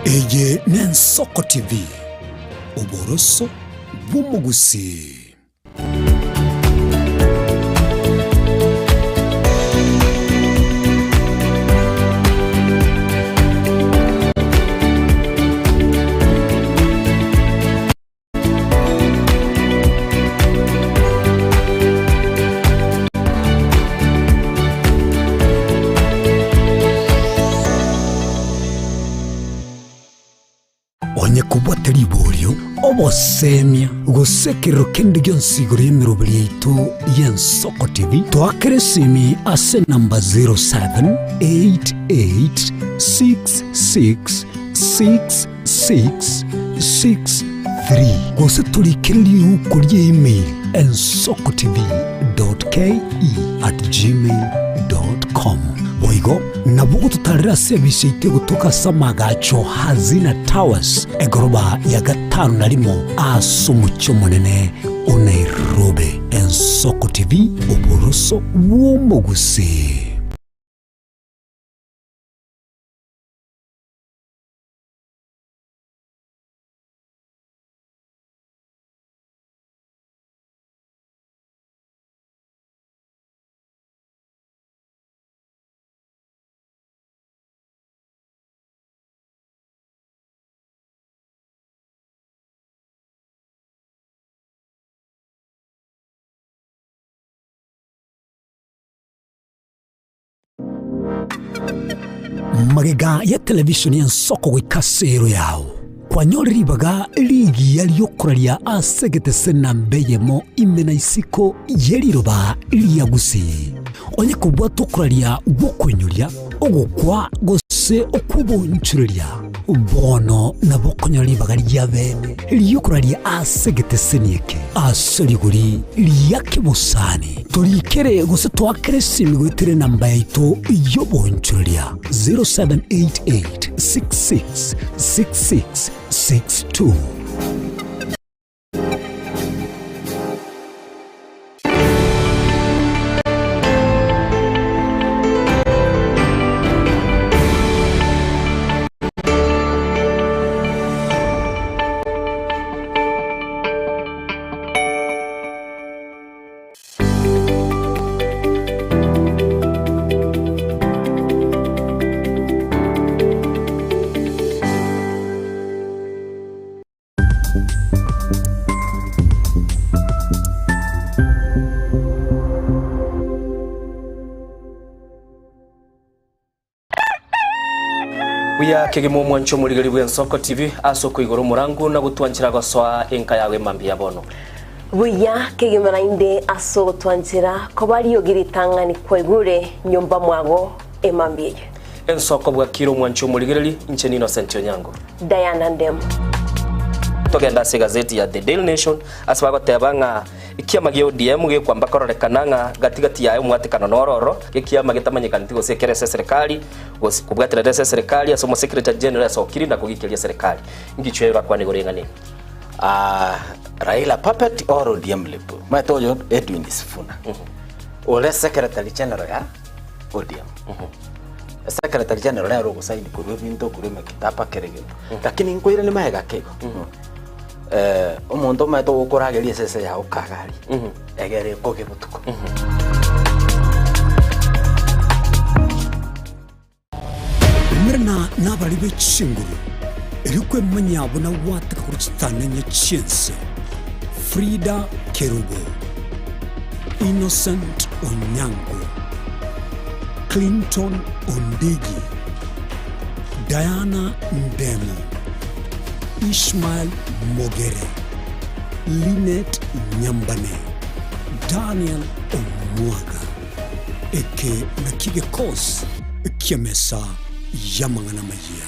Eye n'Ensoko TV, oboroso bw'omogusii. Onye kobwate riborio, obosemia, gose ekerero kende gionsi igoro y'emeroberi yaito y'Ensoko TV, toakere esimi ase enamba 0788666663 gose torikere riuko rie email ensokotv.ke@gmail.com. Boigo nabo ogototarera ase ebisi yaito egotoka ase amagacho Hazina Towers, egoroba ya gatano na rimo ase omochie omonene o Nairobi. Ensoko TV, oboroso bw'omogusii. Magega ya televisheni y'ensoko goika ase ero yao, kwanyorire ribaga rigiya ri'okoraria ase egetese namba eyemo ime na isiko ye riroba ria Gusii. Onye kobwata okoraria gw'okoinyoria, ogokwa gose okw'obonchoreria, bono nabo okonyora ribaga ria bene ri'okoraria ase egeteseni eke ase rigori ria kebosani. Torikere gose toakere esimi goetera enamba yaito y'obonchoreria 0788 66 66 62. Buya kegima omwancho omorigeri bw'Ensoko TV ase okoigora omorango na gotwanchera gosoa enka yago emambia ya bono. Buya kegima naende ase ogotwanchera koba riogi ritang'ani kwaigure nyomba mwago emambia eye. Ensoko bwakire omwancho omorigereri, inche n'Innocent Onyango. Diana Ndemo. Togende ase egazeti ya The Daily Nation ase bagoteba ng'a ekiama gia ODM gekwamba kororekana ng'a gati gati yaye omwatekano noro ororo, ekiama getamanyekaneti gose ekere ase eserekari gose kobwaterera ase eserekari ase omosecretary general asokiri na kogikeria eserekari. Ngichwe orakwane igoro y'eng'ana eye. Ah, Raila puppet or ODM lip. Maete oyo Edwin Sifuna. Ore secretary general ya ODM. Secretary general nere ogosaini korwa ebinto korwa emekitaba kera egento. Lakini nkoiranie magega ake igo. Eh, omonto omanyete ogokorageria esese yago kagari, egere ekoge botuko. Umerana nabari be chinguru, erio kwemanya buna gwateka korwa chitanenye chi'ense. Frida Kerubo, Innocent Onyango, Clinton Ondigi, Diana Ndemo, Ishmael Mogere, Linet Nyambane, Daniel Omwaga. Eke nakio gekosi ki'emesa y'amang'ana amayia.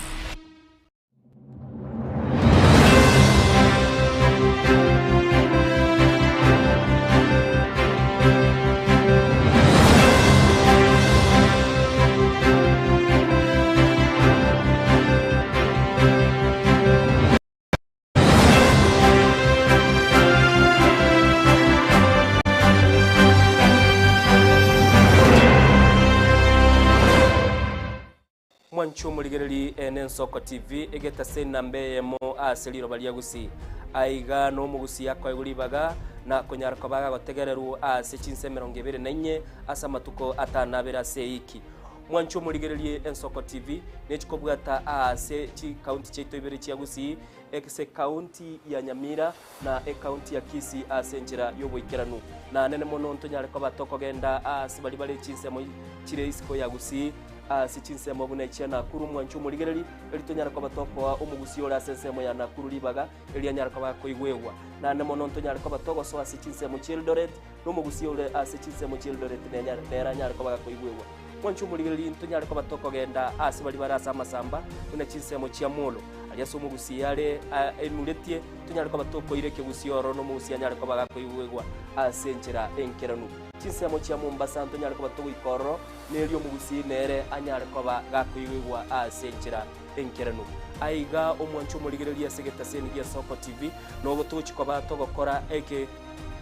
Mwanche omorigereri ene Ensoko TV egetase enamba eyemo ase riroba ria Gusii. Aiga nomogusii akoegwa ribaga na konyara koba agotegererwa ase chinsa 24 ase amatuko 52 ase eiki. Mwanche omorigererie Ensoko TV nechikobwata aase chikaunti chiaito ibere chia Gusii ase ekaunti ya Nyamira na ekaunti ya Kisii ase enchera y'oboikeranu. Na nene mono ntonyare koba tokogenda aase baria bare chinsemo chire isiko ya Gusii ase chinsemo buna echia Nakuru mwanche omorigereri, erio tonyare koba tokoa omogusii ore ase ensemo ya Nakuru ribaga erio anyare koba akoigwegwa. Naende mono ntonyare koba togosoa ase chinsemo chi'Eldoret, na omogusii ore ase chinsemo chi'Eldoret nere anyare koba gakoigwegwa. Mwanche omorigereri ntonyare koba tokogenda ase baria bare ase amasamba buna chinsemo chia Molo, aria ase omogusii are enuretie, tonyare koba tokoira ekegusii ororo na omogusii anyare koba gakoigwegwa ase enchera enkeranu. Chinsemo chia Mombasa ntonyare koba togoika ororo, nerio omogusii nere anyare koba gakoigwegwa ase enchera enkeranu. Aiga omwanche omorigereria ase egetaseni gi'Esoko TV, nobo togochia koba togokora eke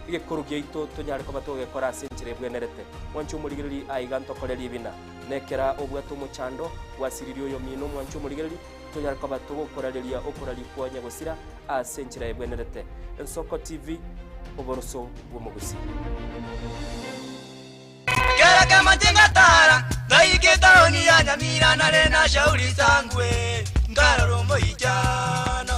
egekoro giaito tonyare koba togekora ase enchera ebwenerete. Mwanche omorigereria aiga ntokore ribina. Nekera obwate omochando, gwasiririe oyomino omwanche omorigereria, tonyare koba togokorareria okoraria kwa nyagosira ase enchera ebwenerete. Ensoko TV, oboroso bw'omogusii. Kera kemache ngatara, ngaika etaoni ya Nyamira nare na Shauri Sangwe, nkarora omoichano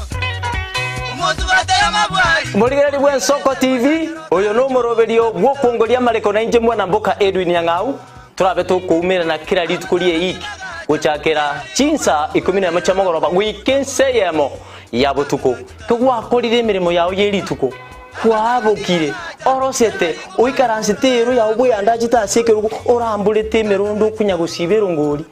omosubate y'amabwari. Morigereria bw'Ensoko TV, oyo nomoroberio bw'okongoria amareko na inche mwana mboka Edwin Nyang'au, torabe tokoumerana kera rituko ri'eiki gochakera chinsa ikomi nemo chia mogoroba goika ensa eyemo ya botuko. Kegwakorire emeremo yao ye rituko, Kwabokire, orosete, oikaransete eero yao bweandachete ase ekerogo, oramborete emerondo okonya gosiba erongori,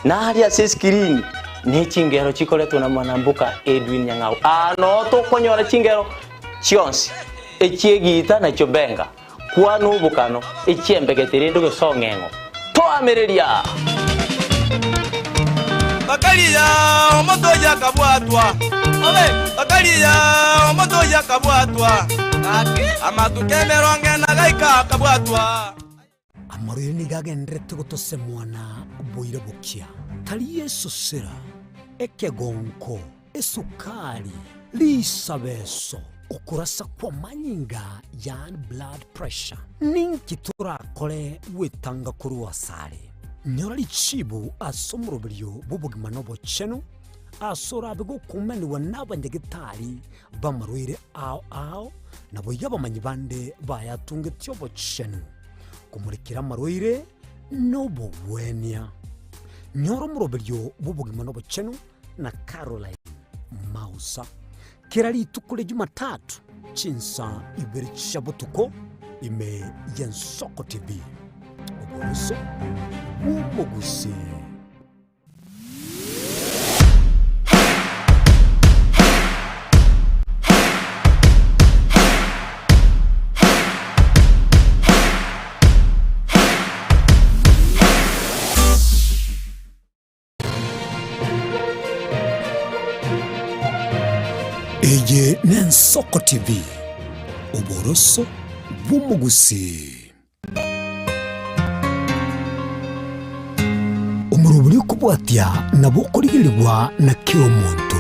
na aria ase esikirini ne chingero chikoretwe na mwanamboka Edwin Nyang'au. Aa noo tokonyora chingero chionsi, echi'egiita na chiobenga, kwana obokano, echi'embegete rende ogesong'eng'o. Toamereria! Bakaria omotoyi akabwatwa, bakaria omotoyi akabwatwa, amatuko emerongo ena gaika akabwatwa. Amarwaire nigo agendererete gotosemwa na boira bokia, tari esosera, ekegonko, esukari, risabeso, okorasa kw'amanyinga yaani blood pressure. Ninki torakore gwetanga korwa asare? Nyora richibu ase omoroberio bw'obogima na obochenu, ase orabe gokumanigwa n'abanyagetari b'amarwaire ao ao, naboigo abamanyi bande bayatungetie obochenu, komorekera amarwaire nobogwenia. Nyora omoroberio bw'obogima na obochenu na Caroline Mausa. Kera rituko ria Jumatatu chinsa ibere chia botuko ime y'Ensoko TV. Oboroso bw'omogusii. Eye n'Ensoko TV, oboroso bw'omogusii. Omorobori okobwatia nabo okorigerigwa na kera omonto.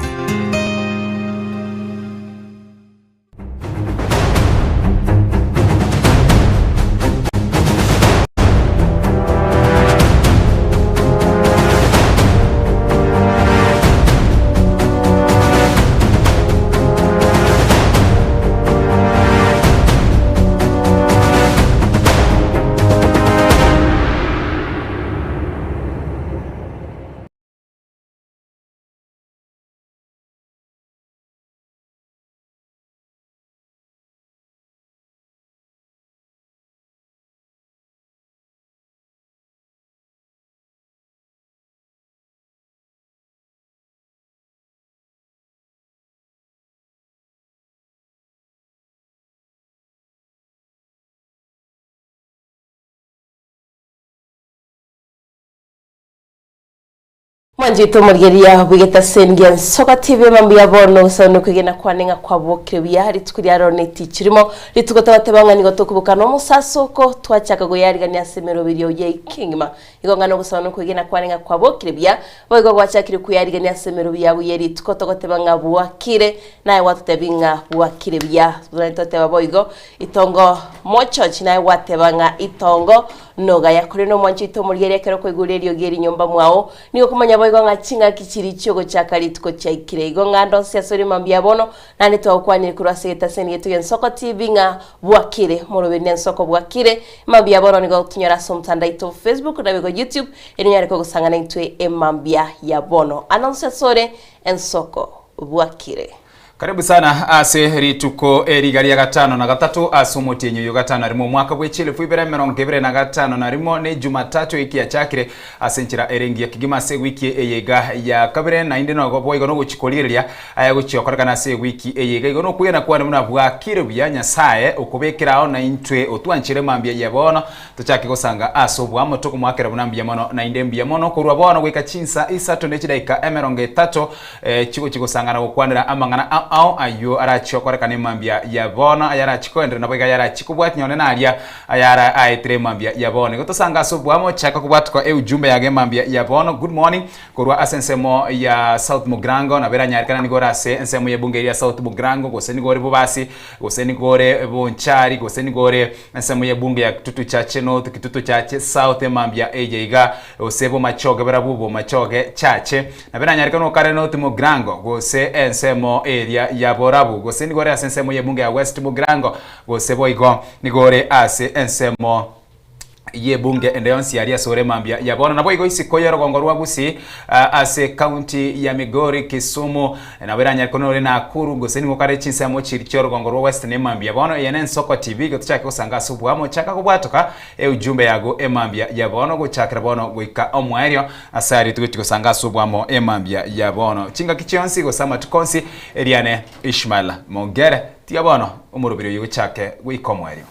Mwanchete omorigereria bw'egetaseni gia Nsoga TV mambia bono gose nokwegena kwane ng'a kwabokire buya rituko ria rero netichi rimo rituko togoteba ng'a nigo tokoboka nomosasoko twachaka goyarigania ase emeroberio yaito engima igo ng'a nogosaba nokwegena kwane ng'a kwabokire buya boigo gwachakire koyarigania ase emeroberio yago ye rituko togoteba ng'a bwakire naye gwatotebi ng'a bwakire buya naende toteba boigo itongo mochochi naye gwateba ng'a itongo Nogaya, korende omwancho oito omorigereria ekero okoigora eriogi eri nyomba mwao, nigo okomanya boigo ng'a ching'aki chiria chi'ogochaka rituko chiaikire. Igo ng'a ndonsi ase ore mambia bono, naende twagokwanire korwa ase egetaseni geto gi'Ensoko TV ng'a bwakire, moroberi n'Ensoko bwakire. Mambia bono nigo ogotunyora ase omotandao oito o Facebook naboigo YouTube, erio onyare kogosang'ana intwe emambia ya bono. Anonsi ase ore Ensoko bwakire. Karibu sana ase rituko eriga ria gatano na gatato ase omotienyi oyo gatano na rimo omwaka bwe chielfu ibere emerongo ebere na gatano na rimo ne Jumatatu eki yachakire ase enchera ere engiya kegima ase ewiki eye iga ya kabere naende nogo boigo nogochi korigereria aya gochia gokorekana ase ewiki eye iga igo nokwegena kwane buna bwakire buya Nyasaye okobekera ao naintwe otwanchere mambia ya bono Tochake gosanga ase oboamo tokomoakera buna mbuya mono, naende mbuya mono korwa bono goika chinsa isato ne chidaika emerongo etato eh, chigochia gosangana gokwanera amang'ana ao ao ayio arachie okorekana emambia ya bono, ayarachie koenderera naboigo ayarachie kobwatia nonye naria ayara aetire emambia ya bono. Igo tosange ase oboamo, chaka kobwatuka eujumbe yago emambia ya bono. Good morning korwa ase ensemo ya South Mugirango, nabo eranyarekane nigo ore ase ensemo y'ebunge eria ya South Mugirango, gose nigo ore Bobasi, gose nigo ore Bonchari, gose nigo ore Ensemo y'ebunge ya Kitutu Chache North, Kitutu Chache South, emambia eye iga, gose Bomachoge barabwo Bomachoge Chache. Nabo eranyareke nokare North Mugirango, gose ensemo eria ya Borabu, gose nigo ore ase ensemo y'ebunge ya West Mugirango, gose boigo nigo ore ase ensemo y'ebunge ende yonsi aria ase ore mambia ya bono. Naboigo isiko y'orogongo rwa Gusii ase ekaunti ya Migori, Kisumu, Nabo eranyare korwa nore Nakuru, gose nigo kare chinsemo chiria chi'orogongo rwa West ne mambia. Bono eye n'Ensoko TV, igo tochake gosanga ase oboamo. Chaka kobwatoka eujumbe yago emambia ya bono gochakera bono goika omoerio ase aria togochia gosanga ase oboamo emambia ya bono. Chingaki chionsi gose amatuko onsi eriane Ishmael Mogere. Tiga bono omoroberi oyo gochake goika omoerio.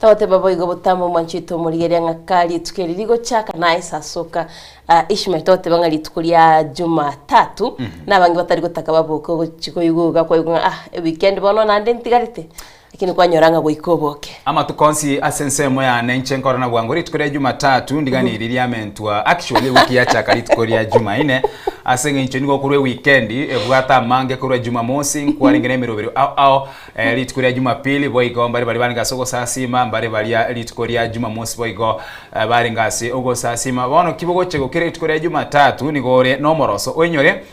Togoteba boigo botambe omwancho oito omorigereria ng'a ka rituko eri rigochaka naye sasoka ah, Ishmael togoteba ng'a rituko ria Jumatatu nabange batari gotaka baboke ogochi koigwa iga kwaigwa ng'a ah eweekend bono naende ntigarete lakini kwanyora ng'a goika oboke. Amatuko onsi ase ensemo yane inche nkore na bwango rituko ria Jumatatu ndiganirie riamentwa actually ewiki yachaka rituko ria Jumaine ase eng'encho nigo okorwa eweekend ebwate amange korwa Jumamosi nkwarenge na emeroberio ao ao Rituko ria Jumapili boigo mbare baria barenge ase ogosasiima, mbare baria rituko ria Jumamosi boigo barenge ase ogosasiima. Bono ki bogochia gokira rituko ria Jumatatu nigo ore nomoroso oinyore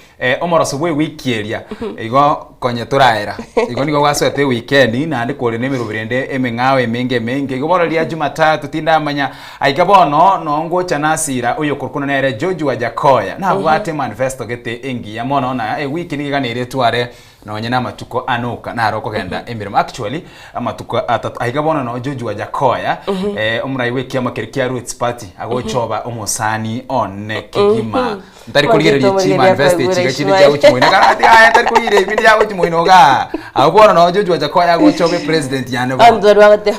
omoroso bw'ewiki eria igo konye toraera. Igo nigo gwasoete ewikendi naende kore nemeroberi ende emeng'ao emenge emenge. Igo bono riria Jumatatu tindamanya aiga bono noo ngocha nasira oyokorokwa nere George Wajackoyah nabwate emanifesto gete engiya mono na ewiki nigo eganeire etware Nonye namatuko anoka naro okogenda emeremo actually amatuko atato aiga bono no George Wajackoyah eh, omorai bw'ekiama keria kia Roots Party agochoba omosani one kegima ntari korigereria Omogito chi omorigereria manifesto kwaigure echi iga chinde Ishmael. chiagochi moino karati aye ntari korigereria ebinde chiagochi moino igaa abwo bono no George Wajackoyah agochoba epresident yane bono Abanto baria bagoteba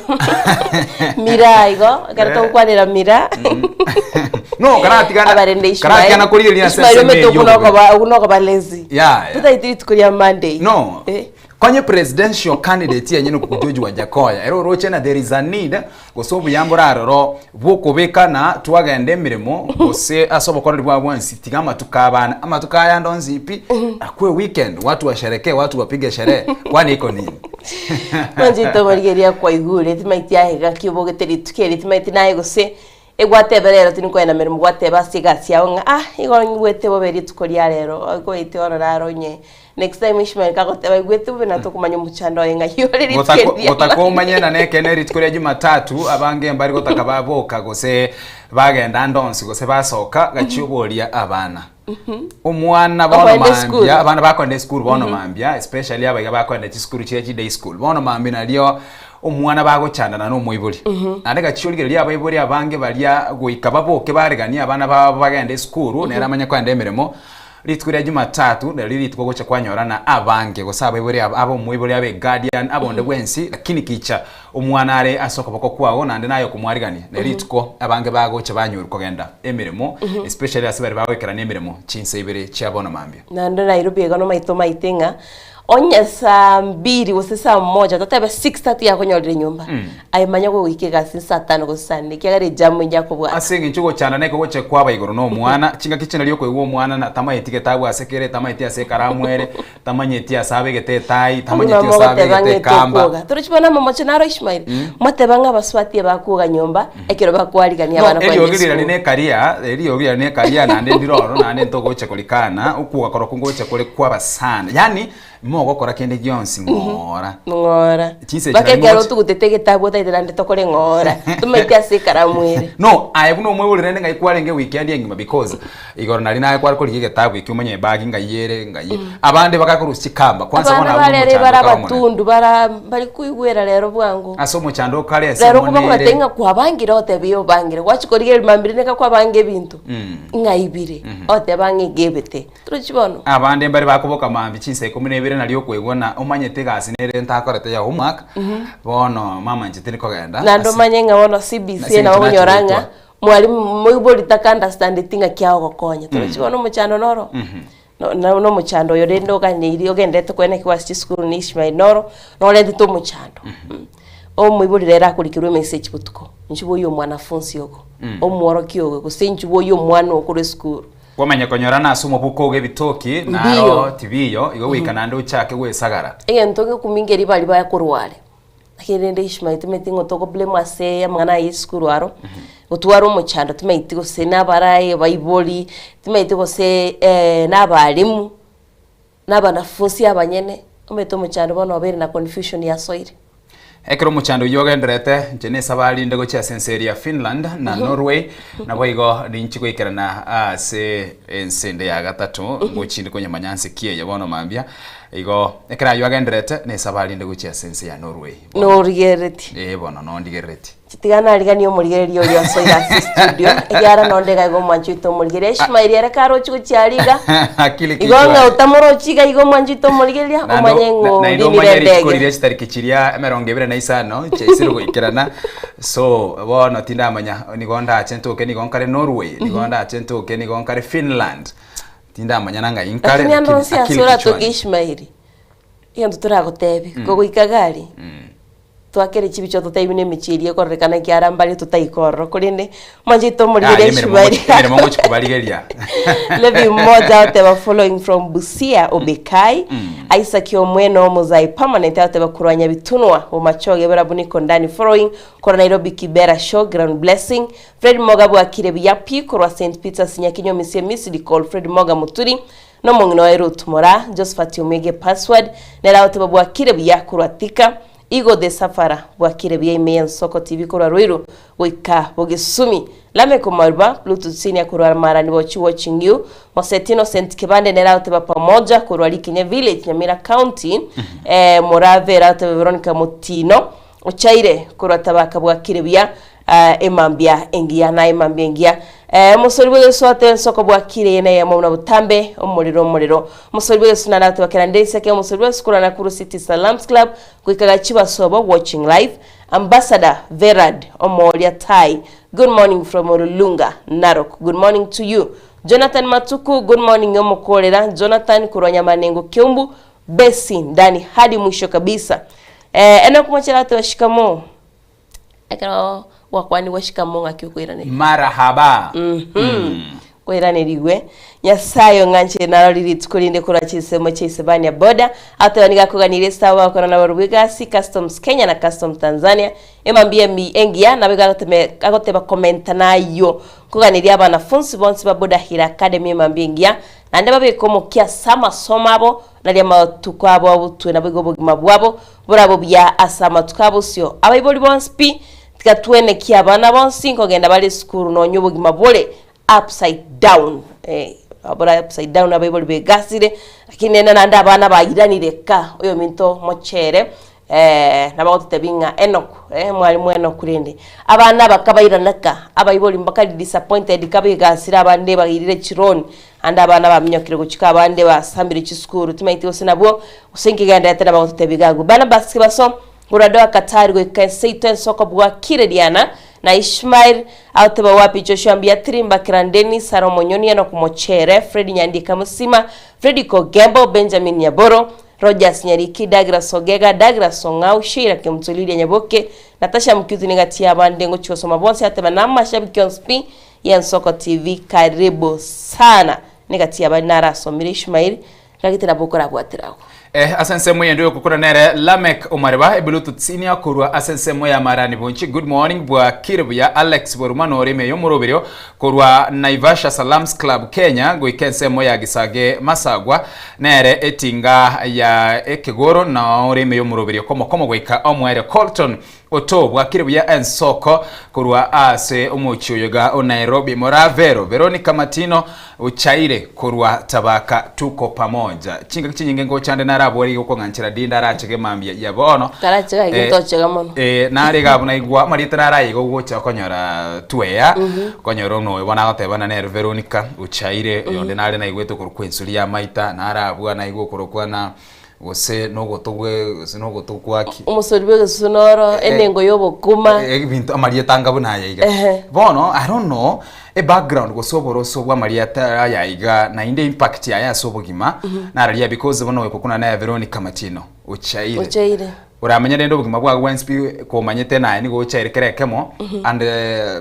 miraa igo ekero togokwanera miraa no karatigana abarende Ishmael karatigana korigereria ase Ishmael ensemo omanyete eyio okwo obobe. nokoba okwo nokoba lazy Yaya. Totaeti rituko ria Monday. No. Eh. Konye presidential candidate yenyene oku George Wajackoyah ere oroche na there is a need gose obuya mbore aroro bwokobekana twagenda emeremo gose ase obokoreri bwa bwensi tiga amatuko abana amatuko aya ande onsi pi akwe weekend watu washerekee watu wapige sherehe kwani iko nini? Mwanchete omorigereria kwaigure timaeti aye gaki obogete rituko eri timaeti naye gose Egwateba rero tinkoenda meremo gwateba ase egasi yao ng'a ah igo nyigwete bobe rituko ria rero okoete ororo aro onye next time Ishmael kagoteba igwete bobe na tokomanya omochando oye ng'ai ore rituko Gotako- eri ria gotaka Monday. omanye na nekeene rituko ria Jumatatu abange mbari gotaka baboka gose bagenda ande onsi gose basoka gachia oboria abana omwana bono Bakoenda esukuru. mambia abana bakoenda esukuru bono mambia especially abaiga bakoenda chisukuru chiria chi day school bono mambia nario omwana bagochandana na omoibori naende gachia origereria abaibori abange baria goika baboke bareganie abana babo bagende esukuru nere amanye koenda emeremo. Rituko ria Jumatatu nario rituko ogocha kwanyorana abange, gose abaibori aba, abe omoibori abe eguardian, abe onde bwensi, lakini kicha omwana are ase okoboko kwao naende naye okomwarigania. Nario rituko abange bagocha banyorwa kogenda emeremo, especially ase baria bagoikerania emeremo chinsa ibere chia bono mambia. Naende Nairobi iga nomaete omaete ng'a onye saa mbiri gose saa moja totebe 6:30 yakonyorire nyomba, aye manya gogoika egasi saa tano gose saa nne ekiagera ejamu enye akobwata. Ase eng'encho ogochanda neke gocha kwaba igoro na omwana, chingaki chinde okoigwa omwana na tamaeti getabu ase kere, tamaeti ase ekaramu ere, tamanyeti ase abegete etai, tamanyeti ase abegete ekamba. Torochi bono amamocho naro Ishmael, mwateba ng'a abasubati abakuoga nyomba ekero bakwarigania No, abana kogenda eriogi riria esukuru. rine ekaria, eriogi riria rine ekaria naende ndire ororo naende ntogocha korikana, okwoga korokwo ngocha kore kwaba sana. Yaani, mogokora kende gionsi ng'ora. Ng'ora. Chinsa echi Mpaka nari ekero mogochi- otugutete egetabu otaete naende tokore ng'ora. Tomaeti ase ekaramu ere. No, aye buna omoibori rende ng'ai kwarenge weekend engima because igoro nari naye kware korigia egetabu ekio omanye ebagi ng'ai ere ng'ai. Abande bagakorusia chikamba kwanza Abana bono abwo bare omochando bare okare omonene. abatundu bara mbari koigwera rero bwango. Ase omochando okare Rero ensemo koba nere. kobatebia ng'a kwabangire otebe ee obangire, gwachia korigereria mambia rende kwabanga ebinto ng'ai bire, oteba ng'a iga ebete. Torochi bono? Abande mbare bakoboka mambia chinsa ikomi na ibere nario okoigwa na omanyete egasi nere ntakorete ya homework, bono mama inche tindi kogenda Naende ase omanye ng'a bono CBC Ase nabo eng'encho okonyora nachia ng'a goetwa. mwalimu moibori taka understandeti ng'aki agogokonya. Torochi bono omochando noro? No- no- nomochando oyo rende oganeiri ogenderete koenekigwa ase chisukuru na Ishmael noro, norentete omochando. Omoibori rero akorikerwa emessage botuko, inchuo boyie omwanafunsi ogo, omworokia ogo, gose inchuo boyie omwana oo korwa esukuru. Kwamanya konyora nase omobuko ogo ebitoki, Mbiyo. naro tibiyo, igo goika naende ochake gwesagara. Egento gekumia nkeri baria bakorwa are, lakini rende Ishmael timanyeti ng'a togo blame ase amang'ana aya esukuru aro, gotwara omochando timanyeti gose nabarayi abaibori, timanyeti gose na abalimu, na abanafunsi abanyene, omanyete omochando bono obeire na confusion yasoire. Ekero omochando oyio ogendererete, inche nesabari inde gochia ase ense eria ya Finland na Norway, naboigo ninchi goikerana ase ense ende ya gatato, ngochie inde konyamanya nse ki eye bono mambia. Igo ekero ayio agendererete, nesabari inde gochia ase ense ya Norway. Bono. Norigereretie? Ee bono nondigereretie. Tiga nariganie omorigereria oria osoire ase estudio, ekiagera nonde iga iga omwanchi oito omorigereria. Ishmael ere karochi gochia aria iga, Akili igo ng'a kichwani. otamorochi iga iga omwanchi oito omorigereria, Naende omanye ng'a na- naende orinire omanye rituko endege. riria chitariki chiria emerongo ebere na isano chiaisire goikerana so bono tindamanya nigo ndache ntoke nigo nkare Norway nigo ndache ntoke nigo nkare Finland tindamanya na ng'ai nkare Lakini ande lakini onsi ase akili oratoke kichwani. Ishmael, egento toragotebi, kogoika iga aria, Twakere chibicha totaibi na emechie eria ekororekana ekiara mbare totaika ororo korende mwanchete omorigereria Aye, emeremo Ishmael. ngochi- emeremo ngochi kobarigeria. Levi mmoja agoteba following from Busia Obekai Isaac Omweno Omozai permanent agoteba korwa Nyabitunwa Bomachoge Borabu niko ndani following korwa Nairobi Kibera Showground Blessing Fred Moga bwakire buya pi korwa St Peters Nyakinyo Misie Misiri Call Fred Moga Muturi nomong'ina oye Ruth Moraa Josephat Omwege Password nere agoteba bwakire buya korwa Thika Igo the safara bwakire buya ime y'ensoko TV korwa Ruiru goika Bogesumi. Lameck Omaruba, Bluetooth Senior korwa Marani Bochi watching you. Moseti Innocent Kebande nere agoteba pamoja korwa Rikinya Village Nyamira County. Eh, Morave ere agoteba Veronica Motino Ochaire korwa Tabaka bwakire buya ah, emambia engiya na emambia engiya. Eh, omosori bw'egesu ate ensoko bwakire eye neyemo buna botambe omorero omorero. Omosori bw'egesu naende agoteba kera nde iseke omosori bw'egesu korwa Nakuru City Salams Club goika Gachiba Sobo watching live. Ambassador Verad Omooria Tai good morning from Olulunga Narok good morning to you. Jonathan Matuku good morning omokorera Jonathan korwa Nyamanengo Kiumbu Besi ndani hadi mwisho kabisa. Eh, Enock Mochera ateba shikamoo. Ekero gwakwanigwe shikamoo ng'aki okoiraneria? Marahaba. Koiranerigwe. Nyasaye ong'anchire narorire rituko rinde korwa chinsemo chia Isebania border, ateba nigo akoganirie esabu bagokora nabarobwo egasi, Customs Kenya na Customs Tanzania, emambia emi engiya nabo igo agoteme agoteba komenta nayio. Nkoganeria abanafunsi bonsi ba Boda Hill Academy emambia engiya, naende babeke omokia ase amasomo abo, naria amatuko abo abutwe naboigo obogima bwabo Borabe buya ase amatuko a bosio. Abaibori bonsi pi, tiga twenekie abana bonsi nkogenda bare esukuru nonya obogima bore upside down. Eh, bore upside down abaibori begasire, lakini nende naende abana bairanire ka, oyominto mochere. Eh, nabo agototebia ng'a Enock, eh, mwalimu Enock rende, abana aba kabairaneka, abaibori mbakari disappointed kabegasire abande bairire chiloan, ande abana baminyokire gochika abande basambire chisukuru, timaeti gose nabwo, gose inki genderete nabo agototebia iga agwo. Barnabas Kibaso, korwa Doha Qatar goika ense yaito ensoko bwakire Diana na Ishmael, agoteba wapi Joshua Mbiatiri, Mbakera Dennis, Sarah Omonyoni, Enock Mochere, Fred Nyandieka Musima, Fredrick Ogembo, Benjamin Nyaboro, Rogers Nyariki, Douglas Ogega, Douglas Ong'au, Sheila Kemunto, Lydia Nyaboke, Natasha Mkyuti negati y'abande ngochia gosoma bonsi ateba na amashabiki onsi pi y'Ensoko TV karibu sana negati y'abande narasomire Ishmael gagete nabo okorabwatera agwo. Eh, ase ensemo eyende oyokokora nere Lameck Omariba Ebluetooth Senior korwa ase ensemo ya Marani Bonchi good morning bwakire buya Alex Boruma nore ime yomoroberio Korwa Naivasha Salams Club Kenya goika ensemo ya Gisage Masagwa nere etinga ya ekegoro nao ore ime y'omoroberio komo komo goika omoerio Colton Otoo bwakire buya ensoko korwa ase omochie oyo iga o Nairobi Moravero Veronica Matino ochaire korwa Tabaka tuko pamoja chingaki chinyinge ngochande narabore igo okong'anchera di ndarachege mambia ya bono Karachega iga tochega mono. Eh, nare iga abwo naigwa amarieta nare aye iga ogocha okonyora tweya, okonyora buna oyo bono agoteba buna nere Veronica ochaire, oyonde nare naigwete okorokwa ensuri ya maita, nare abwo naigwa okorokwa na gose na ogoto gwe gose na ogoto gwaki. Omosori bwa egesusu noro, enengo ya obokima. Ebinto amarieta anga buna aya iga. Ehe. Bono, I don't know, ebackground gose oboroso bwa amarieta aya iga naende impact yaye ase obogima, nararia because bono oyo kokuna naye Veronica Matino, ochaire. Ochaire. Oramenye rende obogima bwago bwensi pi komanyete naye nigo ochaire kera ekemo and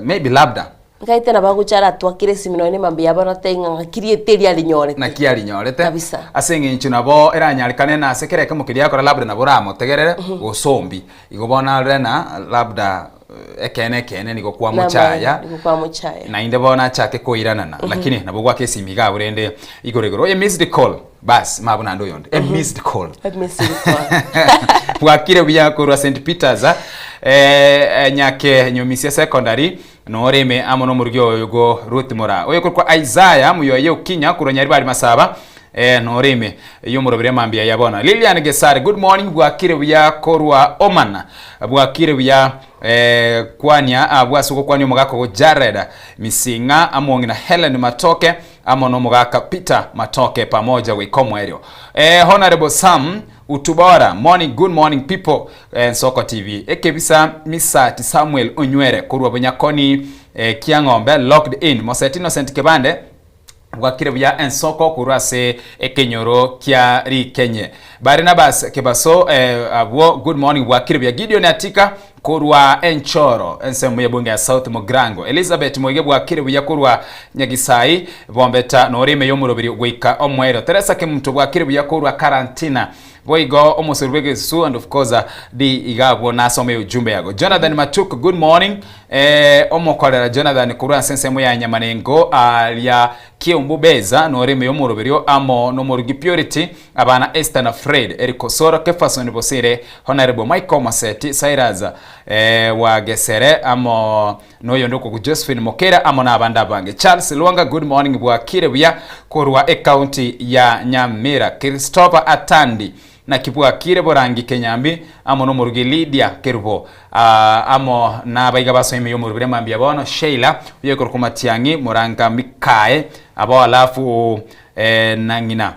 maybe labda. Nkaete nabo agocha aratwakere esimi nonya nemambia yabo aratebie ng'a ng'aki rieta eria arinyorete. Naki arinyorete. Kabisa. Ase eng'encho nabo eranyarekane na ase kera ekemo keria akora labda nabo oramotegerere gose ombi. Igo bono arore na labda ekeene ekeene nigo kwamochaya. Nigo kwamochaya. Naende bono achake koiranana lakini nabo gwaka esimi iga abwo rende igoro igoro. Oye missed call. Bas, mabwo naende oyonde. A missed call. A missed call. Bwakire buya korwa St. Peters eh, eh, Nyake Nyomisia Secondary nore ime amo nomorugi oyo go Ruth Mora. Oyo korwa Isaiah Muyoye Okinya korwa Nyaribari Masaba eh, nore ime yomorobere mambia ya bono. Lilian Gesare, good morning bwakire buya korwa Oman. Bwakire buya eh, kwania abwo ase ogokwania omogaka ogo Jared Misinga among'ina Helen Matoke amo nomogaka Peter Matoke pamoja goika omoerio. Eh, Honorable Sam Utubora, morning, good morning people eh, Nsoko TV. Ekebisa Misati Samuel Onywere korwa Bonyakoni eh, Kiang'ombe locked in. Moseti Innocent Kebande bwakire buya ensoko korwa ase ekenyoro kia Rikenye. Barnabas Kebaso eh, abwo good morning bwakire buya. Gideon Atika Korwa enchoro, ensemo y'ebunge ya South Mugirango, Elizabeth Moige bwakire buya korwa Nyagisai, Bombeta nore ime y'omoroberi goika omoerio. Teresa Kemunto bwakire buya korwa Karantina. Boigo omosori bw'egesusu and of course di iga abwo nasome ujumbe yago. Jonathan Matuk good morning. Eh, omokorera Jonathan korwa ase ensemo ya Nyamanengo aria Kiumbu Beza nore ime y'omoroberio amo nomorugi Purity Abana Esther na Fred, Eric Osoro, Kefason Bosire, Honourable Michael Moseti, Cyrus wa Gesere amo noyonde okogu Josephine Mokera amo nabande abange. Charles Lwanga good morning bwakire buya korwa ecounty ya Nyamira. Christopher Atandi naki bwakire Borangi Kenyambi amo nomorugi Lydia Kerubo amo nabaiga basoime yomorubire mambia bono Sheila oyokorokwa Matiang'i Moranga Mikae abo alafu na ng'ina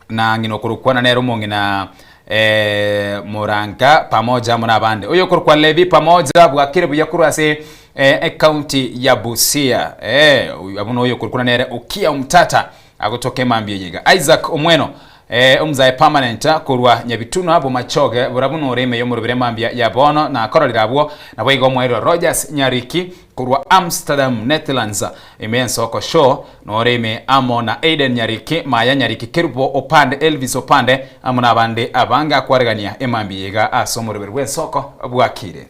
na ng'ina okorokwana nere omong'ina eh, Moranka pamoja amo nabande. Oyo okorokwa Levi pamoja bwakire buya korwa ase eh, ecounty ya Busia. Eh, oyo abwo noyo okorokwana nere Okia Omtata agotoka emambia eye iga. Isaac Omweno eh, omuzae permanent korwa Nyabitunwa Bomachoge borabwo nore ime yomorobere emambia ya bono nakororire abwo naboigo omoerio Rogers Nyariki Korwa Amsterdam, Netherlands, ime ensoko Shaw nore ime amo na Aiden Nyariki, Maya Nyariki, Kerubo Opande, Elvis Opande amo nabande abange akwaregania emambia eye iga ase omoroberi bw'ensoko bwakire.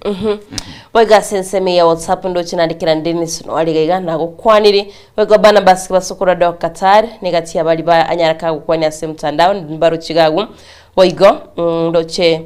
Boigo ase ensemo eye ya WhatsApp ndoche nandikera Dennis Noari iga iga nagokwaniri. Boigo Barnabas Kibasokoro Dok Qatar negati y'abari ba anyara kagokwania ase mtandao mbaroche iga agwo. Boigo ndoche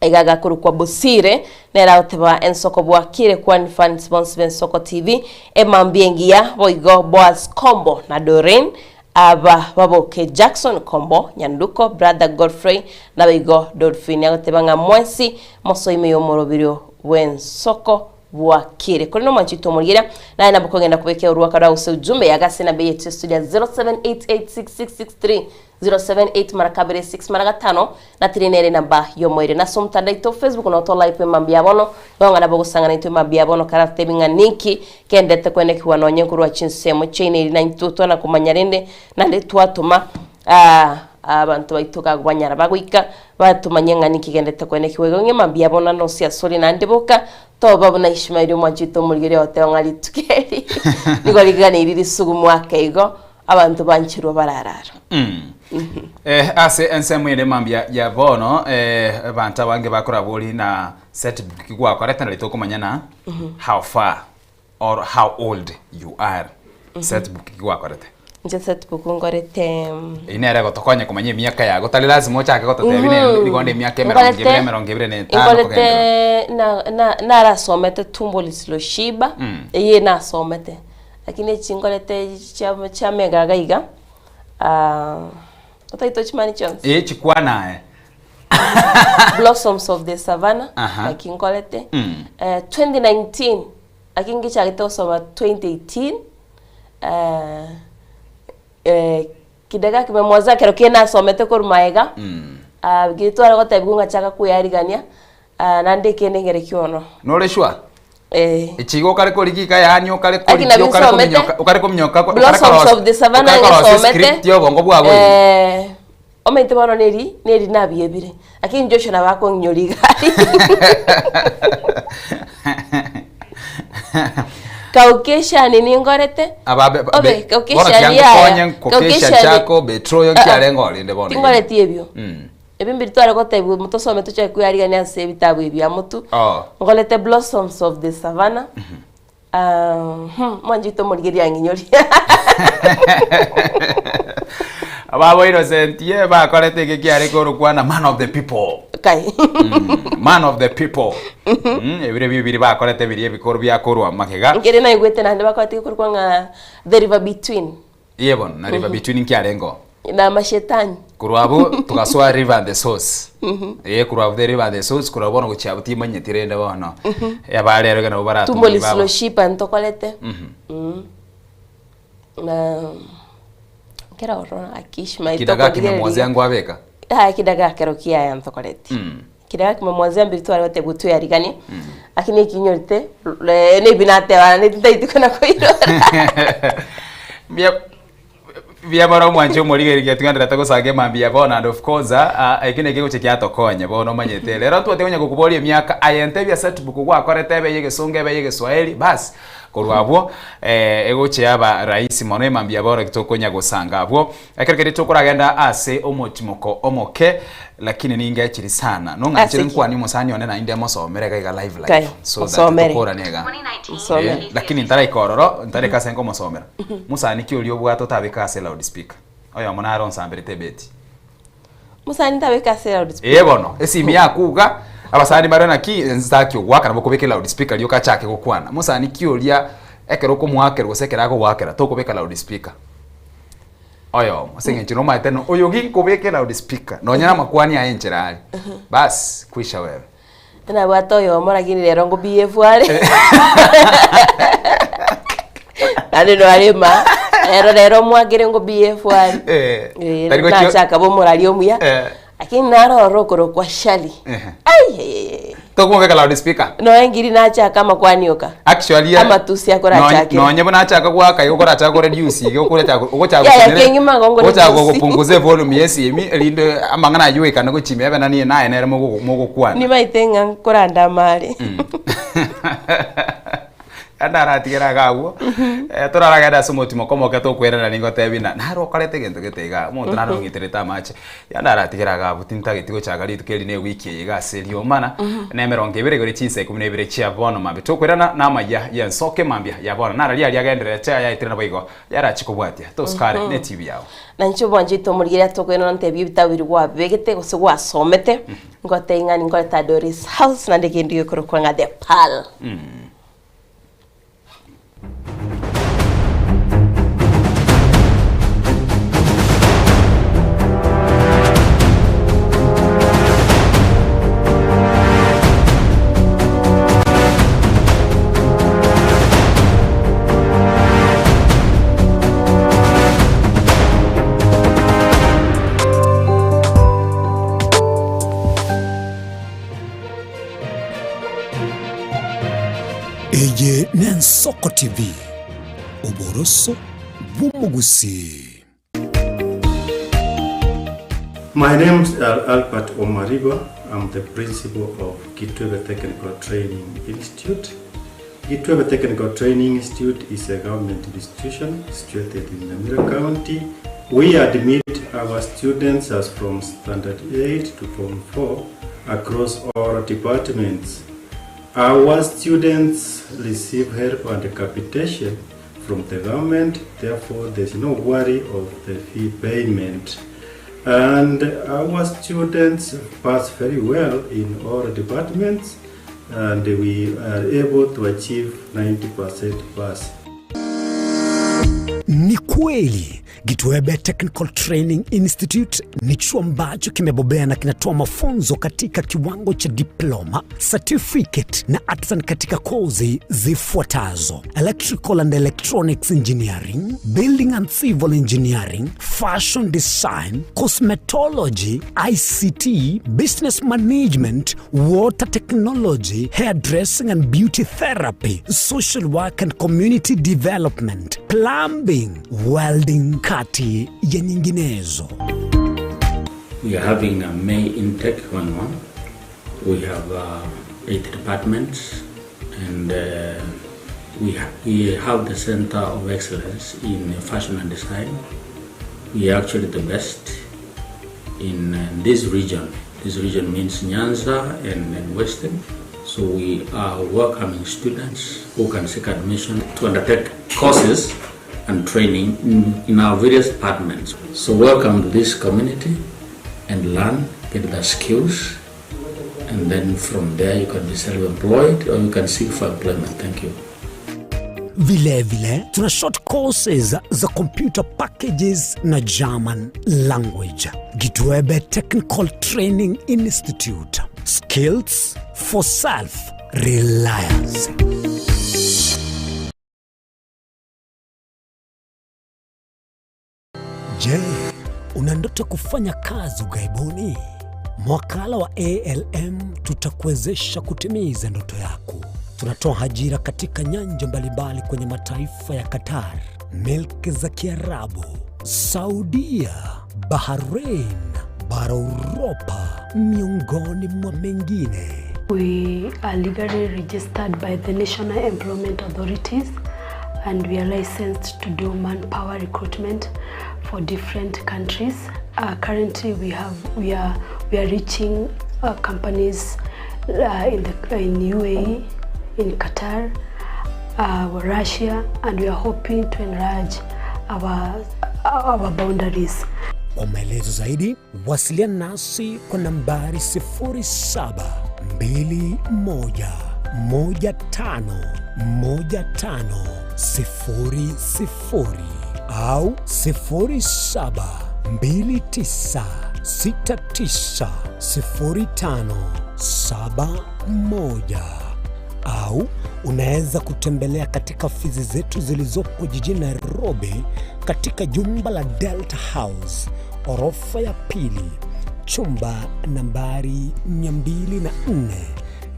Iga agakorokwa Bosire, nere agoteba ensoko bwakire kwani fans bonsi b'Ensoko TV, emambia engiya, boigo Boaz Kombo na Doreen. Aba baboke Jackson Kombo, Nyanduko, Brother Godfrey, nabaigo Dolphine agoteba ng'a mwensi mosoe ime y'omoroberio bw'ensoko bwakire. Kore nomwanchi oito omorigereria, naye nabo okogenda kobeka orwaka rwao gose ujumbe yago ase enamba eye yaito studio ya 07886663 078 mara kabere 6 mara gatano na tiri nere enamba y'omoerio. Nase omotandao oito Facebook noo to live emambia ya bono, igo ng'a nabo ogosang'ana naintwe emambia ya bono karatebi ng'a ninki Kendete kwenekigwa nonye nkorwa chinsemo chiaino eri naintwe twana komanya rende naende twatoma abanto baito gakobanyara bagoika batomanye ng'a ninki gendete kwenekigwa. Igo ng'ima mbuya bono nonsi asore naende boka toba buna Ishmaeli omwanchi oito omorigereria ogoteba ng'a rituko eri nigo riganeiri risugumu ake igo abanto bancherwa bararara. Eh, ase ensemo ere mambia ya bono eh, abanto abange bakorabori na setbook gwakorete nari tokomanya na How far or how old you are setbook ki gwakorete? Inche setbook nkorete Eyio nere egotokonya komanya emiaka yago tari lazima ochake gototebia mm nigo onde emiaka emerongo ebere emerongo ebere na etano kogenderera. Nkorete na na narasomete tumbo lisiloshiba eye nasomete lakini echi nkorete chia chia mega iga iga otagete ochimani chionsi? Ee chikwana aye. Blossoms of the Savannah Aha. naki nkorete Mm. eh, 2019 naki ngichagete gosoma 2018 eh, eh, kidagaa kimemwozea ekero kiaye nasomete korwa maega Mm. ah, getware gotebiwa ng'a chaka kweyarigania ah, naende ekende nkere kiono Nore sure? eh. Echigo okare korigi iga yaani okare Aki korigi nabio okare nsomete. kominyoka okare kominyoka okare Blossoms korosia of the Savannah okare korosia ngesomete. script ya obongo bwago ime. Eh, Omanyete bono neri neri nabiebire, lakini Joshua nabo akong'inyora iga aria. Caucasian ningorete, Ababe obe be bono Caucasian tiga yaya, nkokonye Caucasian Caucasian chako betroyo Ah, ah, nkiarenge oo rende bono iga. tingoreti ebio. Mm. Ebi mbiri tware gotebiwa motosome tochake koyarigania ase ebitabu ebi amo tu. Oo. Ngorete Blossoms of the Savannah, Mwanchete omorigereria ang'inyorie. Babo Innocent ye bakorete eke kiare korokwana man of the people. Kai. Man of the people. Mm, ebire bibiri bakorete biria ebikoro biakorwa magega. Nkere naigwete naende bakorete gekorokwa ng'a the river between. Iye bono na river between nkiarenge oo. Na amashetani. Korwa abwo togasoa river and the source. Eh korwa abwo the river and the source korwa bono gochia abwo timanyeti rende bono. Abarero iga nabo Tumbo baratumori babo. lisiloshiba ntokorete. Na nkera ororo akishima Kidagaa kimemwozea ngwabeka. Aya kidagaa kero kiaya ntokoreti. Kidagaa kimemwozea mbiri tware gotebwa tweyariganie. Lakini ekinyorete nebi nateba ntaiti kona koirora. Mbuya mbuya mono omwanchi omorigereria tigenderete gosaga emambia bono and of course ah, eki naki egochia kiatokonya bono omanyete. Rero ntwate konya gokoboria emiaka aye ntebia setbook gwakorete ebe ya egesongo ebe ya egeswahili bas korwa abwo egochia yaba rahisi mono emambia bono eki tokonya gosanga abwo. Ekero keria tokoragenda ase omotimoko omoke, lakini ningechiri sana. Nong'anchire Ase ki? nkwanie omosani one naende mosomere iga iga live live Kai, so that mosomere. tokorane iga. Mosomere. Eh, lakini ntaraika ororo, ntareka ase nkomosomera. Mosani ki oria obwate otabeka ase loud speaker? Oyomo nare onsamberete ebeti. Mosani tabeka ase loud speaker. Ee bono, esimi yakuga, abasani bare naki nsaki ogoaka nabo okobeka eloud speaker rioka achake gokwana. Mosani ki oria ekero okomoakera gose ekero agogoakera tokobeka loud speaker? Oyomo, ase eng'encho nomaete no oyo ginkobeka eloud speaker nonya namakwani aye enchera are, bas kwisha wewe. Nabwate oyomo lakini rero ngo BF are. Naende nwarema, ero rero omwakere ngo BF are. Eh, Eh, tari gochia- nachaka bomorari omuya. Eh. Lakini naroro okorokwa Shali. Ehe. Ai, ai, ai, ai. Tokomobeka loud speaker. Noe ngiri nachaka amakwanioka. Actually, Amatusi akorachake. Nonye buna achaka goaka igo okorachaka koreduce iga okorachaka ogochaka Yaya, gotenene- keng'ima igo ngore ogochaka reduce. gopunguza evolume ya esimi erinde amang'ana aywo oikane gochimia ebe nani naye nere mogo mogokwana. Nimaete ng'a nkoranda amare. Naende aratigere iga abwo, toraragende ase omotimo omoke tokwerana ningotebi ng'a naro okorete egento gete igaa, omonto naro ong'iterete amache, yaani aratigere iga abwo tintageti gochaka rituko eri na ewiki eye iga ase riomana, na emerongo ebere igoro chinsa ikomi na ibere chia bono mambia. Tokwerana na amaya y'ensoke mambia ya bono, nararia aria agendererete ayaetire naboigo yarachie kobwatia. Tosukare ne etibi yao. Na inche omwanchete omorigereria tokoenana ntebie ebitabu biria gwabegete gose gwasomete, ngotebie ng'a ninkorete Doris House naende kende gekorokwa ng'a The Pearl. Ensoko TV, oboroso bw'omogusii. My name is Albert Omariba. I'm the principal of Kitwebe Technical Training Institute. Gitwebe Technical Training Institute is a government institution situated in Nyamira County. We admit our students as from Standard 8 to Form 4 across all departments. Our students receive help and capitation from the government, therefore there's no worry of the fee payment. And our students pass very well in all departments and we are able to achieve 90% pass. Ni kweli Gitwebe Technical Training Institute ni chuo ambacho kimebobea na kinatoa mafunzo katika kiwango cha diploma, certificate na artisan katika kozi zifuatazo: electrical and electronics engineering, building and civil engineering, fashion design, cosmetology, ICT, business management, water technology, hairdressing and beauty therapy, social work and community development, plumbing, welding, kati ya nyinginezo. We are having a May intake going on. We have 8 departments and we have the Center of Excellence in Fashion and Design. We are actually the best in this region. This region means Nyanza and Western. So we are welcoming students who can seek admission to undertake courses and training in our various departments. So welcome to this community and learn, get the skills, and then from there you can be self-employed or you can seek for employment. Thank you. Vile vile tuna short courses za computer packages na German language. Gitwebe Technical Training Institute. Skills for self-reliance. Je, una ndoto kufanya kazi ughaibuni? Mwakala wa ALM tutakuwezesha kutimiza ndoto yako. Tunatoa ajira katika nyanja mbalimbali kwenye mataifa ya Qatar, milki za Kiarabu, Saudia, Bahrain, bara Uropa, miongoni mwa mengine. We are legally registered by the National Employment Authorities and we are licensed to do manpower recruitment for different countries. Currently we are reaching companies in UAE, in Qatar, Russia, and we are hoping to enlarge our boundaries. Kwa maelezo zaidi wasiliana nasi kwa nambari sifuri saba mbili moja moja tano moja tano sifuri sifuri au sifuri saba mbili tisa sita tisa sifuri tano saba moja au unaweza kutembelea katika ofisi zetu zilizopo jijini Nairobi katika jumba la Delta House orofa ya pili chumba nambari 204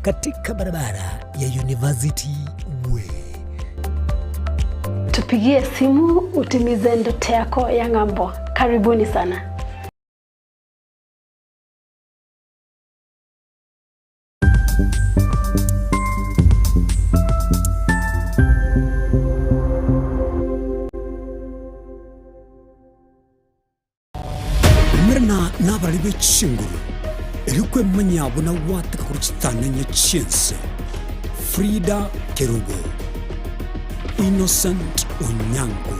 katika barabara ya University Way. Tupigie simu utimize ndoto yako ya ng'ambo. Karibuni sana. Umerana nabari be chinguru erio kwemanya buna gwateka korwa chitanenya chi'ense. Frida Kerubo, Innocent Onyango,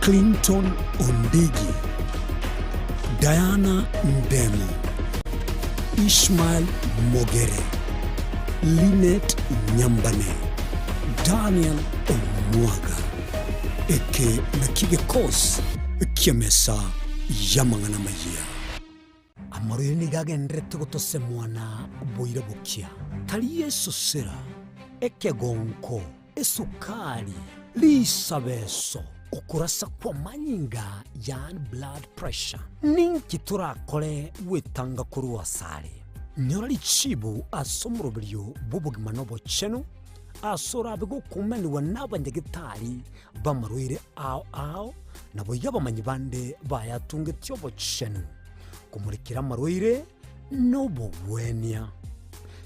Clinton Ondigi, Diana Ndemo, Ishmael Mogere, Linet Nyambane, Daniel Omwaga. Eke naki gekosi ki'emesa y'amang'ana amaya. Amarwaire nigo agenderete gotosemwana boira bokia. Tari esosera, ekegonko, esukari, risabeso, okorasa kw'amanyinga yaani blood pressure. Ninki torakore gwetanga korwa asare? Nyora richibu ase omoroberio bw'obogima na obochenu. Ase orabe gokumanigwa nabanyagetari b'amarwaire ao ao, naboigo abamanyi bande bayatungetie obochenu, komorekera amarwaire nobogwenia.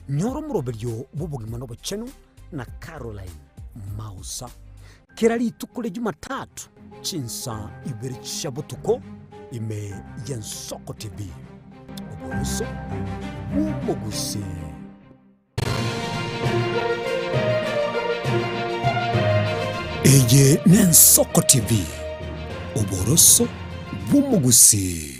Nyora omoroberio bw'obogima nobochenu na Caroline Mausa. Kera rituko ria Jumatatu chinsa ibere chia botuko ime y'Ensoko TV. Oboroso bw'omogusii. Eye n'Ensoko TV, oboroso bw'omogusii.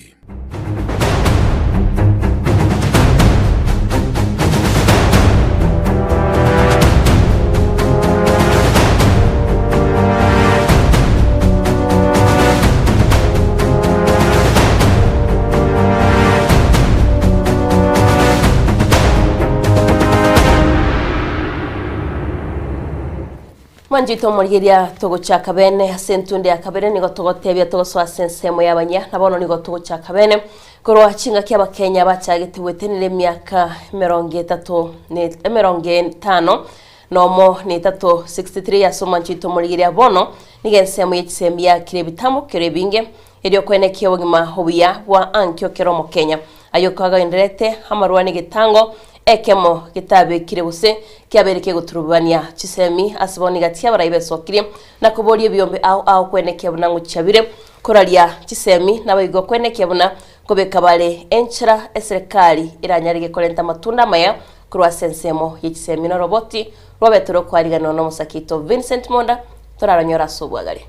Mwanchete omorigeria togochaka bene ase entunde ya kabere nigo togotebia togosoa ase ensemo y'abanyia na bono nigo togochaka bene korwa chingaki abakenya bachagete gwetenera emiaka emerongo etato ne emerongo etano nomo na etato 63 ase omwanchete omorigeria bono nigo ensemo ye chisemi yakire ebitambo kero ebinge erio koenekia obogima obuya bwa ankio kera omokenya Ayio kagendererete amarwa negetango ekemo getabekire gose kiabeire kegoturubania chisemi ase bono egati y'abarai besokirie na koboria ebiombe ao ao kwenekia buna ngochiabire koraria chisemi naboigo kwenekia buna kobeka bare enchera eserekari eranyarege korenta amatunda amaya korwa ase ensemo ye chisemi noroboti rwabete rokwariganwa nomosake oito Vincent Monda toraronyore ase obwagare.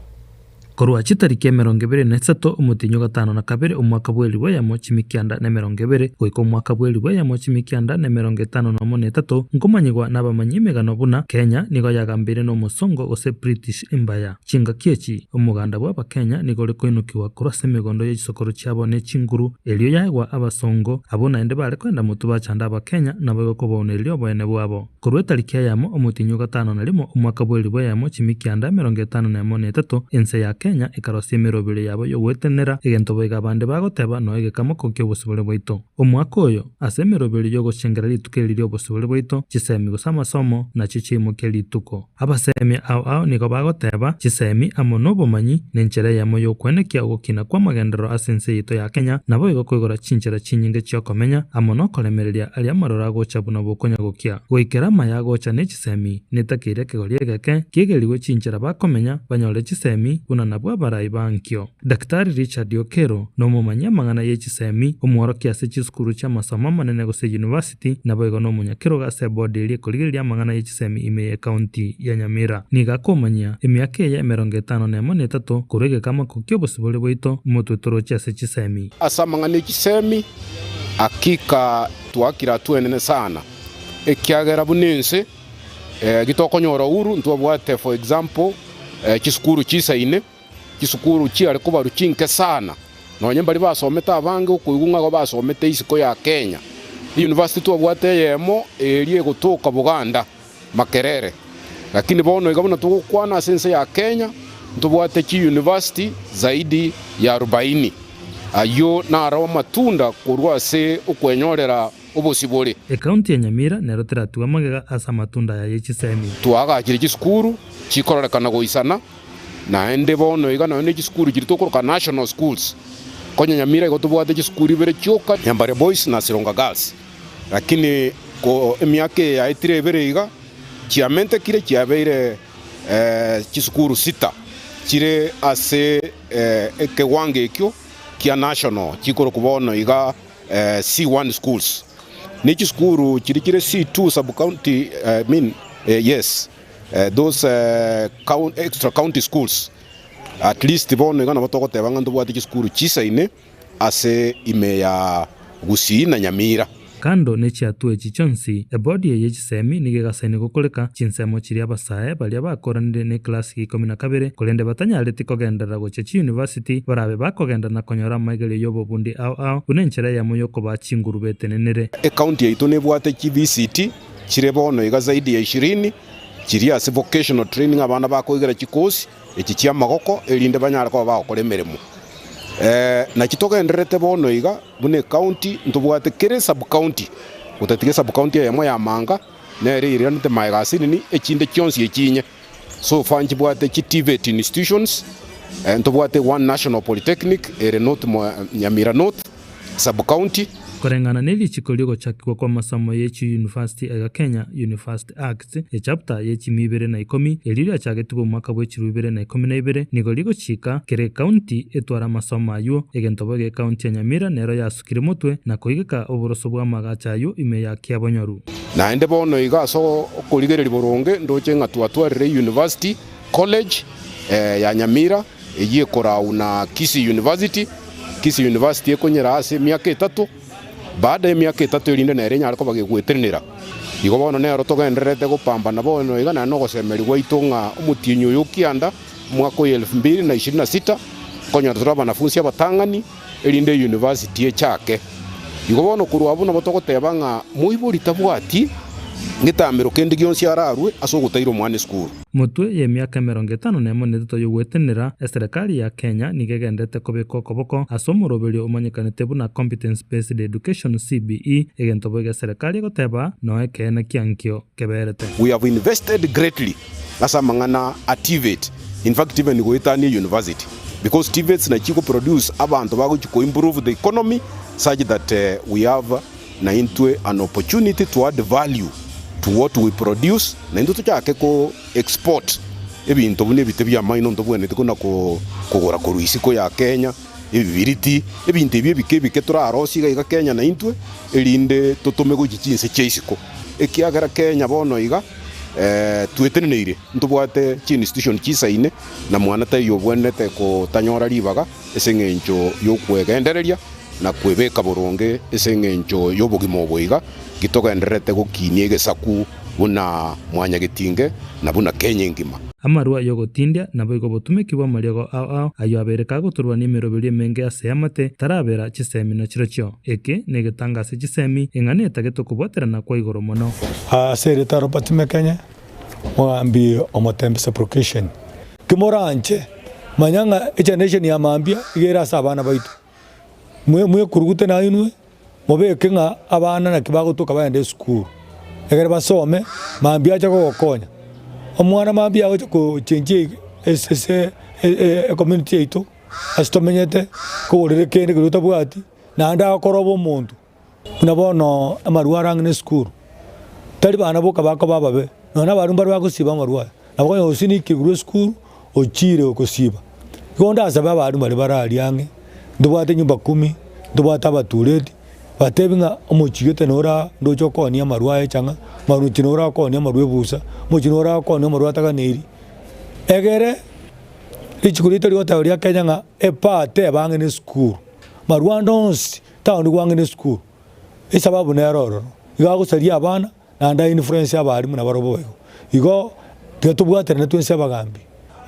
Korwa chitariki emerongo ebere na isato omotienyi o gatano na kabere omwaka bw'elifu eyemo chimikianda na emerongo ebere, goika omwaka bw'elifu eyemo chimikianda na emerongo etano nomo na etato, nkomanyigwa nabamanyi emegano buna Kenya nigo yagambeire nomosongo gose British Empire. Chingaki echi, omoganda bw'Abakenya nigo ore koinokigwa korwa ase emegondo ye chisokoro chiabo ne chinguru, erio yaegwa abasongo, abwo naende bare koenda motwe bachanda Abakenya naboigo kobaunereria oboene bwabo. Korwa etariki eyemo omotienyi o gatano na rimo omwaka bw'elifu eyemo chimikianda emerongo etano na emo na etato, ense ya Kenya ekarosia emeroberi yabo y'ogwetenenera, egento boigo abande bagoteba noe egekamoko ki'obosibore bwaito. Omwaka oyo, ase emeroberi y'ogochengera rituko eri ri'obosibore bwaito, chisemi gose amasomo nachio chiaimokia rituko. Abasemia ao ao nigo bagoteba, Chisemi amo nobomanyi nenchera eyemo y'okwenekia ogokina kw'amagenderero ase ense yaito ya Kenya, naboigo koigora chinchera chinyinge chi'okomenya, amo nokoremereria aria amaroro agocha buna bokonya gokia. Goikera amaya agocha ne chisemi, netakeire ekegori egeke kiegerigwe chinchera bakomenya banyore chisemi buna nabwo abarai ba ankio. Daktari Richard Okero nomomanyi amang'ana ye chisemi, omworokia ase chisukuru chi'amasomo amanene gose university, naboigo nomonyakerogo ase ebodi eria ekorigereria amang'ana ye chisemi ime y'ecounty ya Nyamira. Nigo akomanyia emiaka eye emerongo etano nemo na etato korwa egekamako ki'obosibore bwaito motwe toroche ase chisemi. Ase amang'ana e chisemi, hakika twakire atwenene sana, ekiagera buna ense gitokonyora uhuru ntwabwate for example chisukuru chisaine. Chisukuru chiare kobarwa chinke sana, nonye mbaria basomete abange okoigwa ng'a igo basomete isiko ya Kenya. University twabwate eyemo eria egotoka Buganda, Makerere. Lakini bono iga buna togokwana ase ense ya Kenya, ntobwate chi university zaidi ya arubaini. Ayio naro amatunda korwa ase okwenyorera obosibore. Ekaunti ya Nyamira nero teratigwe magega ase amatunda aya ye chisemi. Twaagachire chisukuru chikororekana goisana, naende bono iga nonya ne chisukuru chiria tokoroka national schools. Konya Nyamira igo tobwate chisukuru ibere chioka, Nyambare Boys na Sironga Girls. Lakini ko emiaka eye yaetire ebere iga, chiamentekire chiabeire chisukuru sita chire ase ekewango ekio kia national chikorokwa bono iga C1 schools. Ne chisukuru chiria chire C2 sub county I mean yes those extra county schools at least bono iga nabo togoteba ng'a ntobwate chisukuru chisaine ase ime ya Gusii na Nyamira. Kando ne chiatua echi chionsi, ebodi eye ye chisemi nigo egasaini gokoreka chinsemo chiria abasae baria bakoranire ne class ya ikomi na kabere korende batanyareti kogenderera gochia chiuniversity barabe bakogenda na konyora amaigerio y'obobundi ao ao buna enchera eyemo y'okobaa chinguru betenenere. Ecounty yaito nebwate chi VCT chire bono iga zaidi ya ishirini chiria ase vocational training abana bakoigera chikosi echi chiamagoko erinde banyare koba bagokora emeremo. Naki togendererete bono iga buna ecounty ntobwate kera esub county gotatiga esub county eyemo ya Manga. nere eiranete magega asinini, echinde chionsi echinye. So far nchibwate chi TVET institutions, ntobwate one National Polytechnic ere North Nyamira North sub county. Koreng'ana ne richiko ri'ogochakigwa kw'amasomo ye chiyunivasiti aiga Kenya, University Act, echapter ye chimi ibere na ikomi, erio riachagetigwe omwaka bwe chiruu ibere na ikomi na ibere, nigo rigochika kera ecounty etware amasomo ayio. Egento boigo ecounty ya Nyamira nero yasukire motwe na koigeka oboroso bw'amagacho ayio ime ya Kiabonyoru. Naende bono iga ase okorigereria boronge ndoche ng'a twatwarire University College ya Nyamira, eyio ekorau na Kisii University. Kisii University ekonyera ase emiaka etato, baada y'emiaka etato erinde nere enyare koba gegwetenenera. Igo bono nero togendererete gopambana bono iga naende nogosemeria gwaito ng'a omotienyi oyo o kianda, omwaka oyo elfu mbili na ishirini na sita, nkonyora tore abanafunsi abatang'ani, erinde eyunivasiti echake. Igo bono korwa abwo nabo togoteba ng'a moibori tabwati ngetamero kende gionsi ararue ase ogotaira omwana esukuru. Motwe y'emiaka emerongo etano nemo na etato y'ogwetenenera, eserekari ya Kenya nigo egenderete kobeka okoboko ase omoroberio omanyekanete buna Competence Based Education, CBE, egento boigo eserekari egoteba noe ekeene kiankio keberete. We have invested greatly ase amang'ana a TVET, in fact even goetania university because TVETs nachi go produce abanto bagochi ko improve the economy such that we have naintwe an opportunity to add value to what we produce naintwe tochake ko export ebinto buna ebite bia amaino ntobwenereti kona kogora korwa isiko ya Kenya, ebibiriti, ebinto ebi ebike ebike torarosie iga iga Kenya naintwe erinde totome gochia chinse chia isiko. Ekiagera Kenya bono iga tweteneneire ntobwate chi institution chisaine na mwana taiyo obwenerete kotanyora ribaga ase eng'encho y'okwegendereria na kwebeka boronge ase eng'encho y'obogima obo iga, gitogendererete gokinia egesaku buna mwanyagetinge na buna Kenya engima. Amarwa y'ogotindia, naboigo obotumeki bw'amariogo ao ao, ayio abeire kagoturwa nemeroberio emenge ase eamate, tarabera chisemi na chirochio. Eke negetanga ase chisemi, eng'ana etagete okobwaterana kwa igoro mono. Ase erieta Robert Mekenye, Mogambi omotembe supplication. Timoranche, manya ng'a egeneration ya mambia iga ere ase abana baito. Mwe mwekurugute nainwe, mobeke ng'a abana naki bagotoka bagende esukuru, ekere basome, mambia ache kogokonya. Omwana mambia agocha kochenjia ase ase ecommunity yaito, ase tomenyete, kogorere kende keria otabwati, naende agokora obe omonto. Buna bono amarwa are ang'e nesukuru, tari bana boka bakoba ababe, nonya na abarimu baria bagosiba amarwa aya, nabo okonyora osinikire korwa esukuru, ochire gosiba. Igo ndasabe abarimu baria bare aria ang'e, ntobwate nyumba kumi, ntobwate abatureti, batebi ng'a omochie gete nore aa, ndoche okoonia amarwa aya echang'a, omochie nore okoonia amarwa ebusa, omochie nore okoonia amarwa ataganeiri, egere richiko riaito rigoteba ria Kenya ng'a epate ebe ang'e na esukuru, marwa ande onsi. Town gwange ne esukuru, esababu nere ororo, igo agosaria abana naende a influence abalimu nabarobwo boigo. Igo tiga tobwaterane twensi abagambi,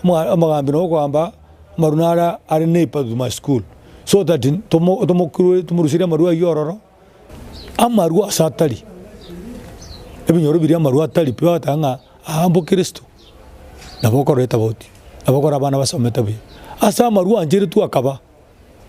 omogambi nabo okogamba amarwa nare are neighbour to my school so that tomo tomokurwe tomoruserie amarwa aywo ororo, amarwa ase atari, ebinyoro biria amarwa atari pi bagoteba ng'a aa mbokristo, nabo okorora etabauti, nabo okorora abana basomete buya. Ase amarwa ancheretwe akaba.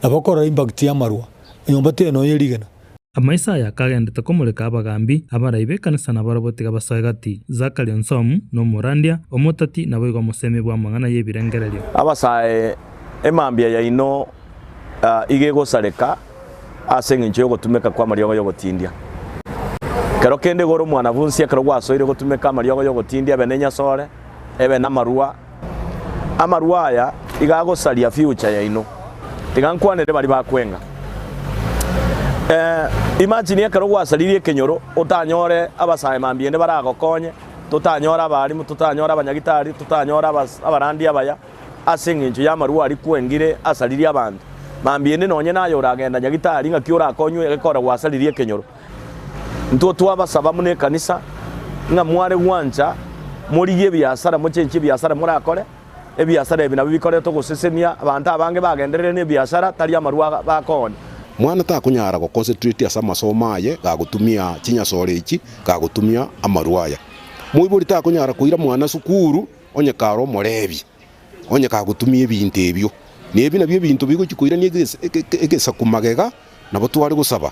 Nabo okorora impact y'amarwa, enyomba teiyo nonya erigena. Amaiso aya akagendete komoreka abagambi, abarai b'ekanisa nabarabwo tiga basoe gati. Zakaria onsomu, na omorandia, omotati, naboigo omosemi bw'amang'ana y'ebirengererio. Abasae, emambia yaino iga egosareka ase engencho y'ogotumeka kw'amariogo y'ogotindia. Kero kende igo ore omwanabunsi ekero gwasoire gotumeka amariogo y'ogotindia ebe nenyasore, ebe namarwa, Amarwa aya iga agosaria future yaino. Tiga nkwanere baria bakwenga. Eh, imagine ekero gwasaririe ekenyoro otanyore abasae mambia ende baragokonye, totanyore abalimu, totanyore abanyagitari, totanyore abas abarandi abaya ase eng'encho y'amarwa aria kwengire asaririe abanto. Mambia ende nonye naye oragenda nyagitari ng'aki orakonywe egekora gwasaririe ekenyoro. Intwe twabasaba buna ekanisa, ng'a mware gwancha morigie ebiasara, mochenchie ebiasara morakore, ebiasara ebi nabio bikorete ogosesenia abanto abange bagenderere nebiasara, tari amarwa bakoonia. Mwana takonyara go concentrate ase amasomo aye gagotumia chinyasore echi, gagotumia amarwa aya. Moibori takonyara koira mwana sukuru onye kare omorebi. Onye kagotumia ebinto ebio, na ebi nabio ebinto bigochia koirania egesaku magega, nabo tware gosaba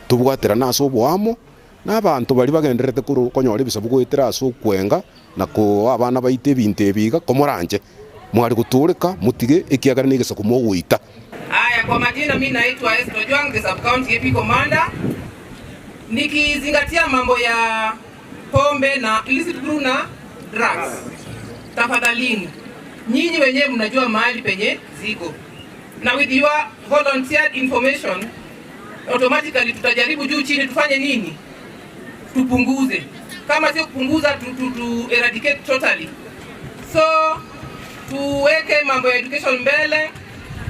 tobwaterane ase oboamo. Na abanto baria bagendererete korwa konyora ebisabu goetera ase okwenga na koa abana baito ebinto ebi iga, komoranche, mware gotooreka, motige, ekiagera negesaku mogoita. Haya, kwa majina mi naitwa Esther Ojwang, the sub county AP commander. Nikizingatia mambo ya pombe na illicit brew na drugs, tafadhalini nyinyi wenyewe mnajua mahali penye ziko, na with your volunteered information automatically tutajaribu juu chini, tufanye nini? Tupunguze, kama sio kupunguza tu, tu, tu eradicate totally. So tuweke mambo ya education mbele,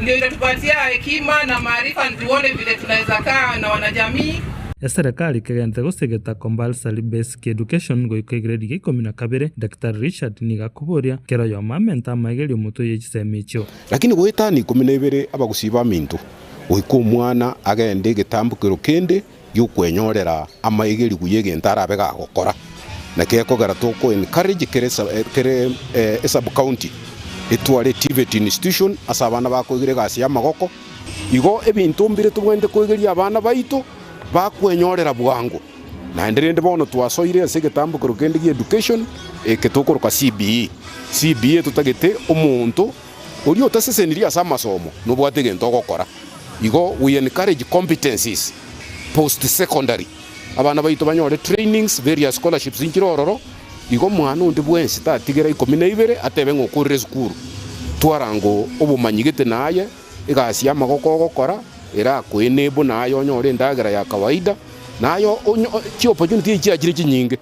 ndio itatupatia hekima na maarifa, tuone vile tunaweza kaa na wanajamii. Eserekari kegenderete gosegeta Compulsory Basic Education goika egredi gia ikomi na kabere, Daktari Richard nigo akoboria kera oyomo amente amaigerio omotwe ye chisemi echio. Lakini goetania ikomi na ibere abagusii baminto, goika omwana agende egetambokero kende gi'okwenyorera amaigerigwa y'egento arabe gagokora. Naki ekogera toko encourage kere kere esub county etware TVET institution ase abana bakoigera egasi y'amagoko. Igo ebinto mbire tobwenerete koigeria abana baito bakwenyorera bwango. Naende rende bono twasoire ase egetambokero kende gia education eke tokoroka CBE. CBE totagete omonto oria otasesenirie ase amasomo nobwate egento ogokora. Igo we encourage competencies post secondary. Abana baito banyore trainings, various scholarships nchire ororo, igo omwana onde bwensi tatigera ikomi na ibere atebe ng'a okorire esukuru. Twara ngo obomanyi gete naye, egasi y'amagoko ogokora, erakoe enable naye onyore endagera ya kawaida, naye onyo chi opportunity echi chiachire chinyinge,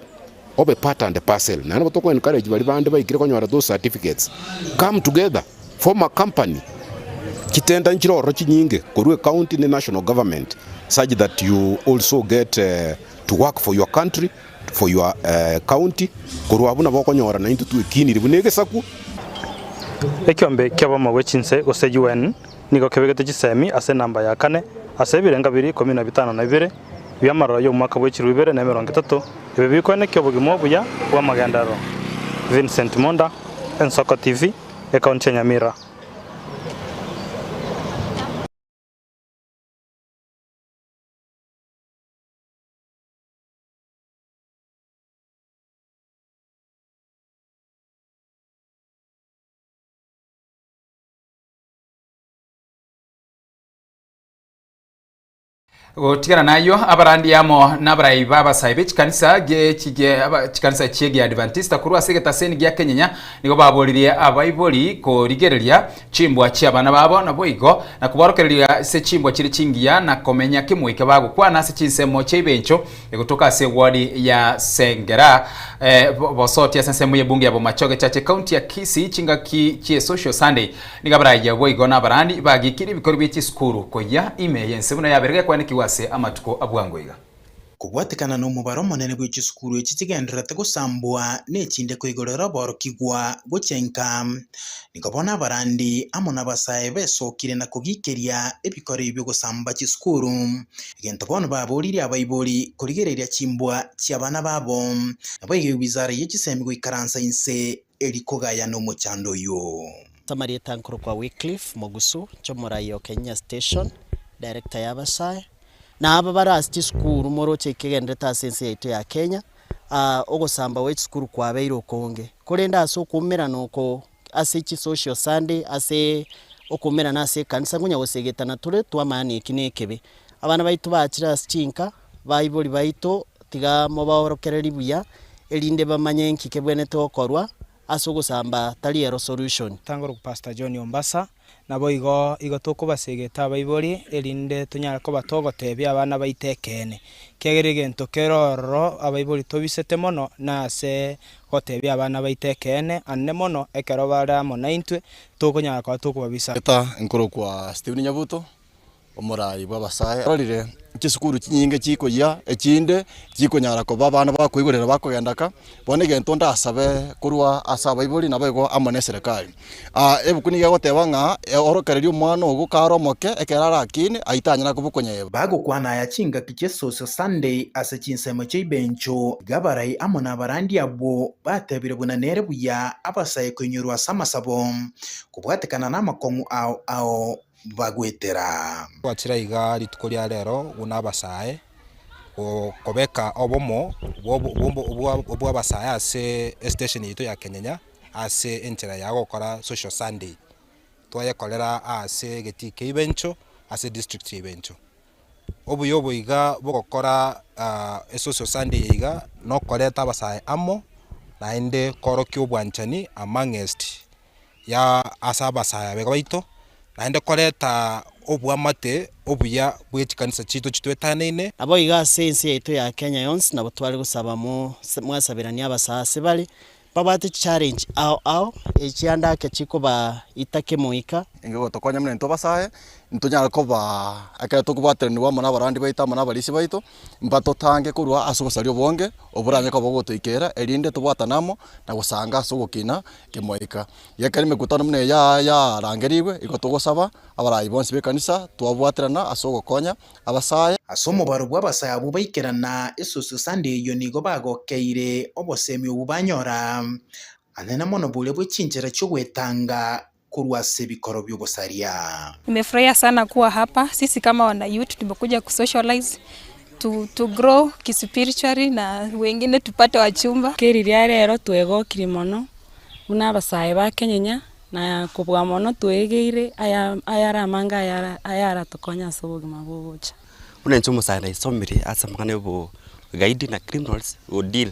obe part and parcel. Naende nabo toko encourage baria bande baikire konyora those certificates, come together, form a company, chitenda nchire ororo chinyinge korwa ecounty ne national government such that you also get to work for your country, for your county, korwa abwo nabo okonyora naintwe twekinire buna egesaku. Ekiombe ki'obomo bwe chinse gose UN nigo kebegete chisemi ase enamba ya kane ase ebirenga biria ikomi na bitano na bibere bi'amaroro y'omwaka bwe chilifu ibere na emerongo etato, ebi bikoenekia obogima obuya bw'amagenderero. Vincent Monda, Ensoko TV, Ekaunti ya Nyamira. Gotigana nayio, abarandi amo nabarai b'abasae be chikanisa gie chigie aba chikanisa chi'Egiadventista korwa ase egetaseni gia Kenyenya nigo baboririe abaibori korigereria chimbwa chi'abana babo naboigo na koborokereria ase chimbwa chire chingiya na komenya kemoika bagokwana ase chinsemo chi'ebencho egotoka ase ewodi ya Sengera eh, Bosoti ase ensemo y'ebunge ya Bomachoge Chache County ya Kisii chingaki chi'Esocial Sunday Nigo abaraiyo boigo nabarandi bagikirie ebikori bie chisukuru koyia ime y'ense buna yabeire gekwanekigwa ase amatuko a bwango iga. Kobwatekana nomobaro omonene bwe chisukuru echi chigendererete gosambwa nechinde koigorera oborokigwa gochia inka, nigo bono abarandi amo nabasae besokire na kogikeria ebikoro ebi bi'ogosamba chisukuru. Egento bono baboririe abaibori korigereria chimbwa chi'abana babo, naboigo ewizara ye chisemi goikaransa inse eri kogayana omochando oyio. Amarieta nkorokwa Wycliffe Mogusu, inche omorai o Kenya Station, director ya abasae, na aba bare ase chisukuru moroche ekegenderete ase ense yaito ya Kenya, ogosamba gwe chisukuru kwabeire okonge. Korende ase okoumerana oko ase chisocial Sunday, ase okoumerana ase ekanisa nkonya gosegetana tore twamanya eki na ekebe. Abana baito bachire ase chinka, baibori baito tiga mobaorokererie buya, erinde bamanye nki kebwenerete gokorwa, ase ogosamba tari ero solution. Tangorokwa Pastor John Ombasa, naboigo igo tokobasegeta abaibori erinde tonyare koba togotebia abana baito ekeene. Ekiagera egento kere ororo abaibori tobisete mono nase gotebia abana baito ekeene ande mono ekero bare amo naintwe tokonyara koba tokobabisa. Eta nkorokwa Stephen Nyabuto, Omoraai bw'abasae arorire chisukuru chinyinge chikoyia, echinde chikonyara koba abana bakoigorera bakogenda ka, bono egento ndasabe korwa ase abaibori naboigo amo na eserekari. Ebuku nigo egoteba ng'a orokereria omwana ogo kare omoke ekero arakine aitanyara koba okonyeba. Bagokwana aya chingaki chi'Esoso Sunday ase chinsemo chi'Ibencho, iga abarai amo nabarandi abwo batebire buna nere buya abasae koinyorwa ase amasabo, kobwatekana namakong'u ao ao. bagwetera. Twachire aiga rituko ria rero buna abasae, Kobeka obomo bw'abasae ase estation yaito ya Kenyenya ase enchera ya gokora social Sunday. Twayekorera ase egetii kia Ibencho ase edistrict ya Ibencho. Obuya obo iga bogokora esocial Sunday eye iga nokoreta abasae amo naende korokia obwanchani amongst ya ase abasae abega baito, naende koreta oboamate obuya bwe chikanisa chiaito chitwetanaine. Naboigo ase ense yaito ya Kenya yonsi nabo tware gosaba mwasaberanie abasae ase bare, babwate chichallenge ao ao, echianda ake chikobaita kemoika. Inga gotokonya buna intwe abasae, ntonyare koba ekero tokobwateranigwa amo na abarandi baito amo na abarisia baito, mbatotange korwa ase obosaria obonge, oboranye koba ogotoikera, erinde tobwatane amo, na gosanga ase ogokina kemoika. Iga ekero emekutano buna eye ya yarangerigwe, igo togosaba, abarai bonsi b'ekanisa, twabwaterana ase ogokonya abasae. Ase omobaro bw'abasae abwo baikerana esusu Sunday eyio nigo bagokeire obosemi obwo banyora, anene mono boria bwe chinchera chi'ogwetanga korwa ase ebikoro bi'obosaria. Nimefurahia sana kuwa hapa, sisi kama wana youth tumekuja kusocialize to, to grow kispiritually na wengine tupate wachumba. Keri ria rero twegokirie mono buna abasae ba Kenyenya na kobua mono twegeire aya ayare amange ayara ayaratokonye ase obogima bogocha. Buna inche omosae naisomire ase amang'ana ya obogaidi na criminals go deal,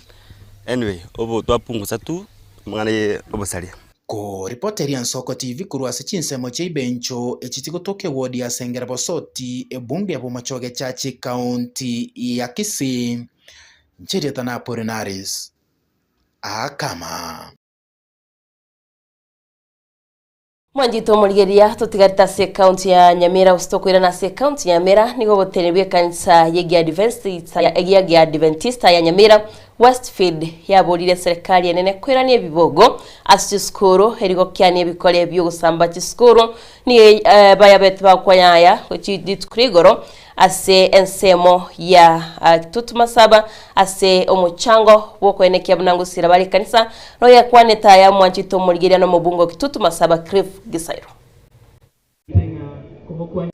anyway obo twapungusa tu amang'ana ya obosaria. Koripoteria Nsoko TV korwa ase chinsemo chia Ibencho echi chigotoka ewodi ya Sengera Bosoti, ebunge ya Bomachoge Church ekaunti ya Kisii. Inche erieta na Apolinaris Akama. Mwanchete omorigereria totigarete ase ekaunti ya Nyamira gose tokoirana ase ekaunti ya Nyamira nigo oboteneneri bw'ekanisa y'Egiadventista ya Nyamira Westfield yaborire eserekari enene koirania ebibogo ase chisukuru eri gokiania ebikore bi'ogosamba chisukuru nigo bayabete bakwanya aya rituko ria igoro ase ensemo ya Kitutu Masaba ase omochango bw'okoenekia buna ngosira bare ekanisa noyekwanete aya omwanchete omorigereria na omobunge o Kitutu Masaba Cliff Gisairo.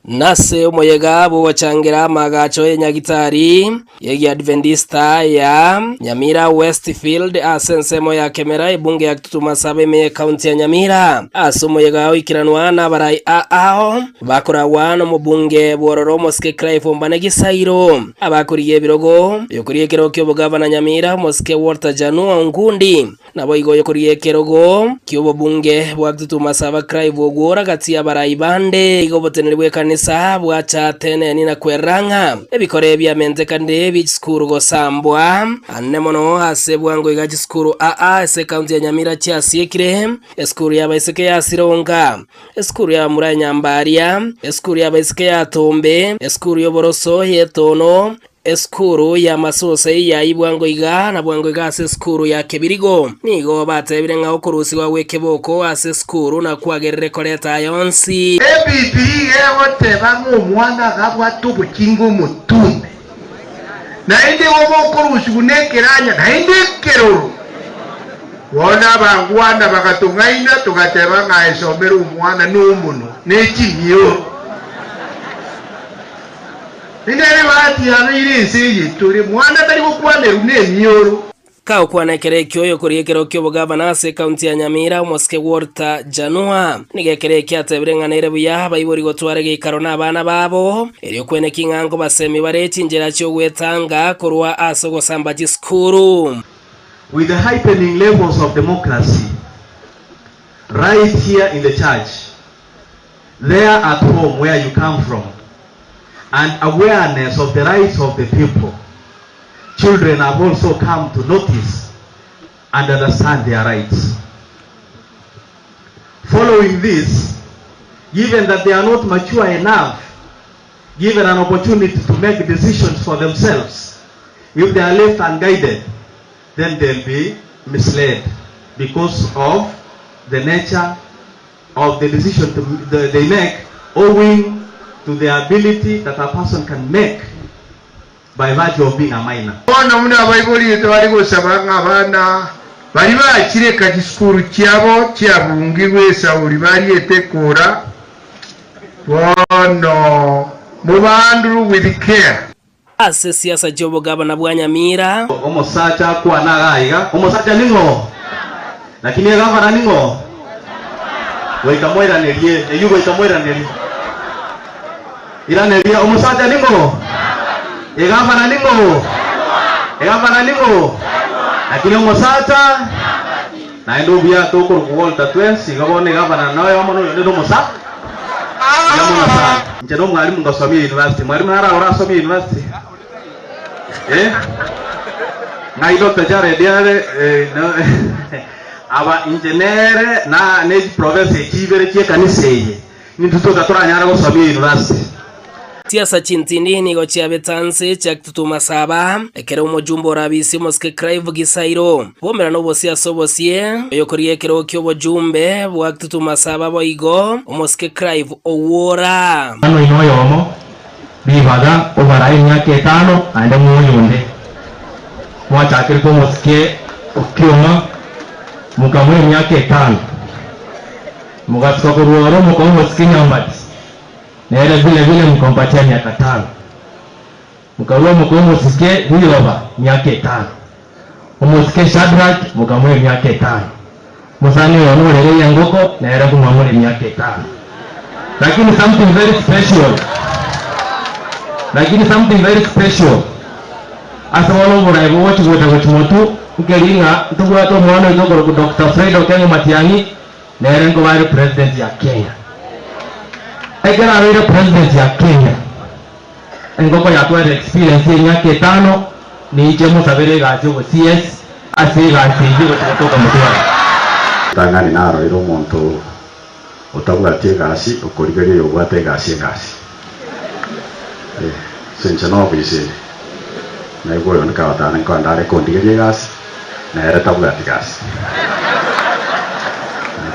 Nase omoyega bw'ogochangera amaagacho y'enyagitari y'Egiadventista ya Nyamira Westfield ase ensemo ya Kemera ebunge ya Kitutu Masaba ime y'Ekaunti ya Nyamira. Ase omoyega oikeranwa nabarai ao bakoragwa nomobunge bw'ororo omosike Clive Ombane Gisairo, abakorigia ebirogo biokoria ekerogo ki'obogavana Nyamira omosike Walter Janua Onkundi, Naboigo oyokoria ekerogo ki'obobunge bwa Kitutu Masaba Clive Ogwora gati y'abarai bande. Igo oboteneneri bw'ekanisa bwacha teneni na kwerera ng'a ebikore ebiamentekanire bie chisukuru gosambwa anene mono ase bwango iga chisukuru aa ase ekaunti ya Nyamira chiasiekire, esukuru y'abaiseke ya Sironga, esukuru y'abamura ya Nyambaria, esukuru y'abaiseke ya Tombe, esukuru y'oboroso y'Etono, Esukuru y'amasose ya Ibwango iga na bwango iga ase esukuru ya Kebirigo. Nigo batebire ng'a okorusigwa gw'ekeboko ase esukuru nakwagerire koreta aya onsi. Ebibilia iga egoteba ng'a omwana agabwate obokinga omotume, naende igo bokorusigwa nekeranya, naende ekeroro. Bono abangwana bagatong'aina, togateba ng'a esomere omwana nomonwa ne chimioro. Inee bahati yabeire ense eye tore, mwana tari gokwanerwa nemioro? Kagokwana ekero ekio oyokoria ekero ki'obogavana ase ekaunti ya Nyamira, omosike Walter Janua, nigo ekero ekio atebire ng'a nere buya abaibori gotwara egeikaro nabana babo, erio kweneki ng'a nkobasemi bare chinchera chi'ogwetanga korwa ase ogosamba chisukuru. With the heightening levels of democracy right here in the church, there at home where you come from, and awareness of the rights of the people, children have also come to notice and understand their rights. Following this, given that they are not mature enough, given an opportunity to make decisions for themselves, if they are left unguided, then they'll be misled because of the nature of the decision to, the, they make owing to the ability that a person can make by virtue of being a minor. Bono buna abaibori tibari gosaba ng'a abana baria bachireka chisukuru chiabo chiabungirwe esauri bariete ekura, bono mobanduru with care. Ase siasa chi'obogabana bwa Nyamira. Omosacha akwane iga iga, Omosacha ning'o? Lakini egavana ning'o? Goika moiranerie, eyio goika moiranerie. Iraneria, Omosacha ning'o? Egavana ning'o? Egavana ning'o? Lakini omosacha naende obuya tokorokwa Walter twensi, iga bono egavana noyomo noyonde nomosa. Mbuya mono sana. Inche nomwalimu ngosomia university. Mwalimu naro orasomie university? Eh? Ng'ai Doctor Jared are eh, no, aba inche nere na ne chiprovince echi ibere chi'ekanisa eye nintwe toka toranyare gosomia university. Chiasa chintindi nigo chiabete anse chiagtutuma saba, ekero omojumbe orabisia omosike Clive Gisairo bwomera nobosie ase obosie, oyokoria ekerogo ki'obojumbe bwagtutuma saba boigo omosike Clive Owuora. Mwana oino oyomo ribaga obarae emiaka etano, naende moe oyonde. Mwachakerete omosike o kioma, mokamoa emiaka etano. Mogasuka korwa oro mokamoa omosike Nyambati. Nere bile bile mukampatia miaka tano, mukarua mokoa omosike riroba miaka etano, omosike Shadrack mukamoa emiaka etano, omosani oyo norere engoko nere nkomwamora emiaka etano. Lakini something very special, lakini something very special ase bono oborai bogochi gocha gochi motu nkeri ng'a ntobwate omwana oito okorokwa Doctor Fred Okengo Matiang'i Nere nkoba are president ya Kenya. Ekero abeire president ya Kenya, engoko yatwarire experience ye emiaka etano, ninche mosabere egasi obo CS ase egasi eyio egochi gotoka motware. Ritang'ani naroire omonto otabwati egasi okorigeria oyobwate egasi egasi. Eh, ase inche nobisi ere, naigwa oyonde kagotaara nkoenda are kondigeria egasi, na ere tabwati gasi.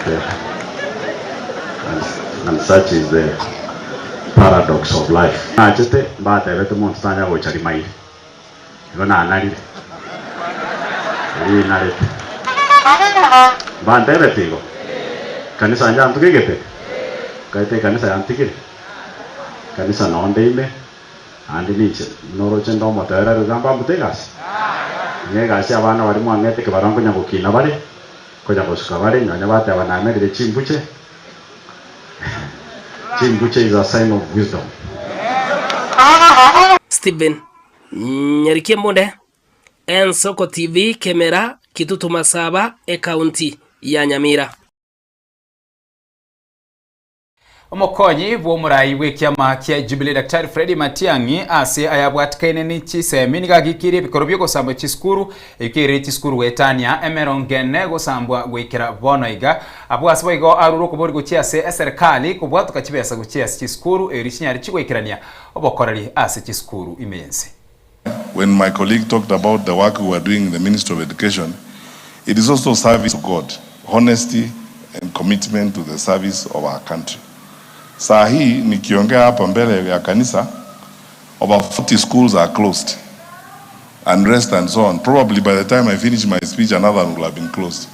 Okay. And, and such is the paradox of life. Nachete mbatebete monto tanya gocha rimairi, igo nanarire, rinarete. Mbantebete igo, kanisa njantuge gete, nkaete ekanisa yantigire. Kanisa nao nde ime, naende ninche noroche nde omotoereru iga mbambute egasi. Ng'a egasi abana baria mwang'ete ekebarua nkonya gokina bare, nkonya gosuka bare, nonya bateba namerire chimbuche, chimbuche is a sign of wisdom. Stephen Nyarikia Mbunde, Ensoko TV, Kemera, Kitutu Masaba, Ekaunti ya Nyamira. Omokonyi bw'omorai bw'ekiama kia Jubilee Daktari Freddy Matiang'i ase ayabwatikaine ne chisemi nigo agikirie ebikoro bi'ogosambwa chisukuru ebikeirire chisukuru goetania emerongo ene gosambwa goikera bono iga. Abwo ase boigo arure okobori gochia ase eserekari kobwatoka chibesa gochia ase chisukuru erio chinyare chigoikerania obokoreri ase chisukuru ime y'ense. When my colleague talked about the work we were doing in the Ministry of Education, it is also service to God, honesty and commitment to the service of our country. Saa hii nikiongea hapa mbele ya kanisa, over 40 schools are closed and rest and so on. Probably by the time I finish my speech, another one will have been closed.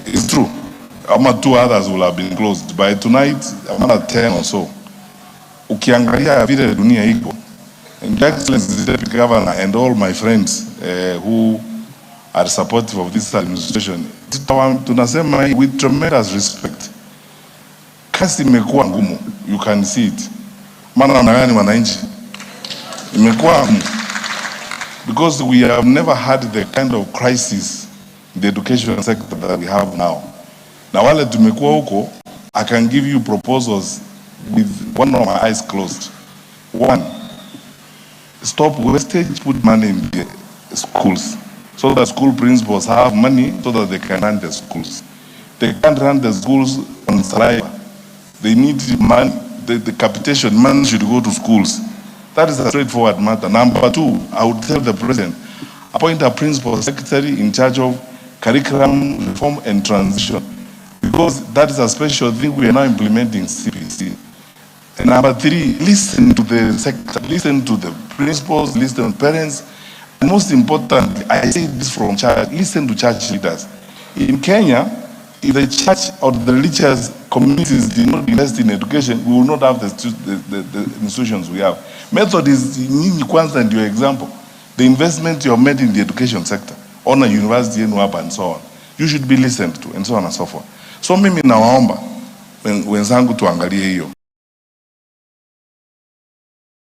It's true. Ama two others will have been closed. By tonight, another 10 or so. Ukiangalia vile dunia iko, and Your Excellency the Deputy Governor and all my friends uh, who are supportive of this administration, tunasema with tremendous respect, kazi imekuwa ngumu, you can see it. Maana namna gani wananchi, imekuwa ngumu because we have never had the kind of crisis in the education sector that we have now. Na wale tumekuwa huko, I can give you proposals with one of my eyes closed. One, stop wastage, put money in the schools so that school principals have money so that they can run the schools. They can't run the schools on saliva. They need money. The capitation money should go to schools. That is a straightforward matter. Number two, I would tell the president, appoint a principal secretary in charge of curriculum reform and transition, because that is a special thing we are now implementing CPC. And number three, listen to the sector, listen to the principals, listen to parents. And most importantly, I say this from church, listen to church leaders. In Kenya, If the church or the religious communities did not invest in education, we will not have the, the, the, the institutions we have. Methodist, nyinyi kwanza ndio example. The investment you have made in the education sector, on a university yenu hapa and so on. You should be listened to and so on and so forth. So mimi nawaomba wenzangu tuangalie hiyo.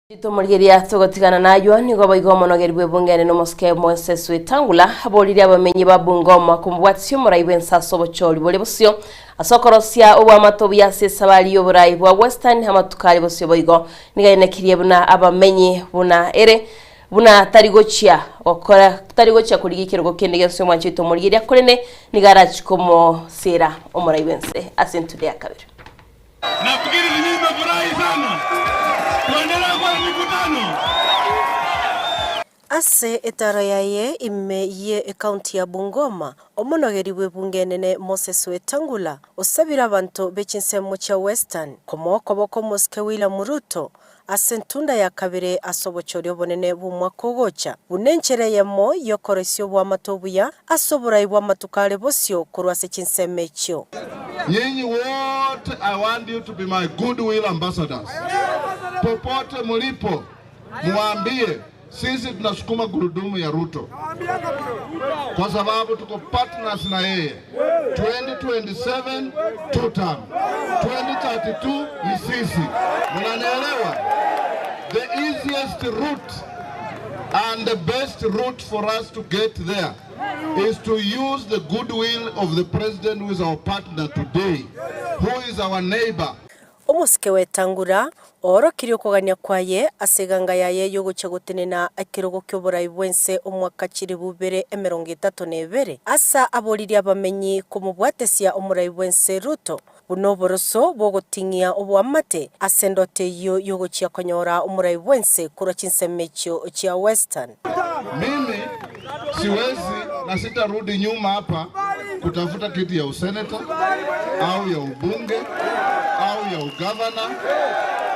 Ritomorigeria togotigana naywo nigo boigo omonogeri bw'ebungene na omosike Moses Wetangula aboririe abamenyi ba Bungoma komobwatisia omorai bw'ense ase obochori bore bosio ase okorosia obwamato buya ase esabari y'oborai bwa Western amatuko are bosio boigo nigo aenekirie buna abamenyi buna ere buna tari gochia gokora tari gochia korigia ekerogo kende gionsi omwanchi oito omorigeria korende nigo arachie komosera omorai bw'ense ase entudo ya kabere. Nafikiri nyinyi mmefurahi sana. Tuendelee kwa mikutano. Ase etaro yaye ime ye ekaunti ya Bungoma, omonogeri bw'ebunge enene Moses Wetangula osabire abanto be chinsemo chia Western komoa okoboko omosike William Ruto ase entunda ya kabere ase obochori obonene bw'omwaka ogocha, buna enchera eyemo y'okoroisia oboamate obuya ase oborai bw'amatuko are bosio korwa ase chinsemo echio. Nyinyi wote I want you to be my goodwill ambassadors. Popote mulipo muambie sisi tunasukuma gurudumu ya Ruto kwa sababu tuko partners na yeye. 2027 two term, 2032 ni sisi. Mnanielewa? The easiest route and the best route for us to get there is to use the goodwill of the president who is our partner today, who is our neighbor. Omosike Wetangula oorokirie okogania kwaye ase eganga yaye y'ogochia gotenena ekerogo ki'oborai bw'ense omwaka chilifu ibere emerongo etato na ebere, ase aboririe abamenyi komobwatesia omorai bw'ense Ruto buna oboroso bw'ogoting'ia oboamate ase endoto eyio y'ogochia konyora omorai bw'ense korwa chinsemo echio chia Western. Mimi siwezi na sitarudi nyuma hapa kutafuta kiti ya useneta au ya ubunge au ya ugavana.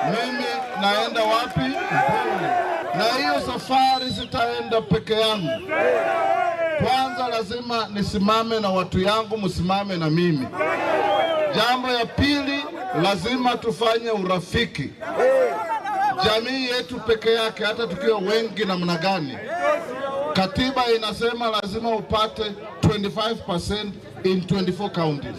Mimi naenda wapi? Mbele. Na hiyo safari sitaenda peke yangu. Kwanza lazima nisimame na watu yangu, msimame na mimi. Jambo ya pili, lazima tufanye urafiki. Jamii yetu peke yake, hata tukiwa wengi namna gani, katiba inasema lazima upate 25% in 24 counties.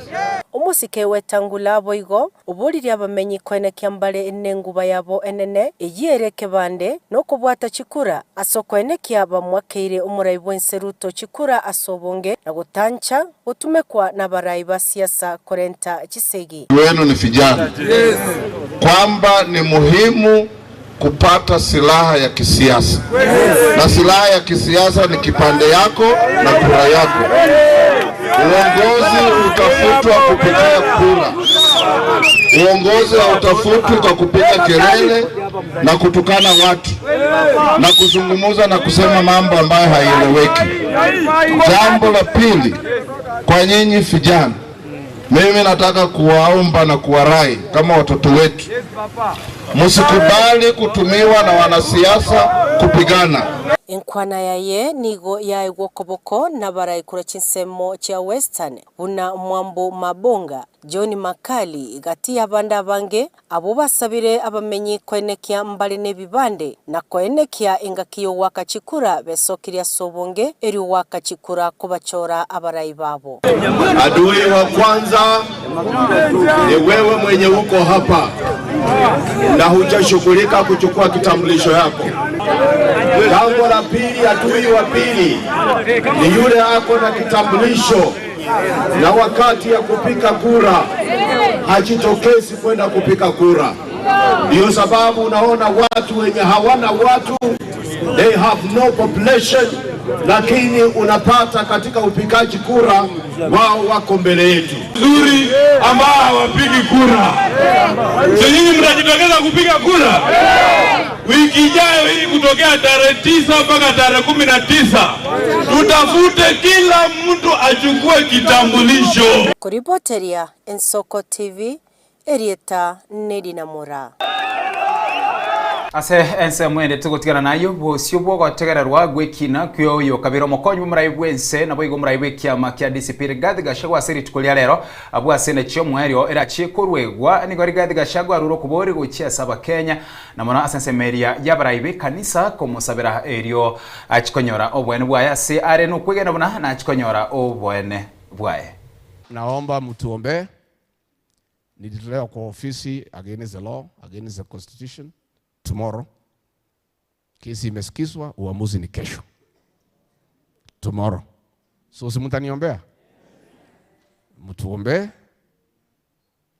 Omosike Wetangula boigo oboririe abamenyi koenekia mbare nenguba yabo enene eyio ere ekebande na okobwata chikura ase okoenekia bamwakeire omorai bw'ense Ruto chikura ase obonge na gotancha gotumekwa nabarai ba siasa korenta chisegi. Wenu ni vijana kwamba ni muhimu kupata silaha ya kisiasa, na silaha ya kisiasa ni kipande yako na kura yako. Uongozi utafutwa kupitia kura. Uongozi hautafutwi kwa kupiga kelele na kutukana watu na kuzungumza na kusema mambo ambayo haieleweki. Jambo la pili, kwa nyinyi vijana, mimi nataka kuwaomba na kuwarai kama watoto wetu, msikubali kutumiwa na wanasiasa kupigana. Enkwana yaye nigo yaegwa okoboko nabarai korwa chinsemo chia Western buna Mwambo Mabonga, John Makali gati y'abande abange abwo basabire abamenyi koenekia mbare na ebibande na koenekia engaki y'ogoaka chikura besokirie ase obonge erio goaka chikura kobachora abarai babo. Adui wa kwanza ni wewe mwenye uko hapa na hujashughulika kuchukua kitambulisho yako. Jambo la pili, adui wa pili ni yule ako na kitambulisho na wakati ya kupika kura hajitokezi kwenda kupika kura. Ndiyo sababu unaona watu wenye hawana watu, they have no population, lakini unapata katika upikaji kura wao wako mbele yetu. Nzuri ambao hawapigi kura. Si nyinyi mtajitokeza kupiga kura? Wiki ijayo hii kutokea tarehe 9 mpaka tarehe 19 tutafute kila mtu achukue kitambulisho. Koripoteria Ensoko TV, erieta Nedina Moraa. Ase ensemo ende togotigana nayio, bosio bw'ogotegererwa gw'ekina kw'oyo kabere omokonyi bw'omorai bw'ense, naboigo omorai bw'ekiama kia DCP Rigathi Gachagua ase rituko ria rero, abwo ase endachi y'omoerio erachie koruegwa, nigo Rigathi Gachagua arure okobori gochia ase Abakenya, na mono ase ensemo eria y'abarai b'ekanisa komosabera erio achie konyora oboene bwaye ase are nokwegena buna nachie konyora oboene bwaye. Naomba mtuombee. Nilitolewa kwa ofisi against the law, against the constitution tomorrow. Kesi imesikizwa, uamuzi ni kesho. Tomorrow. So si mtaniombea? Mtuombee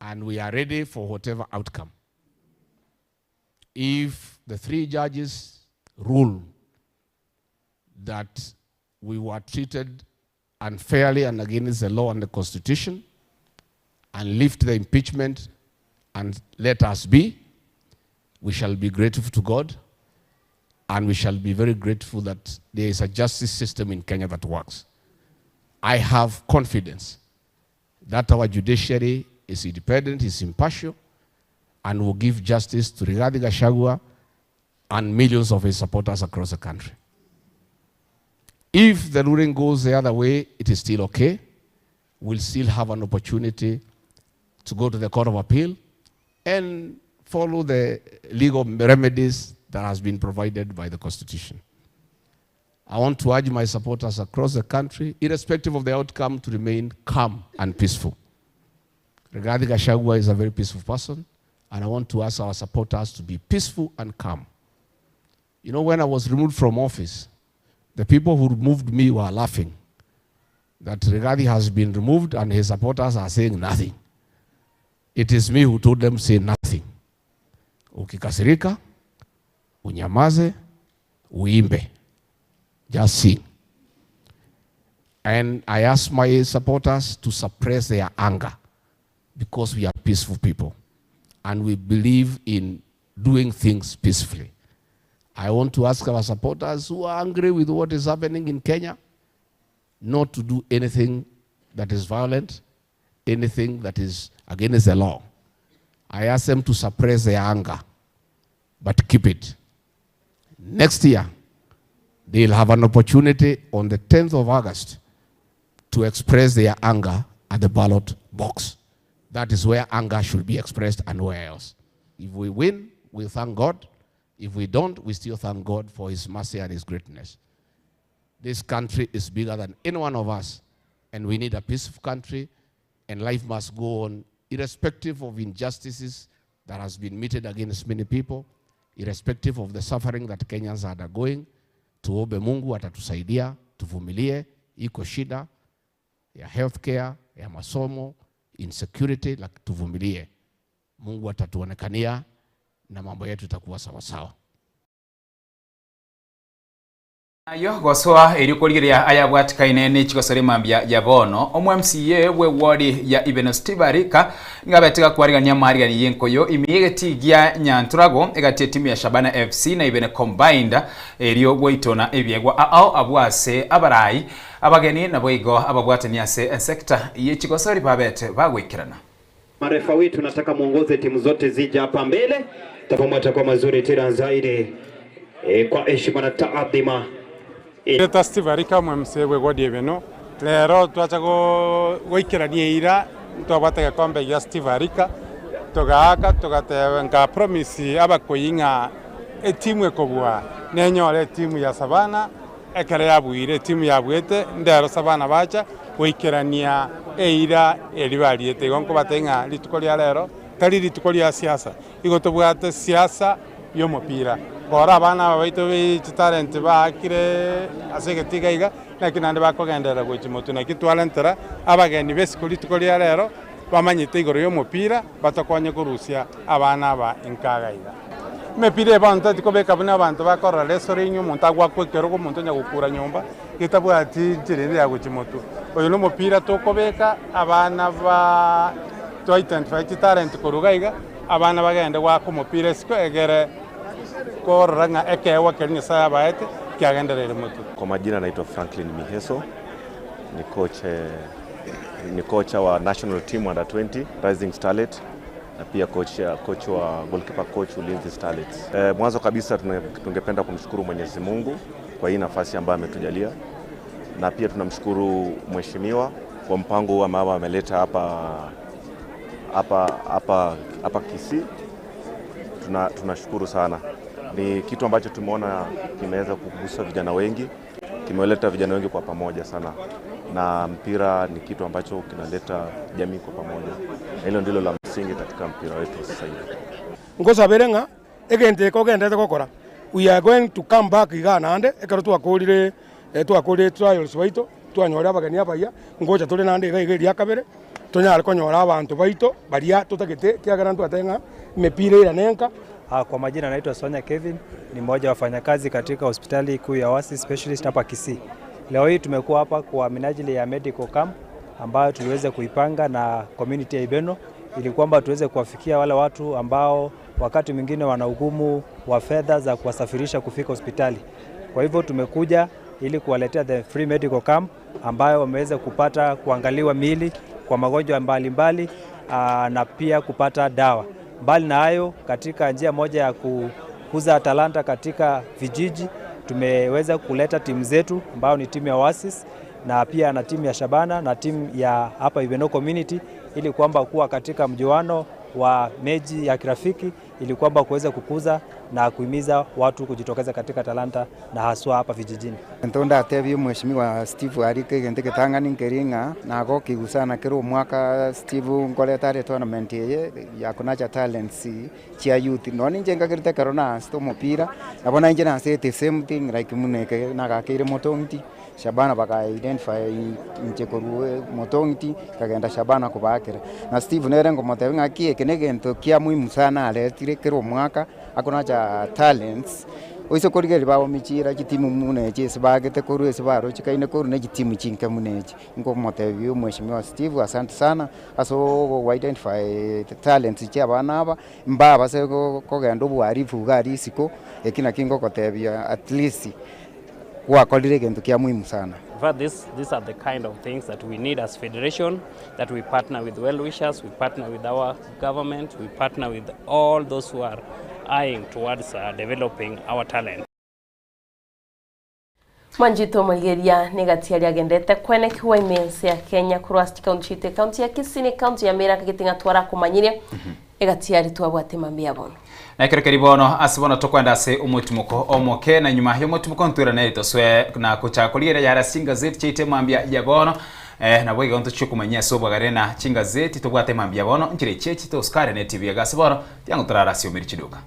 and we are ready for whatever outcome. If the three judges rule that we were treated unfairly and against the law and the constitution and lift the impeachment and let us be, we shall be grateful to God and we shall be very grateful that there is a justice system in Kenya that works. I have confidence that our judiciary is independent, is impartial, and will give justice to Rigathi Gachagua and millions of his supporters across the country. If the ruling goes the other way, it is still okay. We'll still have an opportunity to go to the Court of Appeal and follow the legal remedies that has been provided by the Constitution. I want to urge my supporters across the country, irrespective of the outcome, to remain calm and peaceful. Rigathi Gachagua is a very peaceful person, and I want to ask our supporters to be peaceful and calm. You know, when I was removed from office, the people who removed me were laughing that Rigathi has been removed and his supporters are saying nothing. It is me who told them say nothing. Ukikasirika, unyamaze, uimbe. Just sing. And I ask my supporters to suppress their anger because we are peaceful people and we believe in doing things peacefully. I want to ask our supporters who are angry with what is happening in Kenya not to do anything that is violent, anything that is against the law. I ask them to suppress their anger, but keep it. Next year, they'll have an opportunity on the 10th of August to express their anger at the ballot box. That is where anger should be expressed and nowhere else. If we win, we thank God. If we don't, we still thank God for his mercy and his greatness. This country is bigger than any one of us, and we need a peaceful country, and life must go on irrespective of injustices that has been meted against many people, irrespective of the suffering that Kenyans are undergoing. Tuombe Mungu atatusaidia, tuvumilie. Iko shida ya healthcare, ya masomo, insecurity, lakini tuvumilie. Mungu atatuonekania na mambo yetu itakuwa sawasawa. Ayo gosoa erio korigereria ayabwatikaine ne chigosori mambia ya bono omo MCA we ward ya Ibeno Steve Arika ngabetega kwarigania marigani yenkoyo imiegeti gia Nyanturago egatie timu ya Shabana FC na Ibeno Combined erio gwaitona ebiegwa ao abwase abarai abageni naboigo ababwatani ase sector ye chigosori babete bagwikirana. Marefa wetu nataka muongoze timu zote zija hapa mbele, tapamu atakuwa mazuri tena zaidi e, kwa heshima na taadhima. Eta Steve Arika MCA bwe ward Ibeno lero twacha goikerania ira twabwata gekombe gia Steve Arika tugaaka tugateba nka promise abakoying'a etimu ekobua nenyore etimu ya Savana ekere yabuire etimu yabwete ndero Savana bacha goikerania eira eri bariete igo nkobate ng'a rituko ria rero tari rituko ria siasa igo tobwate siasa ya omopira kora abana aba baito be chitalent baakire ase egetiga iga naki naende bakogenderera gochi motu naki twarentera abageni besiko rituko ria rero bamanyete igoro ya omopira batokonye korusia abana aba enkaga iga emepira ebo tikobeka buna abanto bakorora resore omonto agwakwa ekerogo omonto onya gokura nyomba getabwati nchera ende ya gochi motu oyo na omopira tokobeka abana ba twa identify chitalent koruga iga abana bagende gwaka omopira esiko egere korora ng'a ekeewa keria Nyasaye abaete kiagendereire motu. Kwa majina naitwa Franklin Miheso, ni coach, ni kocha wa national team under 20 Rising Starlet na pia coach, coach wa goalkeeper coach Ulinzi Starlets. Eh, mwanzo kabisa tungependa kumshukuru Mwenyezi Mungu kwa hii nafasi ambayo ametujalia na pia tunamshukuru mheshimiwa kwa mpango huu ambao ameleta hapa hapa hapa hapa Kisii. Tuna, tunashukuru sana. Ni kitu ambacho tumeona kimeweza kugusa vijana wengi, kimeleta vijana wengi kwa pamoja sana, na mpira ni kitu ambacho kinaleta jamii kwa pamoja, na hilo ndilo la msingi katika mpira wetu sasa hivi. Ngosabere ng'a egento eke ogenderete gokora, we are going to come back igaa naende, ekero twakorire twakorire trials baito, twanyora abageni abayia, ngocha tore naende iga iga eria kabere, tonyare konyora abanto baito baria totagete ekiagera ntwatebe ng'a emepira eirane enka. Kwa majina naitwa Sonya Kevin, ni mmoja wa wafanyakazi katika hospitali kuu ya Oasis Specialist hapa Kisii. Leo hii tumekuwa hapa kwa minajili ya medical camp ambayo tuliweza kuipanga na community ya Ibeno ili kwamba tuweze kuwafikia wale watu ambao wakati mwingine wana ugumu wa fedha za kuwasafirisha kufika hospitali. Kwa hivyo tumekuja ili kuwaletea the free medical camp ambayo wameweza kupata kuangaliwa miili kwa magonjwa mbalimbali na pia kupata dawa. Mbali na hayo, katika njia moja ya kukuza talanta katika vijiji, tumeweza kuleta timu zetu ambayo ni timu ya Oasis na pia na timu ya Shabana na timu ya hapa Ibeno Community ili kwamba kuwa katika mjuano wa mechi ya kirafiki ili kwamba kuweza kukuza na kuhimiza watu kujitokeza katika talanta na haswa hapa vijijini. Ento ndatebie mheshimiwa Steve Arike egento egetang'ani nkeri ng'a nagokigusana kera omwaka Steve nkoreta are tournament eye ya kunacha talents chia youth. Nonye ninche nkagerete ekero naansete omopira, nabo nainche nansete same thing like buna eke nagakeire motong'iti, Shabana baka identify inche korwa motong'iti, nkagenda Shabana kobaakera. Na Steve nere ngomotebia ng'aki eke na egento kia muhimu sana aretire kera omwaka, akonacha talents, oise korigereria bagomichira chitimu buna echi ase baagete korwa ase barochekaine korwa na echitimu chinke buna echi. Nkomotebia omweshimiwa Steve asante sana ase ogo identify talents chia abana aba, mbabase kogenda oboharifu iga aria isiko, eki naki ngogotebia at least gwakorire egento kia muhimu sana. In fact, this, these are the kind of things that we need as federation, that we partner with well-wishers, we partner with our government, we partner with all those who are eyeing towards uh, developing our talent. Mwanjito omorigeria negati aria agendete kwenekigwa ime ense ya Kenya korwa ase chikaunti chiaito ekaunti ya Kisii na ekaunti ya Meru akagete ng'a twarakomanyire egati aria twabwate mambia bono. Na ekero keria bono ase bono tokwenda ase omotimoko omoke, na nyuma y'omotimoko ntweraneri tosoe na gochaka korigereria yare ase chingazeti chiaito emambia ya bono. Eh, nabo igo ntochie komanyia ase obwagare na chingazeti tobwate emambia ya bono nchire echiachi tosukare ne TV iga ase bono tiango torara ase omeri chiduka.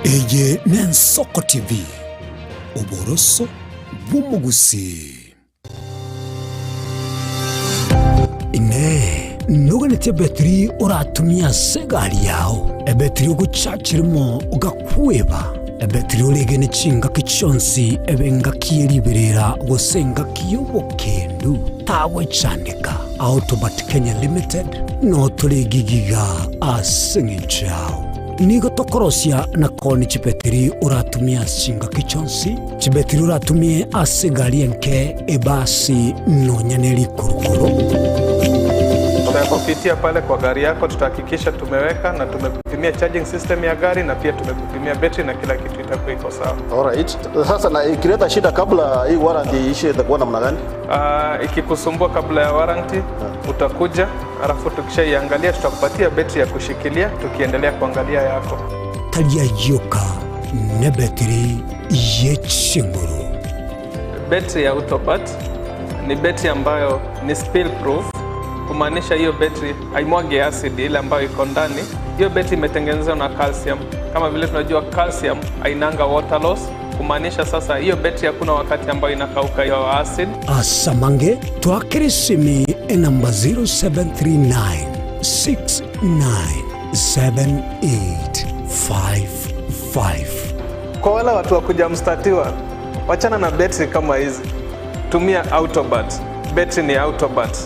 Eye n'Ensoko TV, oboroso bw'omogusii. Inee! Noganetie ebetiri oratumie ase egari yao, ebetiri ogochacha rimo ogakweba, ebetiri oregene chingaki chionsi ebe engaki ye riberera gose engaki y'obokendu? Tagwechandeka. Autobat Kenya Limited notore egigiga ase eng'encho yao. Nigo tokorosia na koonia chibetiri oratumie ase chingaki chionsi, chibetiri oratumie ase egari enke, ebasi, nonya ne rikurukuru. Tutakupitia pale kwa gari yako, tutahakikisha tumeweka na tumekupimia charging system ya gari na pia tumekupimia betri na kila kitu itakuwa iko sawa. Alright. Sasa na ikileta shida kabla hii warranty iishe itakuwa namna gani? Uh, ikikusumbua kabla ya warranty utakuja, alafu tukishaiangalia tutakupatia betri ya kushikilia tukiendelea kuangalia yako. Tari ayio ka nebetiri ye chinguru. Betri ya Autopat ni betri ambayo ni spill proof, kumaanisha hiyo betri haimwagi acid ile ambayo iko ndani. Hiyo betri imetengenezwa na calcium. Kama vile tunajua calcium hainanga water loss, kumaanisha sasa hiyo betri hakuna wakati ambayo inakauka hiyo acid. Asamange twakere esimi enamba 0739 69 7855. Kwa wale watu wa kujamstatiwa, wachana na betri kama hizi, tumia Autobat. Betri ni Autobat.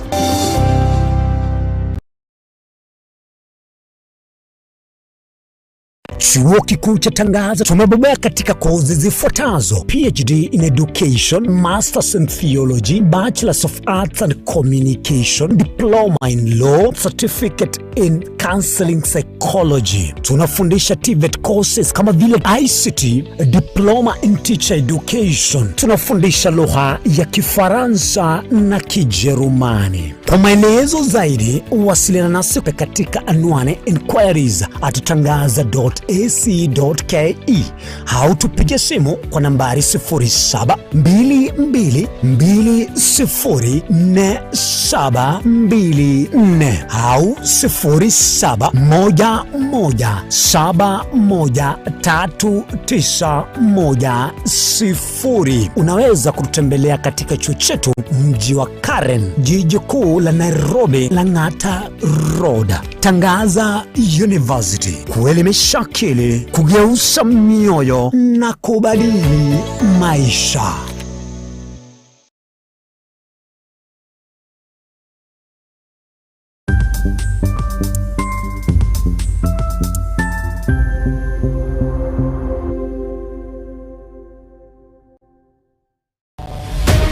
Chuo Kikuu cha Tangaza tumebobea katika kozi zifuatazo: PhD in Education, Masters in Theology, Bachelors of Arts and Communication, Diploma in Law, Certificate in Counseling Psychology. Tunafundisha TVET courses kama vile ICT, Diploma in Teacher Education. Tunafundisha lugha ya Kifaransa na Kijerumani. Kwa maelezo zaidi, wasiliana nasi katika anwani inquiries at tangaza.ac.ke au tupige simu kwa nambari 0722204724 au 0711713910. Unaweza kututembelea katika chuo chetu mji wa Karen, jiji kuu la Nairobi, Lang'ata Road. Tangaza University, kuelimisha akili, kugeuza mioyo na kubadili maisha.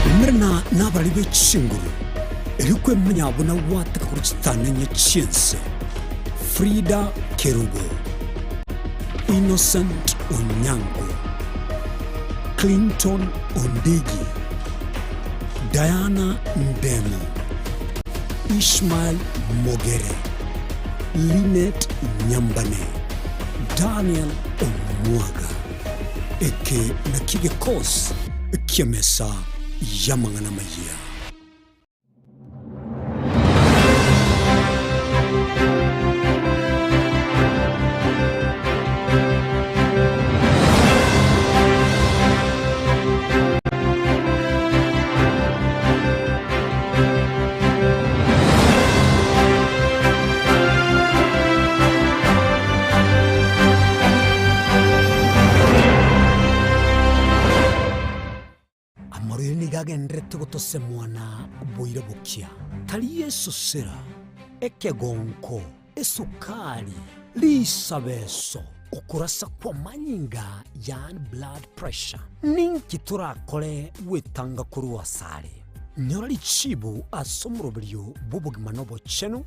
Umerana nabarari be chinguru, erio kwemanya buna gwateka korwa chitanenye chi'ense. Frida Kerubo, Innocent Onyango, Clinton Ondigi, Diana Ndemo, Ishmael Mogere, Linet Nyambane, Daniel Omwaga. Eke nakio gekosi ki'emesa y'amang'ana amayia. Amarwaire nigo agendererete gotosemwa na boira bokia, tari esosera, ekegonko, esukari, risabeso, okorasa kw'amanyinga, yaani blood pressure. Ninki torakore gwetanga korwa asare? Nyora richibu ase omoroberio bw'obogima na obochenu,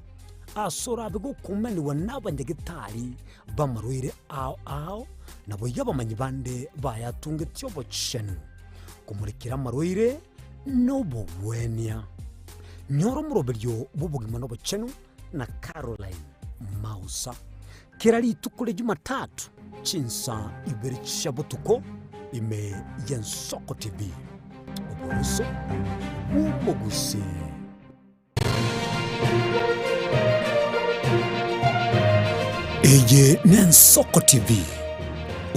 ase orabe gokumanigwa n'abanyagetari b'amarwaire ao ao, naboigo abamanyi bande bayatungetie obochenu, komorekera amarwaire na obogwenia. Nyora omoroberio bw'obogima na obochenu na Caroline Mausa kera rituko ria Jumatatu chinsa ibere chia botuko ime y'Ensoko TV. Oboroso bw'omogusii. Eye n'Ensoko TV,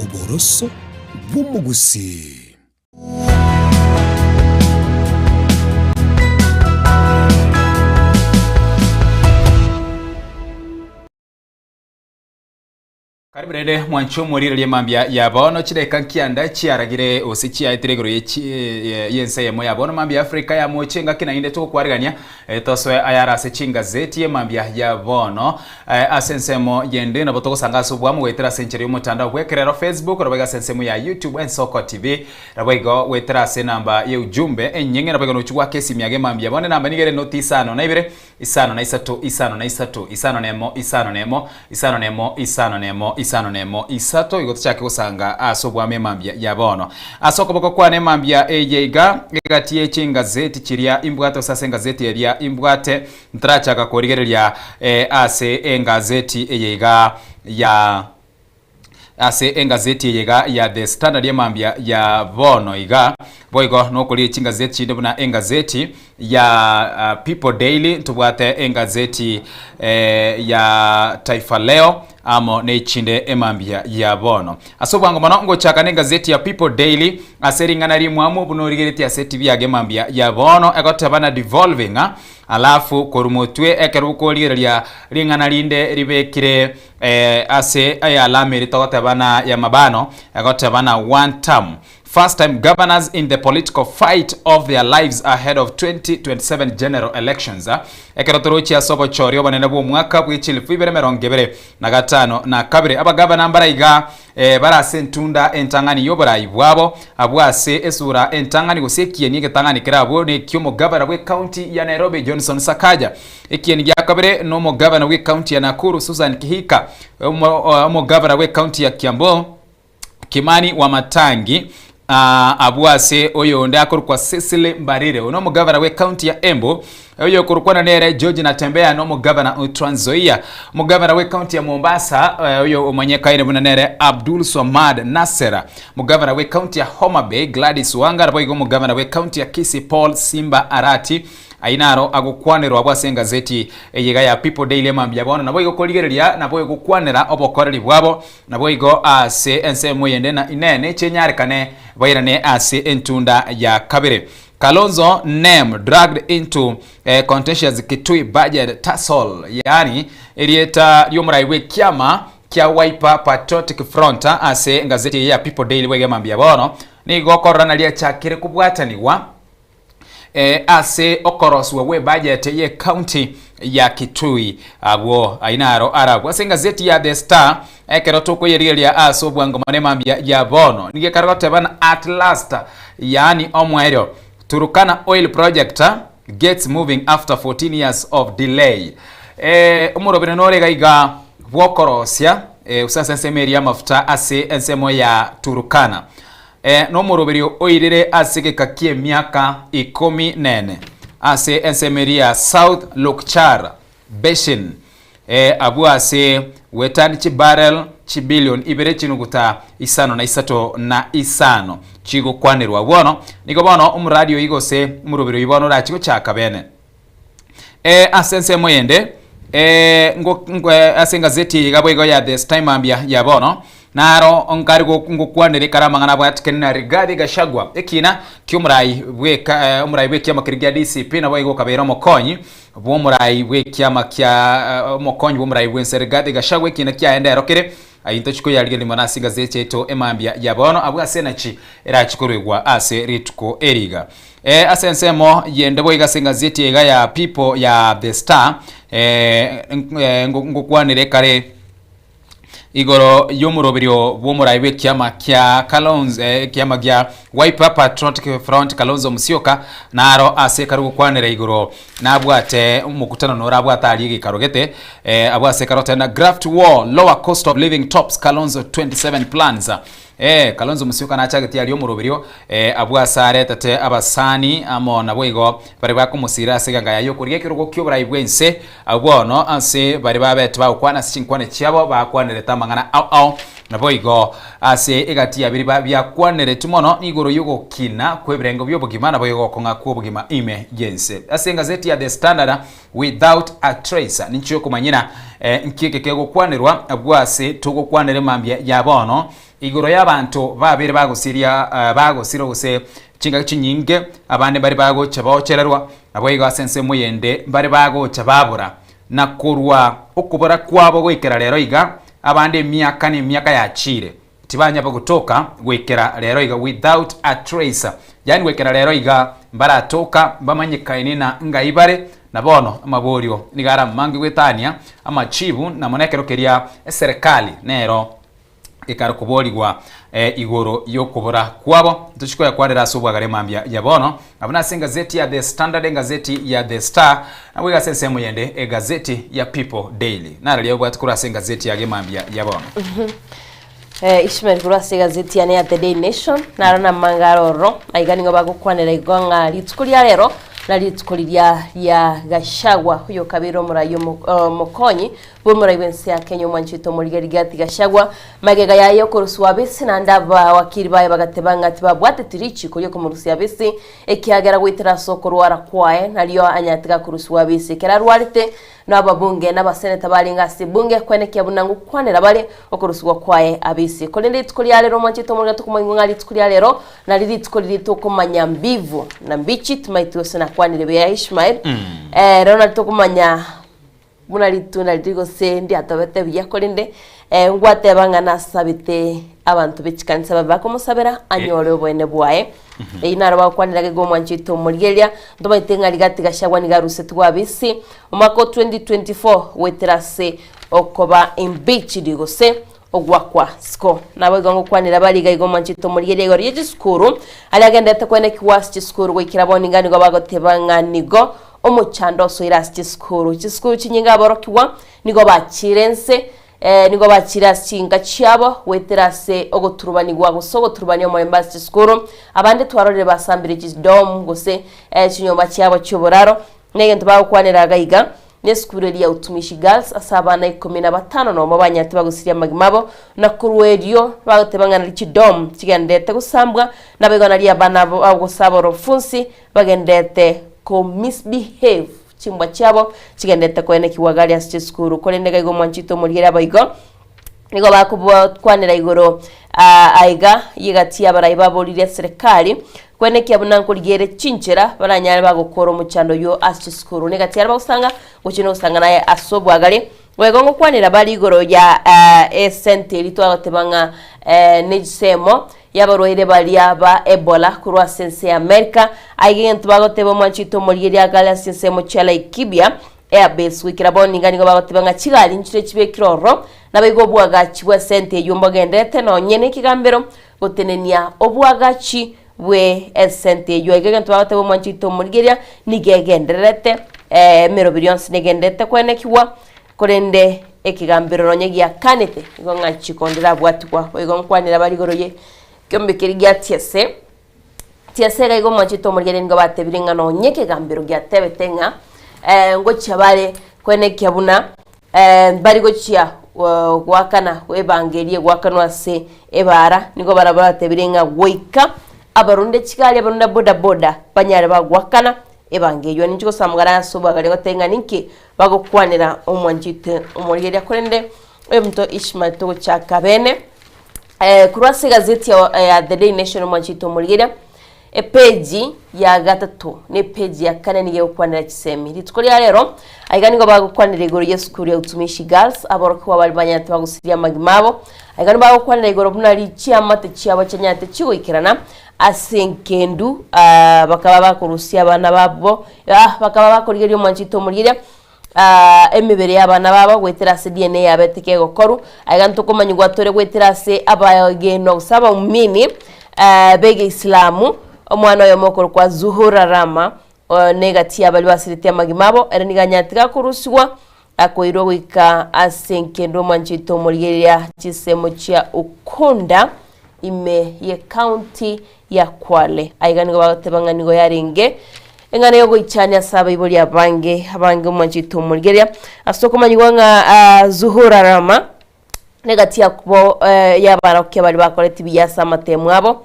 oboroso bw'omogusii. Karibu rende mwanche omorire mambia ya bono chideka kianda chiaragire ose chiaetire igoro y'ense eyemo ya bono mambia Africa ya moche ngaki nainde togokwarigania eh, tosoe ayara ase chingazeti emambia ya bono eh, ase ensemo yende nabo togosanga ase obwamo goetera ase enchera y'omotandao bw'ekerero Facebook nabo iga ase ensemo ya YouTube Ensoko TV nabo igo goetera ase enamba ya ujumbe enyeng'e nabo igo nochi gwaka esimi age mambia bono enamba nigo ere noti isano na ibere Isano na isato, isano na isato, isano na emo, isano na emo, isano na emo, isano na emo, isano na emo, isato, igo tochake gosanga ase obwami emambia ya bono. Ase okoboko kwane emambia eye iga, egati ye chingazeti chiria imbwate gose ase engazeti eria imbwate, ntarachaka korigereria eh, ase engazeti eye iga ya Ase engazeti eye iga ya The Standard y'emambia ya bono iga, Boigo nokoria chingazeti chinde buna engazeti ya People Daily, ntobwate engazeti ya Taifa Leo amo nechinde emambia ya bono. Ase obwango mono ngochaka nengazeti ya People Daily ase ring'ana rimwamu buna origeretie ase etibi yage emambia ya bono egoteba na devolving alafu korwa motwe ekero okorigereria ring'ana rinde ribekire ase ealama eria togoteba na ya mabano egoteba na one term. First time governors in the political fight of their lives ahead of 2027 general elections. Ekero torochie ase obochori obonene bw'omwaka bwe chilifu ibere emerongo ebere na gatano na kabere, abagavana mbare iga bare ase entunda entang'ani y'oborai bwabo abwo ase esura entang'ani gose ekieni egetang'ani kere abwo neki'omogavana bw'ecounty ya Nairobi Johnson Sakaja. Ekieni gia kabere nomogavana bw'ecounty ya Nakuru Susan Kihika, omogavana bw'ecounty ya Kiambu Kimani Wamatangi, abwo ase oyonde akorokwa Cecily Mbarire, oyo nomogavana bw'ecounty ya Embu, oyokorokwana nere George Natembeya nomogavana o Trans Nzoia. Omogavana bw'ecounty ya Mombasa oyo omanyekaine buna nere Abdul Swamad Nassera. Omogavana bw'ecounty ya Homa Bay Gladys Wanga naboigo omogavana bw'ecounty ya Kisii Paul Simba Arati. Ayio naro agokwanerwa abwo ase engazeti eye iga ya People Daily mambia bono naboigo korigereria naboigo gokwanera obokoreri bwabo Naboigo ase ensemo eyende na inee nechenyarekane bairane ase entunda ya kabere. Kalonzo name dragged into contentious Kitui budget tussle, yaani erieta riomorai bw'ekiama kia Wiper Patriotic Front ase engazeti eye ya People Daily bwege mambia bono nigo okorora na riachakire kobwatanigwa ase okoroswa gw'ebudget y'ecounty ya Kitui abwo ayio naro arabwo ase engazeti ya The Star ekero tokoyerigereria ase obwango mono emambia ya bono nigo ekare goteba na at last yaani omoerio Turkana oil project gets moving after 14 years of delay omorobere nore iga iga bw'okorosia gose ase ensemo eria y'amafuta ase ensemo ya Turkana Nomoroberio oirire ase egeka ki'emiaka ikomi nene, ase ensemo eria ya South Lokchar Basin, abwo ase gwetani chibarrel chibilion ibere chinuguta isano na isato na isano chigokwanerwa. Bono nigo bono omoradi oyio gose omoroberio oyio bono orachie gochaka bene. Ase ensemo eyende, ase engazeti eye iga boigo ya The Star mambia ya bono, naro nkare ngokwanera ekero amang'ana abwatikani na Rigathi Gachagua, ekina ki'omorai bweka omorai bw'ekiama keria gia DCP naboigo okabeire omokonyi bw'omorai bw'ekiama kia omokonyi bw'omorai bw'ense Rigathi Gachagua ekina kiaye ndero kere Ayio ntochi koyarigereria mono ase engazeti yaito emambia ya bono, abwo ase enachi erachi koruegwa ase rituko eri iga. Ase ensemo yende boigo ase engazeti iga ya People ya The Star, ngokwanere kare igoro y'omoroberio bw'omorai bw'ekiama kia Kalonzo, ekiama gia Wiper Patriotic Front Kalonzo Musyoka, naro ase kare gokwanera igoro Nabwate omokutano norabwate aria egekaro gete abwo ase ekero tena graft war lower cost of living tops Kalonzo 27 plans. Kalonzo Musyoka nachagetie aria omoroberio abwo ase aretete abasani amo naboigo baria bakomosira ase eganga yaye okorigia ekerogo kioborai bwense abwo bono ase baria babete bagokwana ase chinkwana chiabo bakwanerete amang'ana ao ao Naboigo ase egati ya biria biakwaneretwe mono nigoro y'ogokina kw'ebirengo bi'obogima, naboigo gokong'a kw'obogima ime y'ense. Ase engazeti ya The Standard, Without a Trace, ninche okomanyera nki eke kegokwanerwa abwo ase togokwanera emambia ya bono igoro y'abanto babere bagosiria bagosira gose chingaki chinyinge abande mbare bagocha baochererwa, naboigo ase ensemo eyende mbare bagocha babora Na korwa okobora kwabo goikera rero iga, abande emiaka na emiaka yachiire, tibanyaba gotoka goikera rero iga, without a trace, yaani goikera rero iga mbaratoka mbamanyekaine na ngai bare, na bono amaborio nigo are amange goetania amachibu, na mono ekero keria eserekali nero ekare koborigwa igoro y'okobora kwabo. Ntochi koyakwanera ase obwagare mambia ya bono, abwo nase engazeti ya The Standard, engazeti ya The Star, naboigo ase ensemo yende egazeti ya People Daily. Nararia obwate korwa ase engazeti yage mambia ya bono. Ishmael korwa ase egazeti yane ya The Daily Nation, naro namanga aroro, aiga nigo bagokwanera igo ng'a rituko ria rero na rituko riria ria Gachagua oyokabeire omorai omokonyi. Bw'omorai bw'ense ya Kenya omwanchete omorigia Rigathi Gachagua, magega yaye okorusiwa abisi naende abawakiri baye bagateba ng'a tibabwateti richiko riokomorusia abisi ekiagera goetera ase okorwara kwaye nario anyarete gakorusiwa abisi ekero arwarete na ababunge na abaseneta barenge ase ebunge kwenekia buna ngokwanera bare okorusigwa kwaye abisi. Korende rituko ria rero omwanchete omorigia tokomoigwa ng'a rituko ria rero nari rituko riria tokomanya mbivu na mbichi timaeti gose nakwanire buya Ishmael. Eh, rero nari tokomanya Buna ritunda riria gose ndiatobete buya, korende ngwateba ng'a nasabete abanto be chikanisa babe bakomosabera anyore oboene bwaye. Eyio naro bagokwanera gega omwancho oito omorigereria, ntomaete ng'a Rigathi Gachagua nigo arusetigwe abisi omwaka o 2024 goetera ase okoba impeached gose ogwakwa siko. Naboigo ngokwanera bare iga iga omwancho oito omorigereria igoro ye chisukuru, aria agenderete koenekigwa ase chisukuru goikera bono iga nigo bagoteba ng'a nigo Omochando osoire ase chisukuru. Chisukuru chinyinge aborokigwa nigo bachiire ense, eh, nigo bachiire ase chinka chiabo goetera ase ogoturubanigwa gose ogoturubania omorembe ase chisukuru. Abande twarorire basambire chidom gose eh, chinyomba chiabo chi'oboraro. Na egento bagokwanera iga iga, na esukuru eria ya Utumishi Girls ase abana ikomi na batano nomo banyarete bagosiria amagima abo, na korwa erio bagoteba ng'a nari chidom chigendererete gosambwa, naboigo nari abana abo gose aborofunsi Bagenderete ko misbehave chimbwa chiabo chigenderete koenekigwa gari ase chisukuru. Korende iga igo omwanchete omorigereria abaigo nigo bakobakwanera igoro aiga y'egati y'abarai baboririe eserekari kwenekia buna nkorigia ere chinchera baranyare bagokora omochando oyio ase chisukuru. Negati yare bagosanga gochia nogosanga naye ase obwagare. Boigo ngokwanera bare igoro ya esente eria twagoteba ng'a nechisemo y'abarwaire baria ba Ebola korwa ase ense ya Amerika. Aiga egento bagoteba omwanchi oito omorigereria agare ase ensemo chia Laikipia Airbase goikera bono niga nigo bagoteba ng'a chigari nchire chibekire ororo naboigo obwagachi bw'esente eyio mbogenderete nonye nekegambero gotenenia obwagachi bwe esente eyio. Aiga egento bagoteba omwanchi oito omorigereria nigo egendererete emeroberi yonsi negendererete kwenekigwa Korende ekegambero nonya giakanete, igo ng'a chikondo erabwatigwa. Boigo nkwanera bare igoro ye ekeombe keria gia Tiese. Tiese iga igo omwanchete omorigereria nigo batebire ng'a nonya ekegambero giatebete ng'a ngochia bare koenekia buna mbari gochia goakana ebango eria egoakanwa ase ebaara, nigo barabwo batebire ng'a goika abarunde chigari abarunde bodaboda banyare bagoakana ebango eyio. Ninche gosamgara ase obwagare goteba ng'a ninki bagokwanera omwanchete omorigereria korende oyominto Ishmael togochaka bene korwa ase egazeti ya The Daily Nation omwanchete omorigereria epeji ya gatato na epeji ya kane nigo egokwanera chisemi. Rituko ria rero aiga nigo bagokwanera igoro y'esukuru ya Utumishi Girls aborokigwa baria banyarete bagosiria amagima abo. Aiga nigo bagokwanera igoro buna chiamate chiabo chianyarete chigoikerana ase engendu bakaba bakorusia abana babo, bakaba bakorigereria omwanchete omorigereria emebere y'abana babo goetera ase DNA yabo eteke egokorwa. Aiga ntokomanyigwa tore goetera ase abagenwa gose abaumini b'egeisilamu, omwana oyomo okorokwa Zuhura Rama negati ya baria basiretie amagima abo, ere nigo anyarete gakorusigwa akoirwa goika ase engendu omwanchete omorigereria chinsemo chia Ukunda. ime y'ecounty ya Kwale. Aiga nigo bagoteba ng'a nigo yarenge eng'ana y'ogoichania ase abaibori abange abange omwanchete omorigereria ase okomanyigwa ng'a ah, Zuhura Rama negati yakubo eh, y'abarokia baria bakoreti buya ase amatemo abo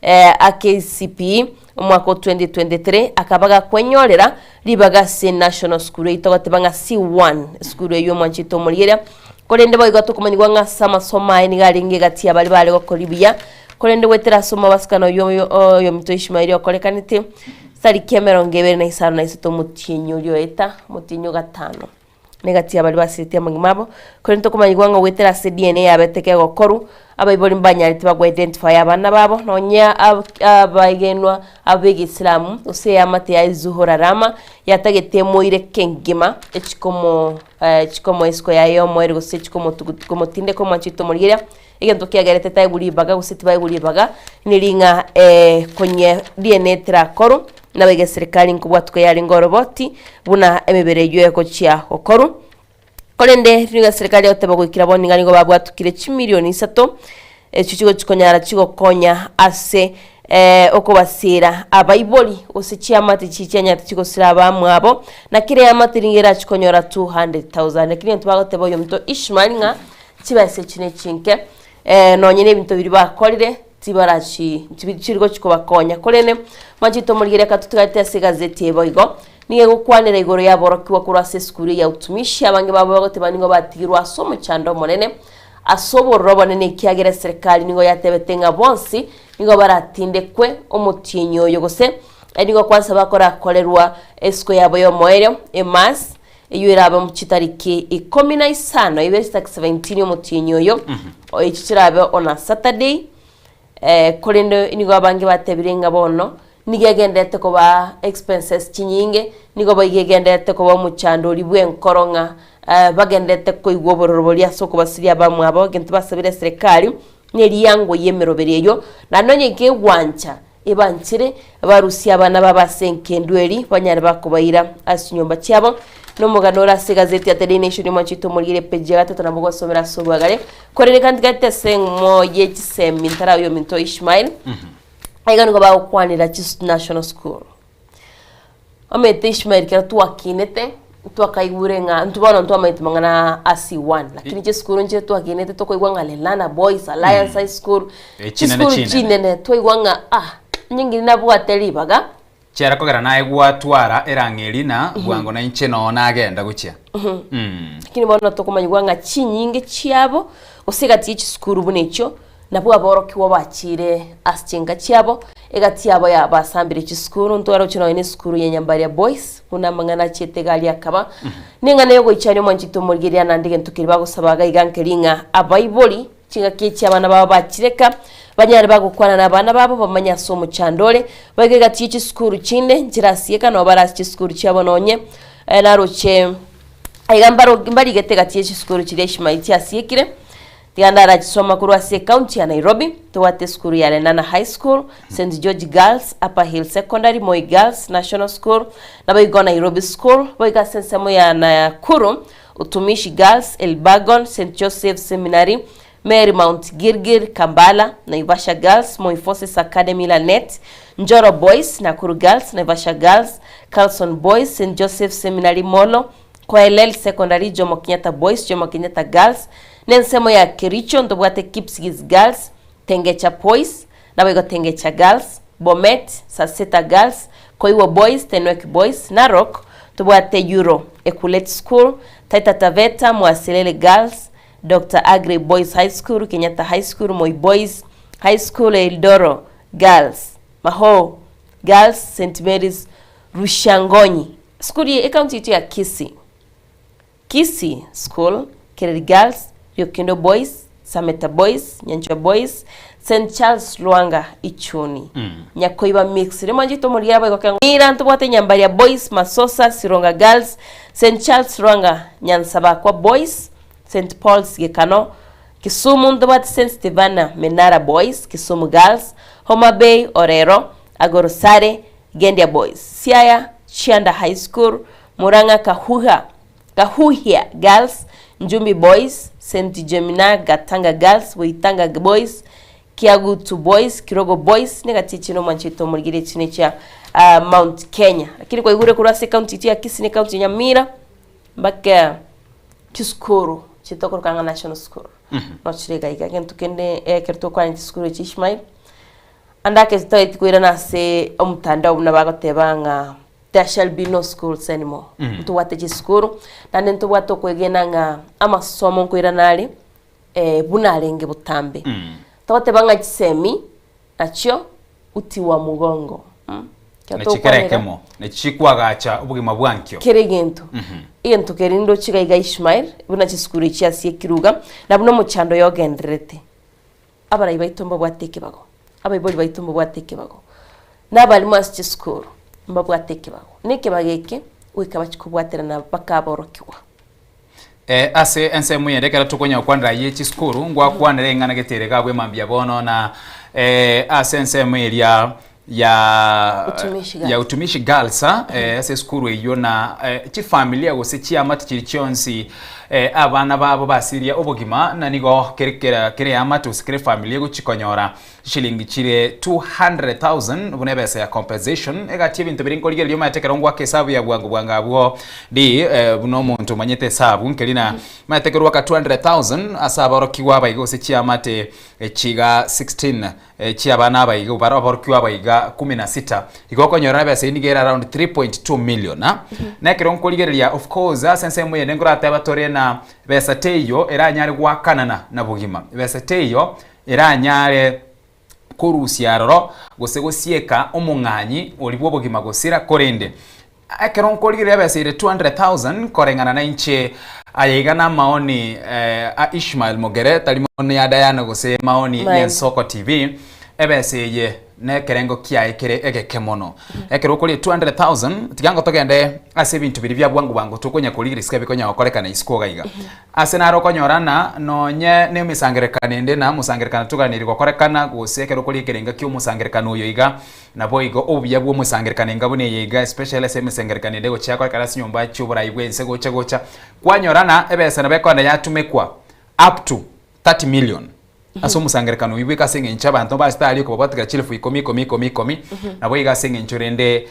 eh, a KCPE omwaka o 2023 akaba gakwenyorera ribaga ase National School eyio togoteba ng'a C1 esukuru eyio omwanchete omorigereria Korende boigo tokomanyigwa ng'a ase amasomo aye nigo arenge egati y'abaria baare gokora buya, korende goetera ase omobasukano oyio oyo oyominto Ishmaeli okorekanete, tariki emerongo ebere na isano na isato omotienyi oria oeta, omotienyi o gatano, na egati y'abaria basiretie amagima abo. Korende tokomanyigwa ng'a goetera ase DNA yabete kegokorwa, abaibori mbanyarete bago identify abana babo, nonya abaegenwa ab'egesilamu, gose eamate ya Zuhura Rama, yatagete emoire kengima echikomo chikomoa isiko yaye y'omoerio gose chikomotindeka omwanchete omorigereria, egento kiagerete taegwa ribaga gose tibaegwa ribaga, neri ng'a konye DNA terakorwa, nabo iga eserekari nkobwatuka yarenge oroboti, buna emebere eywo egochia gokorwa. Korende nigo eserekari egoteba goikera bono iga nigo babwatukire chimilioni isato, echio chigochi konyara chigokonya ase. eh, okobasiera abaibori gose chiamate chi chianyarete chigosira abamwabo, na kera eamate nigo erachi konyora 200,000. Lakini egento bagoteba oyominto Ishmael ng'a chibesa echi nechinke, eh, nonye na ebinto biria bakorire tibarachi tibi gochi kobakonya. Korende mwanche tomorigereria aka totigarete ase egazeti eye boigo, nigo egokwanera igoro y'aborokigwa korwa ase esukuru eye ya utumishi, abange babo bagoteba nigo batigirwe ase omochando omonene ase obororo obonene ekiagera eserekari nigo yatebete ng'a bonsi nigo baratindekwe omotienyi oyo gose nigo kwansa bakorakorerwa esiko yabo y'omoerio, emass, eyio erabe chitariki ikomi na isano ibere chitariki 17 omotienyi oyo, echi chirabe on a Saturday, korende nigo abange batebire ng'a bono nigo egenderete koba expenses chinyinge, nigo boigo egenderete koba omochando oria bw'enkoro ng'a bagenderete koigwa obororo boria ase okobasiria abamwabo, egento basabire eserekari, na eriango y'emeroberi eyio, naende onye kegwancha ebanchire, barusie abana babo ase engendu eri, banyare bakobaira ase chinyomba chiabo. Na omogano ore ase egazeti ya The Daily Nation omwanchete omorigere epeji ya gatato nabo ogosomera ase obwagare. Korende kandi gati ase eng'mo ye chisemi ntarabe ominto Ishmael, aiga nigo bagokwanera chis national school. Omanyete Ishmael kero twakinete, twakaigure ng'a intwe bono ntwamanyete mang'ana a C1, lakini chisukuru nchire twakinete tokoigwa ng'a Lenana Boys, Alliance High School, Eh, chinene chisukuru chinene. chinene twaigwa ng'a ah, onye ngiri nabwate ribaga, Chiara kogera naye gwatwara erang'eri na bwango na inche noo nagenda gochia. Lakini bono tokomanyigwa ng'a chinyinge chiabo, gose egati ye chisukuru buna echio, nabwo aborokigwa bachiire ase chinka chiabo, egati yabo ya basambire chisukuru, ntwaroche nonya na esukuru ya Nyambaria Boys, buna amang'ana achiete iga aria akaba. Neng'ana yogoichania omwanchete omorigereria naende egento keria bagosaba iga iga nkeri ng'a abaibori chingaki echi abana babo bachireka, banyare bagokwana na abana babo bamanye ase omochando ore, baiga egati ye chisukuru chinde nchirasieka nabo bare ase chisukuru chiabo nonye naroche iga mbaro mbarigete egati ye chisukuru chiria Ishmael chiasiekire. Tiga ndarachisoma korwa ase ecounty ya Nairobi, tobwate esukuru ya Lenana High School, St George Girls, Upper Hill Secondary, Moi Girls National School, naboigo Nairobi School, boigo ase ensemo ya Nakuru, Utumishi Girls, Elburgon, St Joseph Seminary, Mary Mount Gilgil, Kambala, Naivasha Girls, Moi Forces Academy Lanet, Njoro Boys, Nakuru Girls, Naivasha Girls, Carlson Boys, St Joseph Seminary Molo, Koelel Secondary, Jomo Kenyatta Boys, Jomo Kenyatta Girls, nensemo ya Kericho ntobwate Kipsigis Girls, Tengecha Poys, naboigo Tengecha Girls, Bomet, Saseta Girls, Koiwo Boys, Tenwek Boys, Narok, tobwate Euro, Ekulet School, Taita Taveta, Mwasilele Girls, Doctor Aggrey Boys High School, Kenyatta High School, Moi Boys High School, Eldoro Girls, Mahoo Girls, St Mary's Rushangonyi. Sukuru ye ecounty yaito ya Kisii, Kisii School, Kereri Girls, Riokindo Boys, Sameta Boys, Nyanchwa Boys, St Charles Lwanga Ichuni, Nyakoiba Mixed. Rimo nchete omorigia abaigwa kengo Nyira ntobwate Nyambaria Boys, Masosa, Sironga Girls, St Charles Lwanga, Nyansabakwa Boys, St Paul's Gekano, Kisumu ntobwate St Stevana Menara Boys, Kisumu Girls, Homa Bay, Orero, Agorosare, Gendia Boys, Siaya, Chianda High School, Murang'a Kahuha, Kahuhia Girls, Njumbi Boys, St Jemina Gatanga Girls, Boitanga Boys, Kiagutu Boys, Kirogo Boys, negati echi nomwanchete omorigere echi nechia ah, Mount Kenya. Lakini kwaigure korwa ase ekaunti yaito ya Kisii ne ekaunti ya Nyamira mpaka chisukuru chitokoroka ng'a national school nochire iga iga egento kende ekero tokwana chisukuru echi Ishmael Ande ake titoeti koirana ase omotandao buna bagoteba ng'a there shall be no schools anymore. Ntobwate chisukuru, naende ntobwate okwegena ng'a amasomo nkoirana are buna arenge botambe. Togoteba ng'a chisemi nachio uti wa mugongo. Ekero Nechikere togokwanera ekemo, nechikwagacha obogima bwa nkio. kera egento. Egento keria ndoche iga iga Ishmael, buna chisukuru echi ase ekiruga, na buna omochando oyo ogendererete. Abarai baito mbabwate ekebago, abaibori baito mbabwate ekebago, na abalimu ase chisukuru mbabwate ekebago. Na ekebago eke goika bachie kobwaterana bakaborokigwa. Eh, ase ensemo eyende ekero tokonya gokwanera ye chisukuru ngwakwanera eng'ana gete ere iga abwo emambia bono na eh, ase ensemo eria ya Utumishi ya Girls. Utumishi Girls ah, eh, ase esukuru eyio na eh, chifamilia gose chiamate chiri chionsi. Abana babo basiria obogima, na nigo kere kera kera eamate gose kera efamiri egochia konyora chishilingi chire 200,000 buna ebesa ya compensation. Egati ebinto biria nkorigereria omanyete ekero ngwaka esabu ya bwango bwango abwo ndi buna omonto omanyete esabu nkeri na omanyete ekero gwaka 200,000 ase aborokigwa abaiga gose chiamate chiga 16 chi'abana abaiga bare aborokigwa abaiga kumi na sita, igo okonyora ebesa eyio nigo ere around 3.2 million. Na ekero nkorigereria of course ase ensemo eyende nkorateba tore na besa teiyo eranyare goakanana na bogima, besa teiyo eranyare korusia aroro gose gosieka omong'anyi oria bwa obogima gosira korende Ekero nkorigereria ebesa ere 200,000 koreng'ana nainche, aya iga namaoni a Ishmael Mogere, tari maoni ya Diana gose maoni Mine. y'Ensoko TV, ebesa eye nekerengo kiaye kere egeke mono. Ekero okoria 200,000, tiga ngo togende ase ebinto biria bia bwango bwango tokonya korigereria isiko ebikonya gokorekana isiko iga iga. Ase naro okonyorana nonye nemesangererekano ende na omosangererekano toganeiri gokorekana gose ekero okoria ekerenga kia omosangererekano oyo iga, Naboigo obuya bw'omosangererekano enga buna eye iga, especially ase emesangererekano ende egochia yakorekana ase chinyomba chi'oborai bw'ense gocha gocha, kwanyorana ebesa nabo ekogenda yatumekwa up to 30 million ase omosangererekano oyio bweka ase eng'encho abanto mbasete aria okobabwatekera chilifu ikomi ikomi ikomi ikomi, naboigo ase eng'encho rende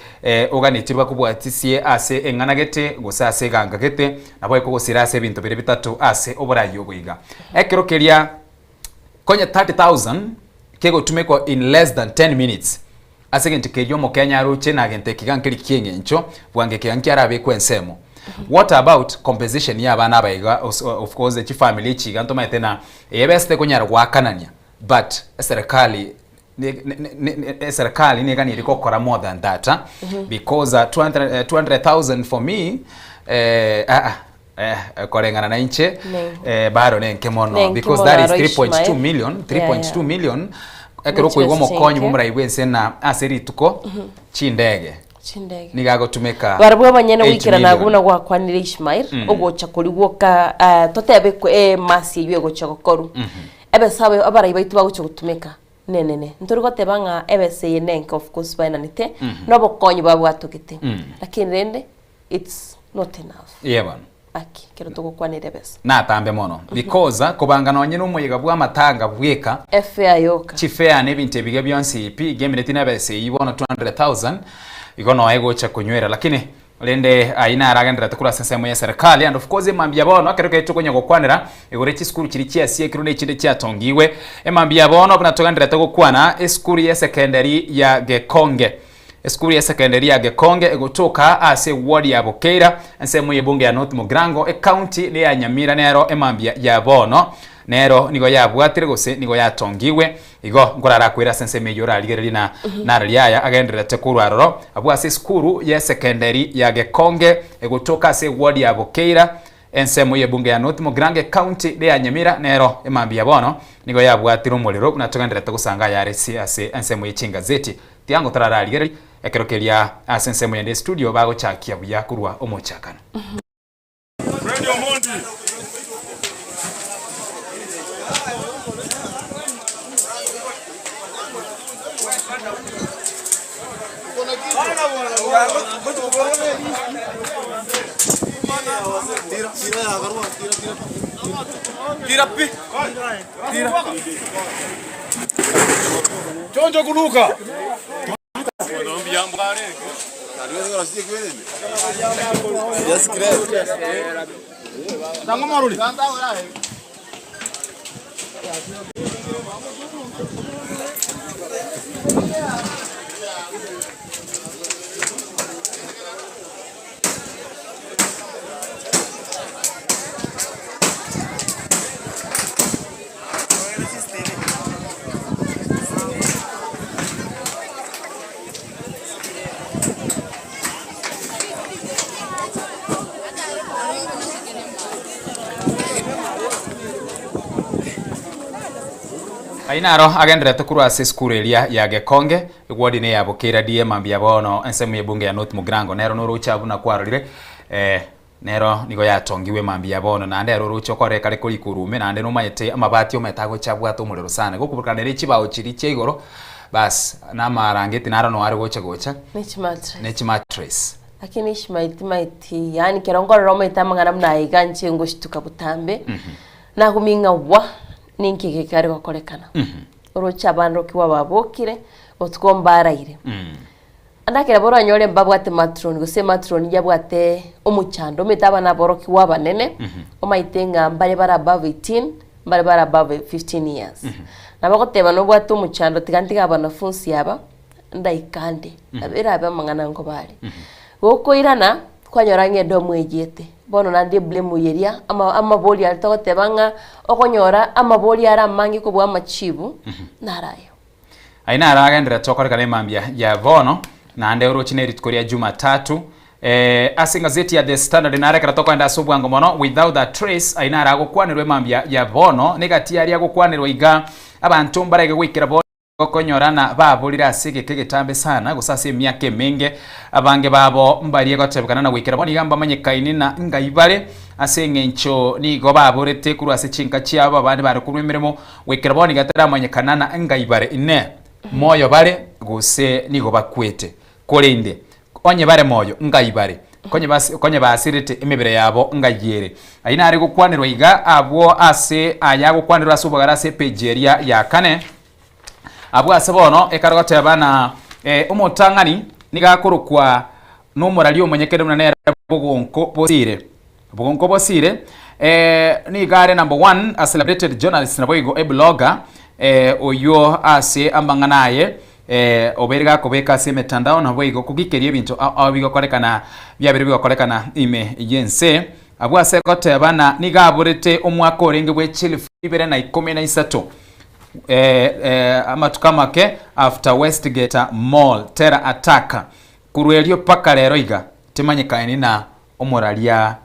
oganetie bakobwatisie ase eng'ana gete gose ase eganga gete, nabo ekogosira ase ebinto biria bitato ase oborai obo iga. Ekero keria Konya 30,000 kegotumekwa in less than 10 minutes ase egento keria omokenya aroche na gento eke iga nkeri kieng'encho bwango eke iga nkiarabekwe ensemo. What about compensation ya abana aba iga of course chifamily echi iga ntomaete na eye besa tekonyara goakanania but eserekari eserekari neganiri gokora more than that because 200,000 for me aa. Eh, koreng'ana na inche eh, baro nenke mono Nenke because mono that is aro 3.2 Ishmael. million Yeah, 3.2 yeah. million ekero Nichire okoigwa omokonyi chinke. bw'omorai bw'ense na ase rituko chindege Chindege. nigo agotumeka Barabwo abanyene 8 goikera million. nago buna gwakwanire Ishmael Mm. ogocha korigwoka ah, totebe kwe- emasi eywo egocha gokorwa ebesa abe- abarai baito bagocha gotumeka nenene ntori goteba ng'a ebesa eye nenke of course baenanete Mhm. na obokonyi babwatogete Mm. lakini rende it's not enough Ye bono. Aki, ekero togokwanera ebesa. Natambe mono because kobanga nonye nomoyega bw'amatanga bweka Efare yoka. chifare na ebinto ebiga bionsi pi gemineti na ebesa eyio bono 200,000 igo noe egocha konywera lakini rende ayio naro agendererete korwa ase ensemo ya serikali and of course emambia bono ekero ekero tokonya gokwanera igoro chisukuru chiria chiasiekirwe na echinde chiatongigwe emambia bono buna togendererete gokwana esukuru ya esekendari ya Gekonge Esukuru ya secondary ya Gekonge egotoka ase eward ya Bokeira, ensemo y'ebunge ya North Mugirango, ecounty neya Nyamira nero emambia ya bono nero nigo yabwatire gose nigo yatongigwe. Igo nkorarakwere ase ensemo eyio orarigererie na nararia aya agendererete korwa aroro abwo ase esukuru ya secondary ya Gekonge egotoka ase eward ya Bokeira, Ensemo y'ebunge ya North Mugirango ecounty ya Nyamira nero emambia ya bono nigo yabwatire omorero buna togendererete gosanga ayare ase ensemo ye chingazeti. Tiango torararigererie ekero keria ase ensemo yende estudio bagochakia buya korwa omochakano. Chonjo kunuka. Ayio naro agendererete korwa ase esukuru eria ya Gekonge, eward ine ya Bokeira DA mambia bono ensemo y'ebunge ya North Mugirango nero noroche abwo buna kwarorire eh, nero nigo yatongigwe mambia bono naende ero oroche okore kare korikwa orume naende nomanyete amabati omanyete agocha abwate omorero sana gokoburukana nere chibao chiria chia igoro bas na amarangeti naro noare gocha gocha Ne chimatress. ne chimatress. Lakini Ishmael timaeti yaani kero nkorora omaete amang'ana buna aya iga inche ngoshituka botambe, nagumia ng'a wa, ninki eke kare gokorekana. Oroche abana rokigwa babokire, botuko mbaraire. Ande ekero boranyore mbabwate matron gose ematron yabwate omochando, omanyete abana aborokigwa abanene, omaete ng'a mbare bare above 18, mbare bare above 15 years. Nabo ogoteba nobwate omochando tiga ntige abanafunsi aba, ndaika nde, nabo erabe amang'ana nkoba are. Gokoirana, kwanyora ng'a edomu eyete, bono naende eblame eria, ama amabori aria togoteba ng'a okonyora amabori are amange kobua amachibu, naro ayio. Ayio naro agenderete gokorekana emambia ya bono, naende oroche ne rituko ria Jumatatu. Eh, ase engazeti ya The Standard naro ekero tokoenda ase obwango mono, without a trace, ayio naro agokwanerwa emambia ya bono, negati aria agokwanerwa iga, abanto mbarege goikera bono Gokonyorana baborire ase egeka egetambe sana, gose ase emiaka emenge. Abange babo mbarie gotebekana na goikera bono iga mbamanyekaine na ngai bare, ase engencho nigo baborete korwa ase chinka chiabo, abande bare korwa emeremo, goikera bono iga taramanyekana na ngai bare. Inee! Moyo bare, gose nigo bakwete? Korende onye bare moyo, ngai bare? Konye bas konye basirete emebere yabo, ngai ere? Ayio nare gokwanerwa iga abwo ase aya agokwanerwa ase obogare ase epeji eria ya kane. Abwo ase bono ekare goteba na eh, omotang'ani nigo akorokwa nomorari omonyekere buna nere bogonko bosire. Bogonko bosire eh, nigo are number one a celebrated journalist naboigo eblogger eh, oyio ase amang'ana aye eh, obeire gakobeka ase emetandao naboigo kogikeria ebinto ao ao bigokorekana biabeire bigokorekana ime y'ense. Abwo ase goteba na nigo aborete omwaka orenge bwe chilifu ibere na ikomi na isato eh, eh, amatuko amake after Westgate Mall terror attack korwa erio paka rero iga timanyekaini na omoraria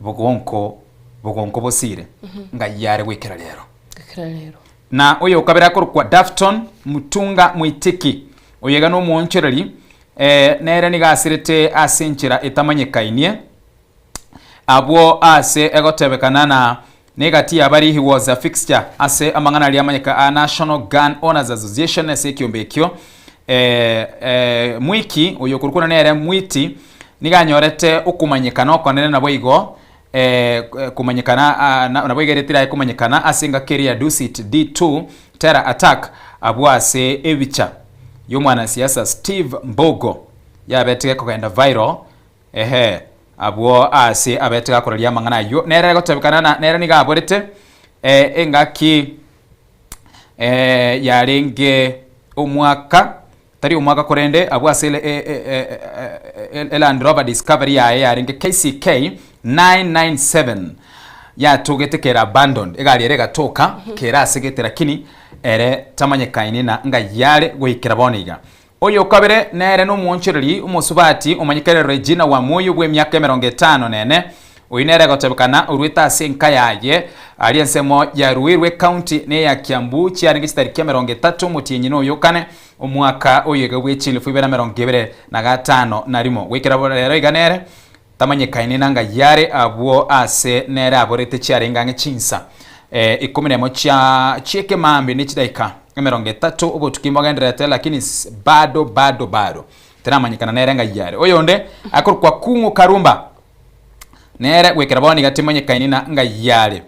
bogonko bogonko bosire ngai yare goikera rero. Goikera rero. Na oyo okabere akorokwa Dafton Mutunga Mwitiki, oyo iga nomoonchoreri, eh, nere nigo asirete ase enchera etamanyekainie, abwo ase egotebekana na negati ya bari he was a fixture ase amang'ana aria amanyeka a National Gun Owners Association ase ekiombe ekio. Eh, eh, Mwiki oyo okorokwa nere Mwiti nigo anyorete okomanyekana okonene naboigo eh, komanyekana ah, na- naboigo ere tiraye komanyekana ase engaki eria ya Dusit D2 terror attack abwo ase ebicha y'omwanasiasa Steve Mbogo yabete gekogenda viral Ehe, abwo aase abete gakoraria amang'ana ayio, nere gotebekana na nere nigo aborete eh, engaki eh, yarenge omwaka tari omwaka korende abwo ase ele- e- e- e- e- e- Land Rover Discovery yaye yarenge KCK 997 yatogete kere abandoned egari ere egatoka kere asegete lakini ere tamanyekaini na ngai yare goikera bono iga Oyokabere nere nomoonchoreri omosubati omanyekere Regina Wamuyu bw'emiaka emerongo etano nene. Oyio nere gotebekana oruete ase enka yaye aria ensemo ya Ruiru ecounty na eya Kiambu chiarenge chitariki emerongo etato omotienyi na oyokane omwaka oyo iga bwe chilifu ibere emerongo ebere na gatano na rimo. Goikera rero iga nere tamanyekaine nanga yare abwo ase nere aborete chiarenge ang'e chinsa ikomi nemo chia chi'ekemambia ne chidaika emerongo etato obotuko imogendererete lakini bado bado bado teramanyekana nere ng'ai yare. Oyonde akorokwa Kung'u Karumba nere goikera bono iga timanyekaini na ng'ai yare.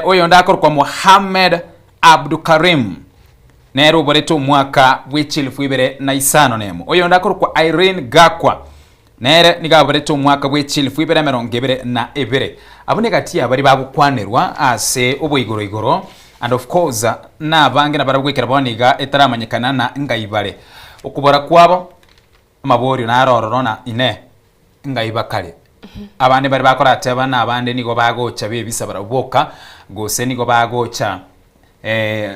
Oyonde akorokwa Mohammed Abdukarim nere oborete omwaka bwe chilifu ibere na isano nemo. Oyonde akorokwa Irene Gakwa Nere nigo aborete omwaka bwe chilifu ibere emerongo ebere na ebere. Abwo negati ya baria bagokwanerwa ase oboigoro igoro, and of course nabange nabarabwo goikera bono iga etaramanyekana na ngai bare. Okobora kwabo amaborio naro ororo na inee ngai bakare. Abande mbare bakorateba na abande nigo bagocha bebisa barabwo boka gose nigo bagocha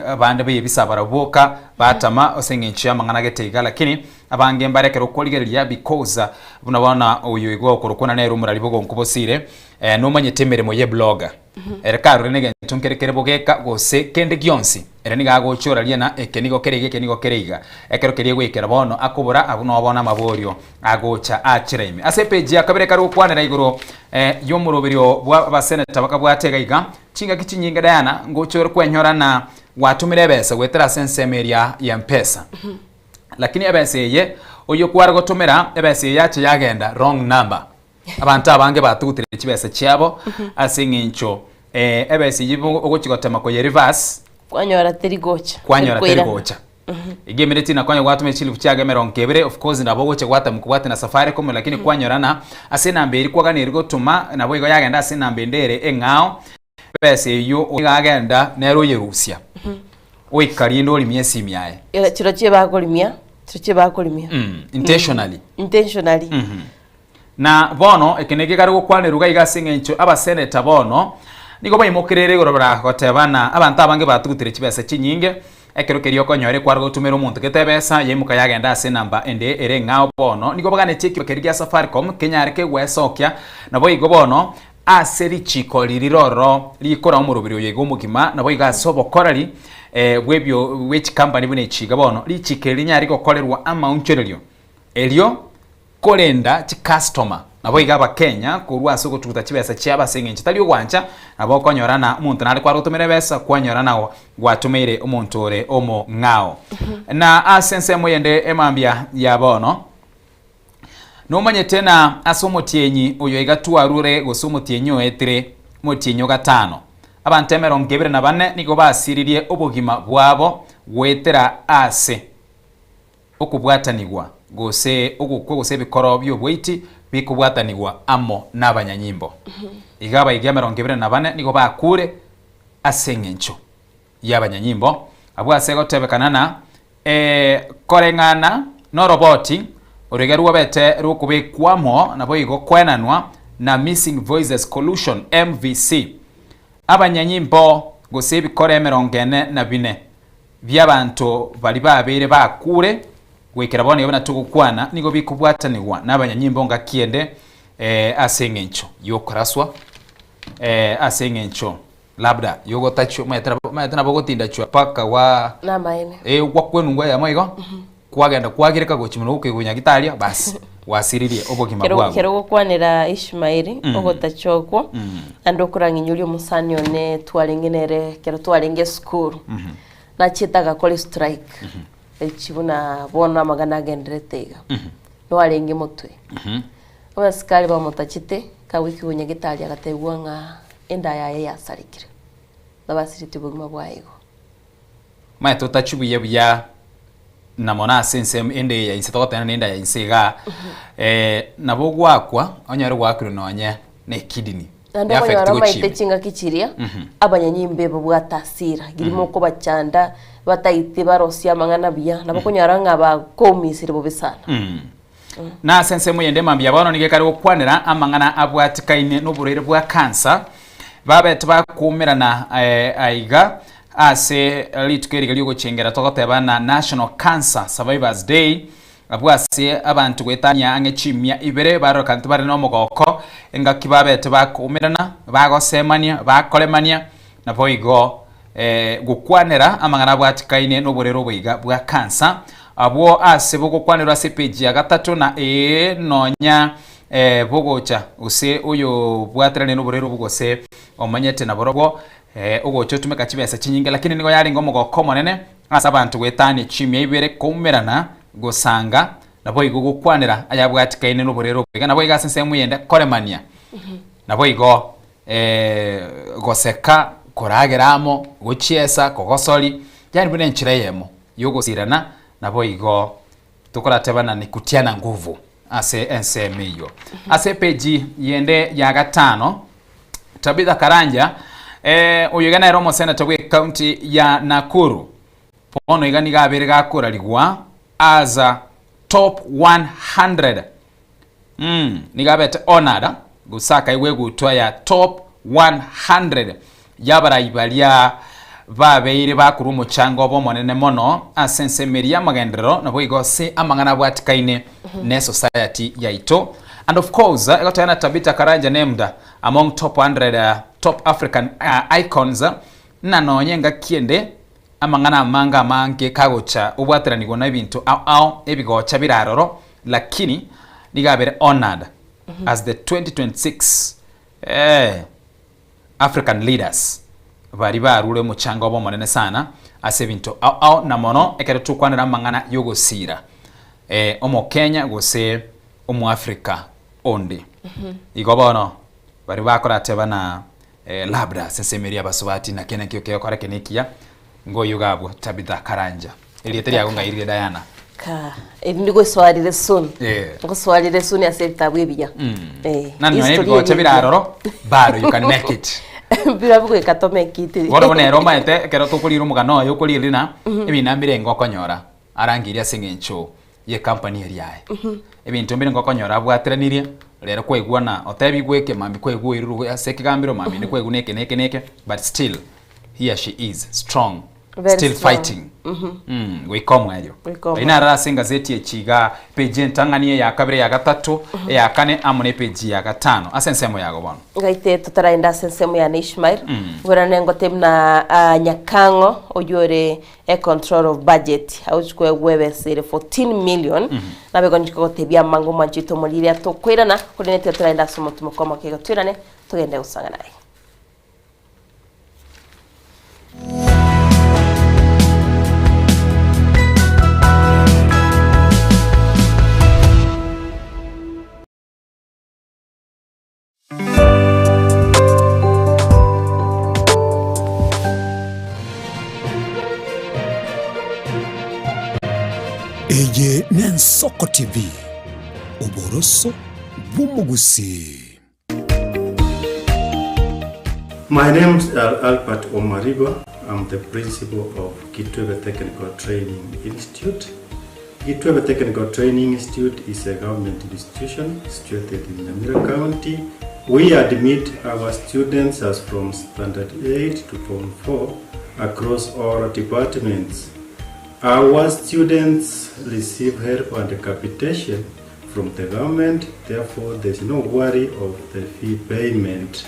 Abande b'ebisa barabwo boka batama ase eng'encho y'amang'ana gete iga, lakini abange mbare ekero okorigereria because buna bono oyo igo okorokwa nere omorari bogonko bosire nomanyete emeremo ye blogger ere karore negento nkere kere bogeka gose kende gionsi ere nigo agochoraria na eke nigo kere iga eke nigo kere iga ekero keria egoikera bono akobora abwo noo bono amaborio agocha achera ime. Ase epage ya kabere ekare gokwanera igoro y'omoroberio bwa abaseneta bakabwate iga iga Chingaki chinyinge Diana, ngocha ore kwenyora na gwatomire ebesa goetera ase ensemo eria ya Mpesa. Lakini ebesa eye Oyio kware gotomera ebesa eye yacha yagenda wrong number. Abanto abange batugutire chibesa chiabo ase eng'encho eh, ebesa eyio ogochi gotema koye reverse Kwanyora teri gocha. kwanyora teri koirana. gocha. Iga emereti na kwanya gwatoma chilifu chiago emerongo ebere of course nabo ogocha gwatama kobwate na Safaricom lakini kwanyora na ase enamba eria kwaganeri gotoma nabo igo yagenda ase enamba ende ere eng'ao ebesa eyio iga agenda nere oyerusia oika rinde orimie esimi yaye. Era chirochio bakorimia, chirochio bakorimia. Intentionally. Intentionally. Na bono eke nekio kare gokwanerwa iga iga ase eng'encho abaseneta bono nigo baimokerere igoro baragoteba na abanto abange batugutire chibesa chinyinge, ekero keria okonyora ekware gotumera omonto gete ebesa yaimoka yagenda ase enamba ende ere eng'ao bono nigo baganetie ekiba keria gia Safaricom kenyare kegwesokia naboigo bono ase richiko riria rororo rikora omoroberi oyo iga omogima naboigo ase obokoreri bwebio bwechikampani buna echi iga bono richiko eri rinyare gokorerwa amaonchorerio erio Korenda chikastoma, naboigo abakenya korwa ase ogotuguta chibesa chiabo ase eng'encho tari ogwancha, nabo okonyora na omonto nare kwarotomera ebesa kwanyora na gwatomeire omonto ore omong'ao. Na ase ensemo eyende emambia ya bono, nomanyete na ase omotienyi oyo iga twarure gose omotienyi oetire, omotienyi o gatano, abanto emerongo ebere na bane nigo basiririe obogima bwabo goetera ase okobwatanigwa, gose ogokwa gose ebikoro bi'oboiti bikobwatanigwa amo nabanyanyimbo. Iga abaiga 24 nigo bakuure ase engencho y'abanyanyimbo abwo ase gotebekana na koreng'ana noroboti oroiga rwabete rw'okobekwa amo naboigo koenanwa na Missing Voices Coalition, MVC. Abanyanyimbo gose ebikoro 44 bi'abanto baria babeire bakuure, goikera bono iga buna togokwana, nigo bikobwatanigwa nabanyanyimbo ngaki ende ase engencho y'okoraswa, ase engencho labda y'ogotachwa, omanyete nabo omanyete nabo ogotindachwa mpaka gwa Namaene. eh, gwakwenungwa eyemo igo, kwagenda kwagireka gochia mono gokoigwa nyagitari basi, gwasiririe obogima Kero bwago. kero ogokwanera Ishmaeli ogotacha okwo, naende okorang'inywa omosani one twarenge nere ekero twarenge esukuru, nachiete agakora estrike, echi buna bono amang'ana agenderete iga, nwarenge motwe. Abasikari bamotachete, kagoikigwa nyagitari agatebiwa ng'a enda yaye yasarekire, nabasireti obogima bwaye igo. Omanyete otachia buya buya na mono ase ensemo ende eye ya inse togoteba nende ya inse igaa, nabo ogwakwa onyore gwakirwe nonye na ekidney Naende ya affect okonyora gochia omanyete ime. chingaki chiria, abanyanyimbo babwate hasira, girimo okobachanda, bataiti barosie amang'ana buya, nabo okonyora ng'a bakoumisire bobe sana. Na ase ensemo eyende mambia bono nigo ekare gokwanera amang'ana abwatikaine noborwaire bwa kansa, babete bakuumerana aiga ase rituko eriga riogochengera togoteba na National Cancer Survivors Day, abwo ase abanto goetania ang'e chimia ibere barorekanete bare nomogoko engaki babete bakuumerana, bagosemania, bakoremania naboigo gokwanera amang'ana abwatikaine noborwaire oboiga bwa kansa. Abwo ase bogokwanerwa ase epeji ya gatato na ee nonya bogocha gose oyobwateranie noborwaire obwo gose omanyete naborobwo ogocha otumeka chibesa chinyinge lakini nigo yarenge omogoko omonene ase abanto goetania chimia ibere koumerana gosanga naboigo gokwanera ayabwatikaine noborwaire oboiga naboigo ase ensemo eyende koremania naboigo goseka koragera amo gochiesa kogosori yaani buna enchera eyemo yogosirana naboigo tokoratebana ni kutiana nguvu ase ensemo eyio. Ase epeji yende ya gatano Tabitha Karanja oyo iga nere omoseneta bwe county ya Nakuru bono iga nigo abere gakorarigwa as a top 100 Nigo abete honored gose akaigwa egutwa ya top 100 y'abarai baria babeire bakorwa omochango obo omonene mono ase ensemo eria y'amagenderero naboigo ase amang'ana abwatikaine ne society yaito. And of course egoteba na Tabitha Karanja named among top 100 top African icons na nonye engaki ende amang'ana amange amange kagocha obwateranigwa na ebinto ao ao ebigocha bire aroro Lakini nigo abere honoured as the 2026 eh, African leaders baria barure omochango obo omonene sana ase ebinto ao ao na mono ekero tokwanera amang'ana yogosira. eh, Omokenya gose Omoafrika onde. Igo bono baria bakorateba na eh, labda ase ensemo eria abasubati naki nakio kegokora eke nekiya, ngoyio iga abwo Tabitha Karanja. Erieta riago ng'ai rire Diana? Ka eri ndigosoarire soon. Eh. Ngosoarire soon ase ebitabu ebiya. Eh, Na nonya history ebigocha eri bire aroro, bado you can make it. Bira bigoika to make it. Bono buna ere omaete ekero tokorira omogano oyo okorire rina, ebinto mbire ngokonyora arangeire ase eng'encho ye company eria aye. Ebinto mbire ngokonyora abwateranirie, rero kwaigwana otebigwe eke mambia kwaigwa oirurwe ase ekegambero mambia ende kwaigwa neke neke neke, but still here she is strong. Very still strong. fighting Mm, goika omwerio Goika omwerio. Eri narara ase engazeti echi iga peji entang'ani eya kabere eya gatato eya kane amo ne epeji ya gatano ase ensemo yago bono Ngaite totaraenda ase ensemo yane Ishmael, ngwerane ngote buna ah, Nyakang'o oyio ore e control of budget agochi koegwa ebesa ere 14 million nabe gonchi kogotebia amango omwanchi oito omoriri atokoirana korende tiga toraenda ase omotimoko omoke iga toirane togende gosang'ana aye. Eye n'Ensoko TV, oboroso bw'omogusii. My name is Albert Omariba. I'm the principal of Kitwebe Technical Training Institute. Kitwebe Technical Training Institute is a government institution situated in Nyamira County. We admit our students as from Standard 8 to Form 4 across all departments. Our students receive help and capitation from the government, therefore there's no worry of the fee payment.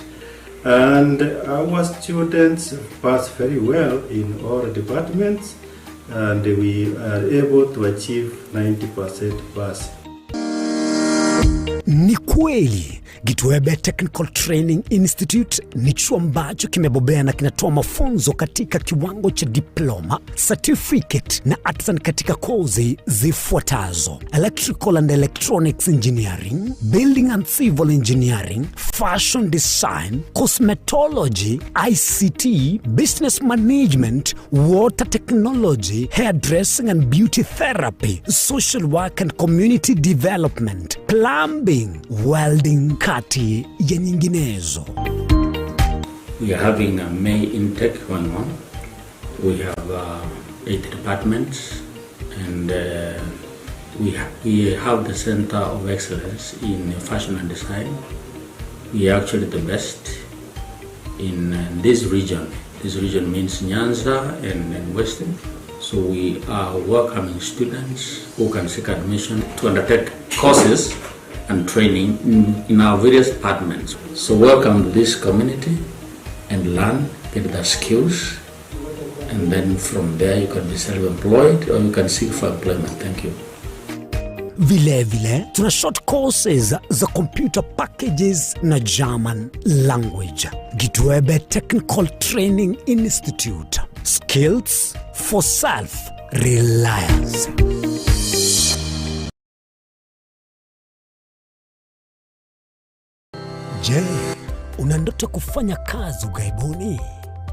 And our students pass very well in all departments and we are able to achieve 90% pass. Ni kweli Gitwebe Technical Training Institute ni chuo ambacho kimebobea na kinatoa mafunzo katika kiwango cha diploma, certificate na artisan katika kozi zifuatazo: electrical and electronics engineering, building and civil engineering, fashion design, cosmetology, ICT, business management, water technology, hairdressing and beauty therapy, social work and community development, plumbing, welding, kati ya nyinginezo. We are having a May intake going on. We have 8 departments and we, ha we have the Center of Excellence in Fashion and Design. We are actually the best in this region. This region means Nyanza and, and Western. So we are welcoming students who can seek admission to undertake courses and training in, in our various departments. So welcome to this community and learn, get the skills, and then from there you can be self-employed or you can seek for employment. Thank you. Vilevile tuna short courses za computer packages na German language. Gitwebe Technical Training Institute. Skills for self reliance. Je, una ndoto kufanya kazi ughaibuni?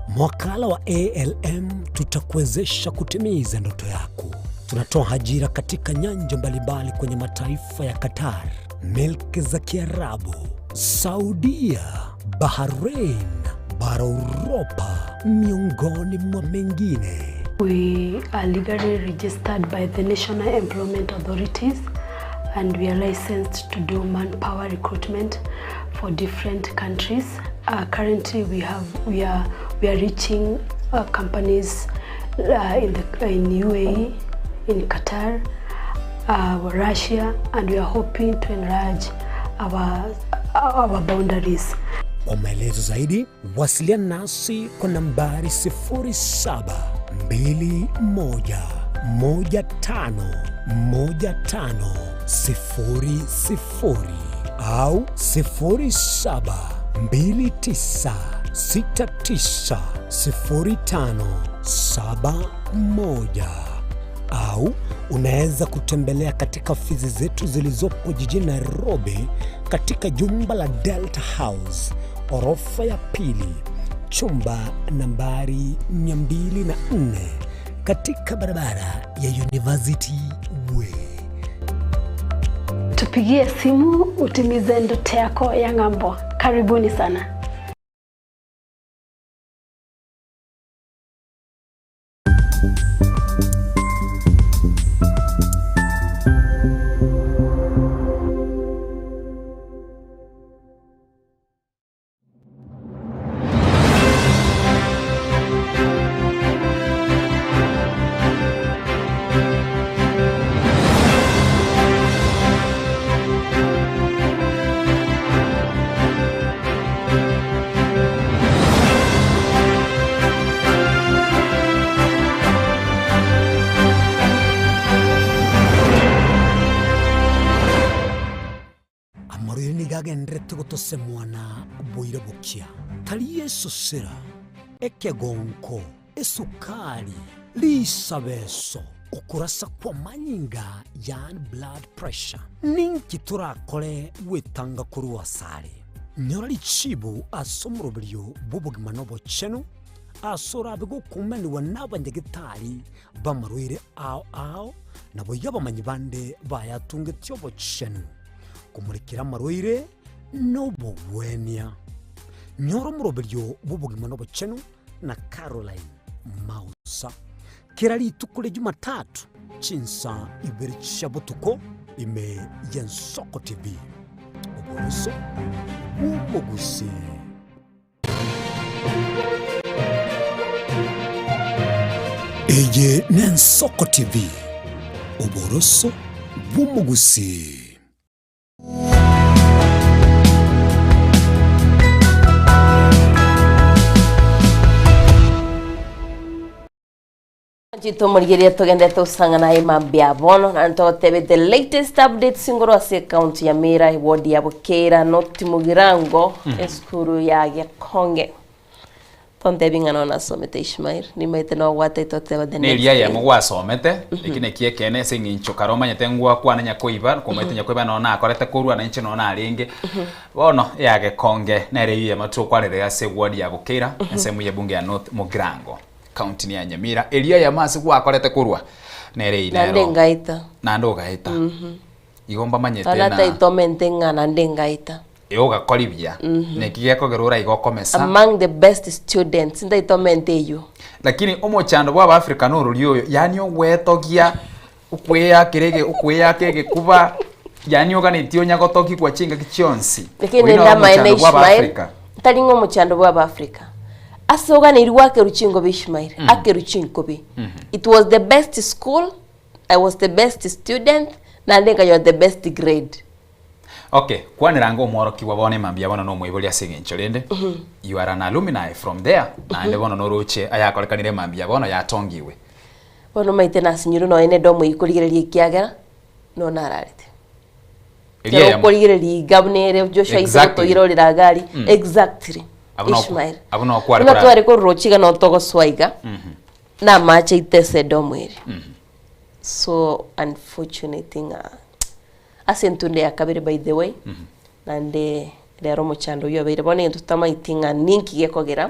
Mwakala wa ALM tutakuwezesha kutimiza ndoto yako. Tunatoa ajira katika nyanja mbalimbali kwenye mataifa ya Qatar, milki za Kiarabu, Saudia, Bahrain, bara Uropa, miongoni mwa mengine. We are legally registered by the National Employment Authorities and we are licensed to do manpower recruitment for different countries. Currently we have we are we are reaching companies in the in UAE, in Qatar, Russia and we are hoping to enlarge our our boundaries. Kwa maelezo zaidi wasiliana nasi kwa nambari 0721151500 au 0729690571. Au unaweza kutembelea katika ofisi zetu zilizopo jijini Nairobi katika jumba la Delta House, orofa ya pili, chumba nambari 204 katika barabara ya University Way. Tupigie simu utimize ndoto yako ya ng'ambo. Karibuni sana. Amarwaire nigo agendererete gotosemwana boira bokia, tari esosera, ekegonko, esukari, risabeso, okorasa kw'amanyinga, yaani blood pressure. Ninki torakore gwetanga korwa asare? Nyora richibu ase omoroberio bw'obogima na obochenu, ase orabe gokumanigwa n'abanyagetari b'amarwaire ao ao, naboigo abamanyi bande bayatungetie obochenu. Komorekera amarwaire nobogwenia. Nyora omoroberio bw'obogima nobochenu na Caroline Mausa kera rituko ria Jumatatu chinsa ibere chia botuko ime y'Ensoko TV. Oboroso bw'omogusii. Eye n'Ensoko TV, oboroso bw'omogusii. Chitomorigereria togenderete gosang'ana aye mambia bono naende togotebe the latest updates ngoro ase ekaunti ya Mira eward ya Bukeira North Mugirango esukuru ya Gekonge Tontebi ng'a nonya nasomete Ishmael, nimaete nogwata itoteba the next Neria day. eyemo gwasomete, eki neki ekeene ase eng'encho kare omanyete ngwakwana nyakoiba, komaete nyakoiba nonya nakorete korwa na inche nonya narenge. Bono ya Gekonge nere eyio eyemo tokwarire ase ward ya Bokeira, ensemo ye bunge ya North Mugirango, county ni ya Nyamira. Eria eyemo ase gwakorete korwa, nere eyio Naende nero. ngaeta. Naende ogaeta. Igo mbamanyete Nonya na. taitomente ng'a naende ngaeta. Ee ogakora ebiya, neki gekogera oraiga okomesa. Among the best students, ntaitomente eyio. Lakini omochando bwa abafrika norori oyo, yaani ogwetogia, okweyakera ege okweyaka egekuba, yaani oganetie onya gotogigwa chingaki chionsi. Lakini Oyio nende noro amaene omochando bwa Ishmael, abafrika. ntari ng'a omochando bwa abafrika. Ase oganeiri gwakerwa chingobe Ishmael, akerwe chinkobe. It was the best school, I was the best student, naende nkanyora the best grade. Okay, kwanera ange omworokigwa bono emambia bono nomoibori ase eng'encho rende you are an alumni from there naende bono noroche ayakorekanire emambia bono yatongiwe. Bono omanyete nasinyirwe nonya nende omoyio korigereria ekiagera nonya nararete. Eria Ekero eyemo. okorigereria iga buna ere Joshua aise Exactly. gotoira orere iga aria, exactly Abwo nokwa- Ishmael. abwo nokware Buna korara. tware kororochia iga noo togosoa iga, na amache aito ase edomu ere. So unfortunate ng'a Ase entunda ya kabere by the way, naende rero omochando oyio obeire bono egento totamaeti ng'a ninki gekogera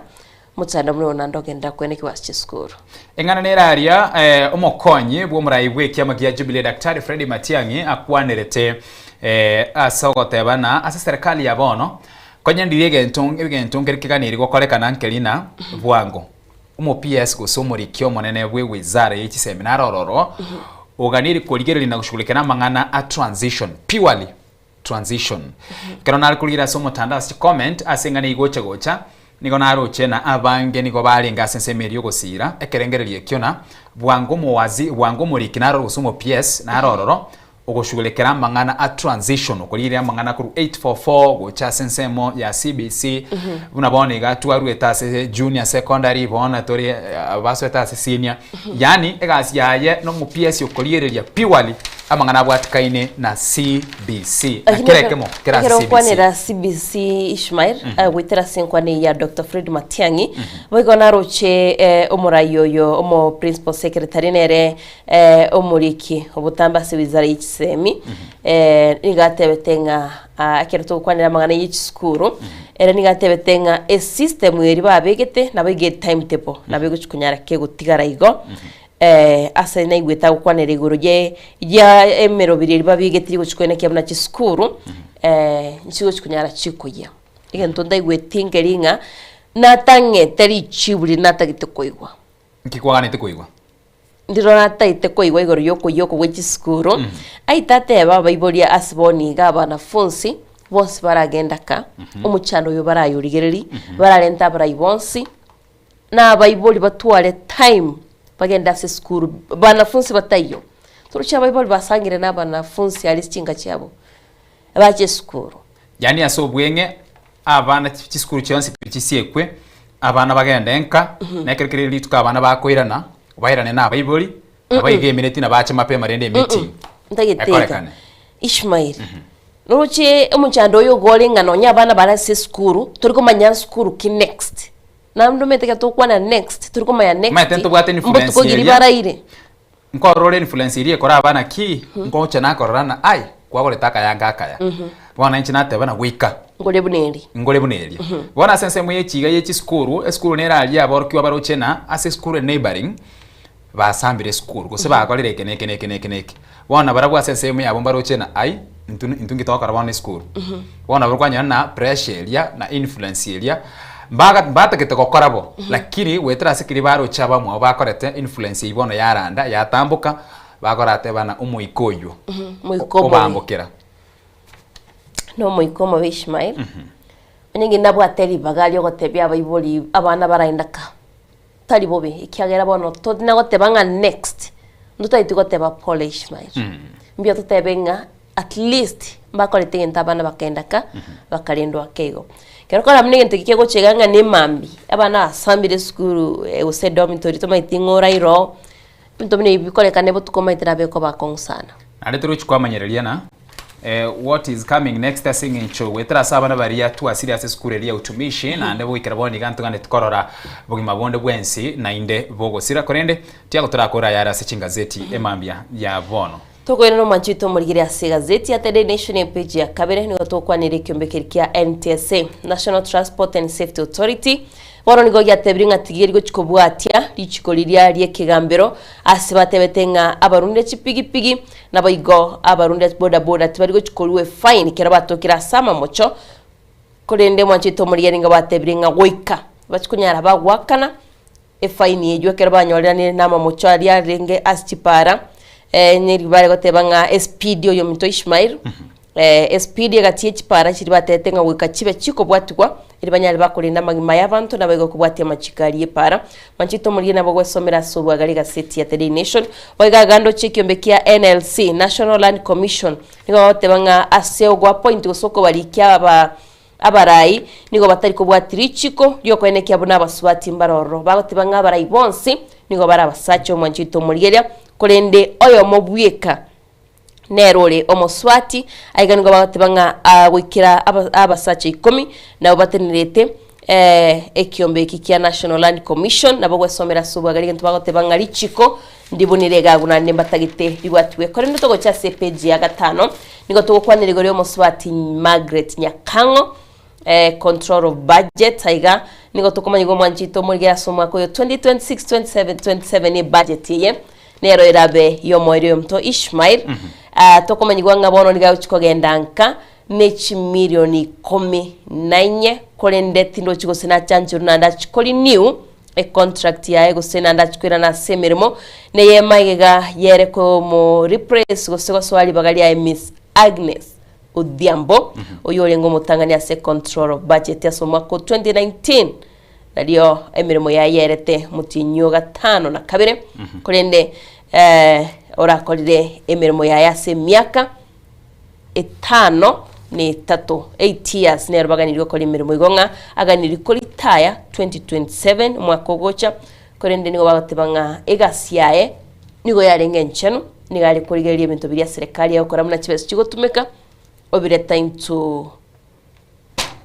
omochando buna oyo naende ogenda kwene kiwasi chisukuru. Eng'ana nere aria eh, omokonyi bw'omorai bw'ekiama gia Jubilee Daktari Freddy Matiang'i akwanerete eh, ase ogoteba na ase serikali ya bono konya ndiria egento egento nkeri keganiri gokorekana nkeri na bwango omo PS gose omoriki omonene bwe wizara ye chisemi naro ororo oganiri korigereria na goshughulikia na amang'ana a transition purely transition ekero nare korigereria ase omotandao ase chicomment ase eng'ana eyio gocha gocha nigo naroche na abange nigo barenge ase ensemo eria ogosira ekerengererio ekio na bwango omowazi bwango omoriki naro gose omo PS naro ororo Ogoshughulikera amang'ana a transition, okorigereria amang'ana korwa 844 gocha ase ensemo ya CBC, buna bono iga twaruete ase junior secondary bono tore abasoete ase senior, yaani egasi yaye na omo PS okorigereria purely. Amang'ana abwatikaine na CBC na kera ekemo kere ase Ekero CBC. okwanera CBC Ishmael, goetera ase enkwana eye ya Doctor Fred Matiang'i, boigo naroche omorai oyo omo principal secretary nere omoriki obotambe ase wizara ye chisemi, nigo atebete ng'a ekero togokwanera amang'ana ye chisukuru, ere nigo atebete ng'a esystem eria babegete nabo iga etimetable, nabo egochi konyara kegotigara igo. Ase naigwete agokwanera igoro ye ya emeroberi eria babigetie gochia koenekia buna chisukuru nchigochi konyara chikoyia. Egento ntaigweti nkeri ng'a natang'ete richibu riria natagete koigwa. Nki kwaganete koigwa? Ndiro natagete koigwa igoro ya okoyia oko gwe chisukuru, aye tateba abaibori ase bono iga abanafunsi bonsi baragenda ka, omochando oyo barayorigereria, bararente abarai bonsi. Na abaibori batware time bagende ase esukuru banafunsi bataiyo. Toroche abaibori basangire na abanafunsi aria ase chinka chiabo, bache esukuru. Yaani ase obweng'e abana chisukuru chionsi pi chisiekwe, abana bagende nka, na ekero kere rituko abana bakoirana, bairane na abaibori, nabo iga emineti nabache mapema rende emeeting Ntagete iga, ekorekane. Ishmael, noroche omochando oyo iga ore ng'a nonye abana bare ase esukuru, tori komanya nsukuru ki next. Naende omanyete ekero togokwana next, tori komanya next, Omanyete ntobwate influence mbotuko ki eria. baraire. Nkorora ore influence eria ekora abana ki, ngocha nakorora ng'a ai, kwagorete akayanga akaya. Bono inche nateba na goika. Nkore buna eria. Nkore buna eria. Bono ase ensemo ye chiga ye chisukuru, esukuru nere aria aborokigwa baroche ng'a ase esukuru e neighbouring, basambire esukuru, gose bakorire eke na eke na eke na eke na eke. Bono nabarabwo ase ensemo yabo mbaroche ng'a ai, intwe intwe nki togokora bono esukuru. Bono nabo kwanyora ng'a pressure eria na influence eria, mbaga mbatagete gokora bo, lakini goetera ase keria baroche abamwabo bakorete, influence eyio bono yaranda, yatamboka, bakorateba ng'a omoika oywo, Omoika omobe. obambokera. Na omoika omobe Ishmael, onye ng'ina nabwate ribaga riogotebia abaibori abana baraenda ka. Tari bobe, ekiagera bono totina goteba ng'a next, ntotageti goteba pole Ishmael. Mbuya totebe ng'a at least mbakorete egento abana bakagenda ka, bakarendwa ake igo. Ekero okora buna egento eke kegocha iga ng'a na emambia, abana basambire esukuru gose edormitory tomaeti ng'a oraire oo, ebinto buna ebi bikorekane botuko omanyete nabo ekoba akong'u sana. Naende torochi kwamanyereria na what is coming next ase eng'encho goetera ase abana baria twasire ase esukuru eria ya utumishi naende goikera bono iga ntogane korora bogima bonde bwensi naende bogosira korende tiago torakore ayare ase chingazeti emambia ya bono. Tokoirana omwancho oito omorigere ase egazeti ya The Daily Nation epeji ya kabere nigo togokwanera ekiombe keria kia NTSA, National Transport and Safety Authority, Bono nigo giatebirie ng'a tigeri gochia kobwatia richiko riria ri'ekegambero ase batebete ng'a abarundia chipigipigi naboigo abarundia bodaboda tibari gochia korua efaini ekero batokire ase amamocho, korende mwanchete omorigeri nigo batebirie ng'a goika bachie konyara bagoakana efaini eyio ekero banyoreranire namamocho aria arenge ase chipara, nigo bare goteba ng'a espeed oyominto Ishmael. Esipidi egati ye chipara chiria batebete ng'a goika chibe chikobwatigwa, erio banyare bakorenda amagima y'abanto naboigo kobwatia amachiko aria y'epara. Manchete omorige nabo gwesomera ase obwagare egaseti ya The Daily Nation. Boigo agande oche ekiombe kia NLC, National Land Commission, nigo bagoteba ng'a ase ogoappoint gose okobarikia aba abarai nigo batari kobwatia richiko riokoenekia buna abasubati mbare ororo. Bagoteba ng'a abarai bonsi nigo bare abasacha omwanchete omorigeria, korende oyomo bweka nere ore omoswati, aiga nigo bagoteba ng'a ah, goikera aba- abasacha ikomi nabo batenerete ekiombe eki kia National Land Commission, nabo gwesomera ase obwagare egento bagoteba ng'a richiko ndibunire egagu naende mbatagete ribwatiwe. Korende togocha ase epeji ya gatano, nigo togokwanera igoro ya omosubati Margaret Nyakang'o, control of budget aiga nigo tokomanya igo omwanchete omorige ase omwaka oyo 2026 27 27 ebudget eye Nero erabe y'omoerio oyominto Ishmael, Ah, tokomanyigwa ng'a bono nigo agochia kogenda nka ne chimilioni ikomi na inye, korende tindochi gose nachancherwe naende achie korenew econtract yaye gose naende achie koirana ase emeremo, neye magega yere komo replace gose gosoa ribaga riaye Miss Agnes Odhiambo, oyio orenge omotang'ani ase control of budget ase omwaka o 2019. Nario emeremo yaye yaerete omotienyi o gatano na kabere, korende orakorire emeremo yaye ase emiaka etano na etato, eight years, nero baganirie gokora emeremo igo ng'a aganirie koritaya 2027 omwaka ogocha, korende nigo bagoteba ng'a egasi yaye nigo yarenge enchenu. Nigo are korigereria ebinto biria serikali egokora buna chibesa chigotumeka, obireta into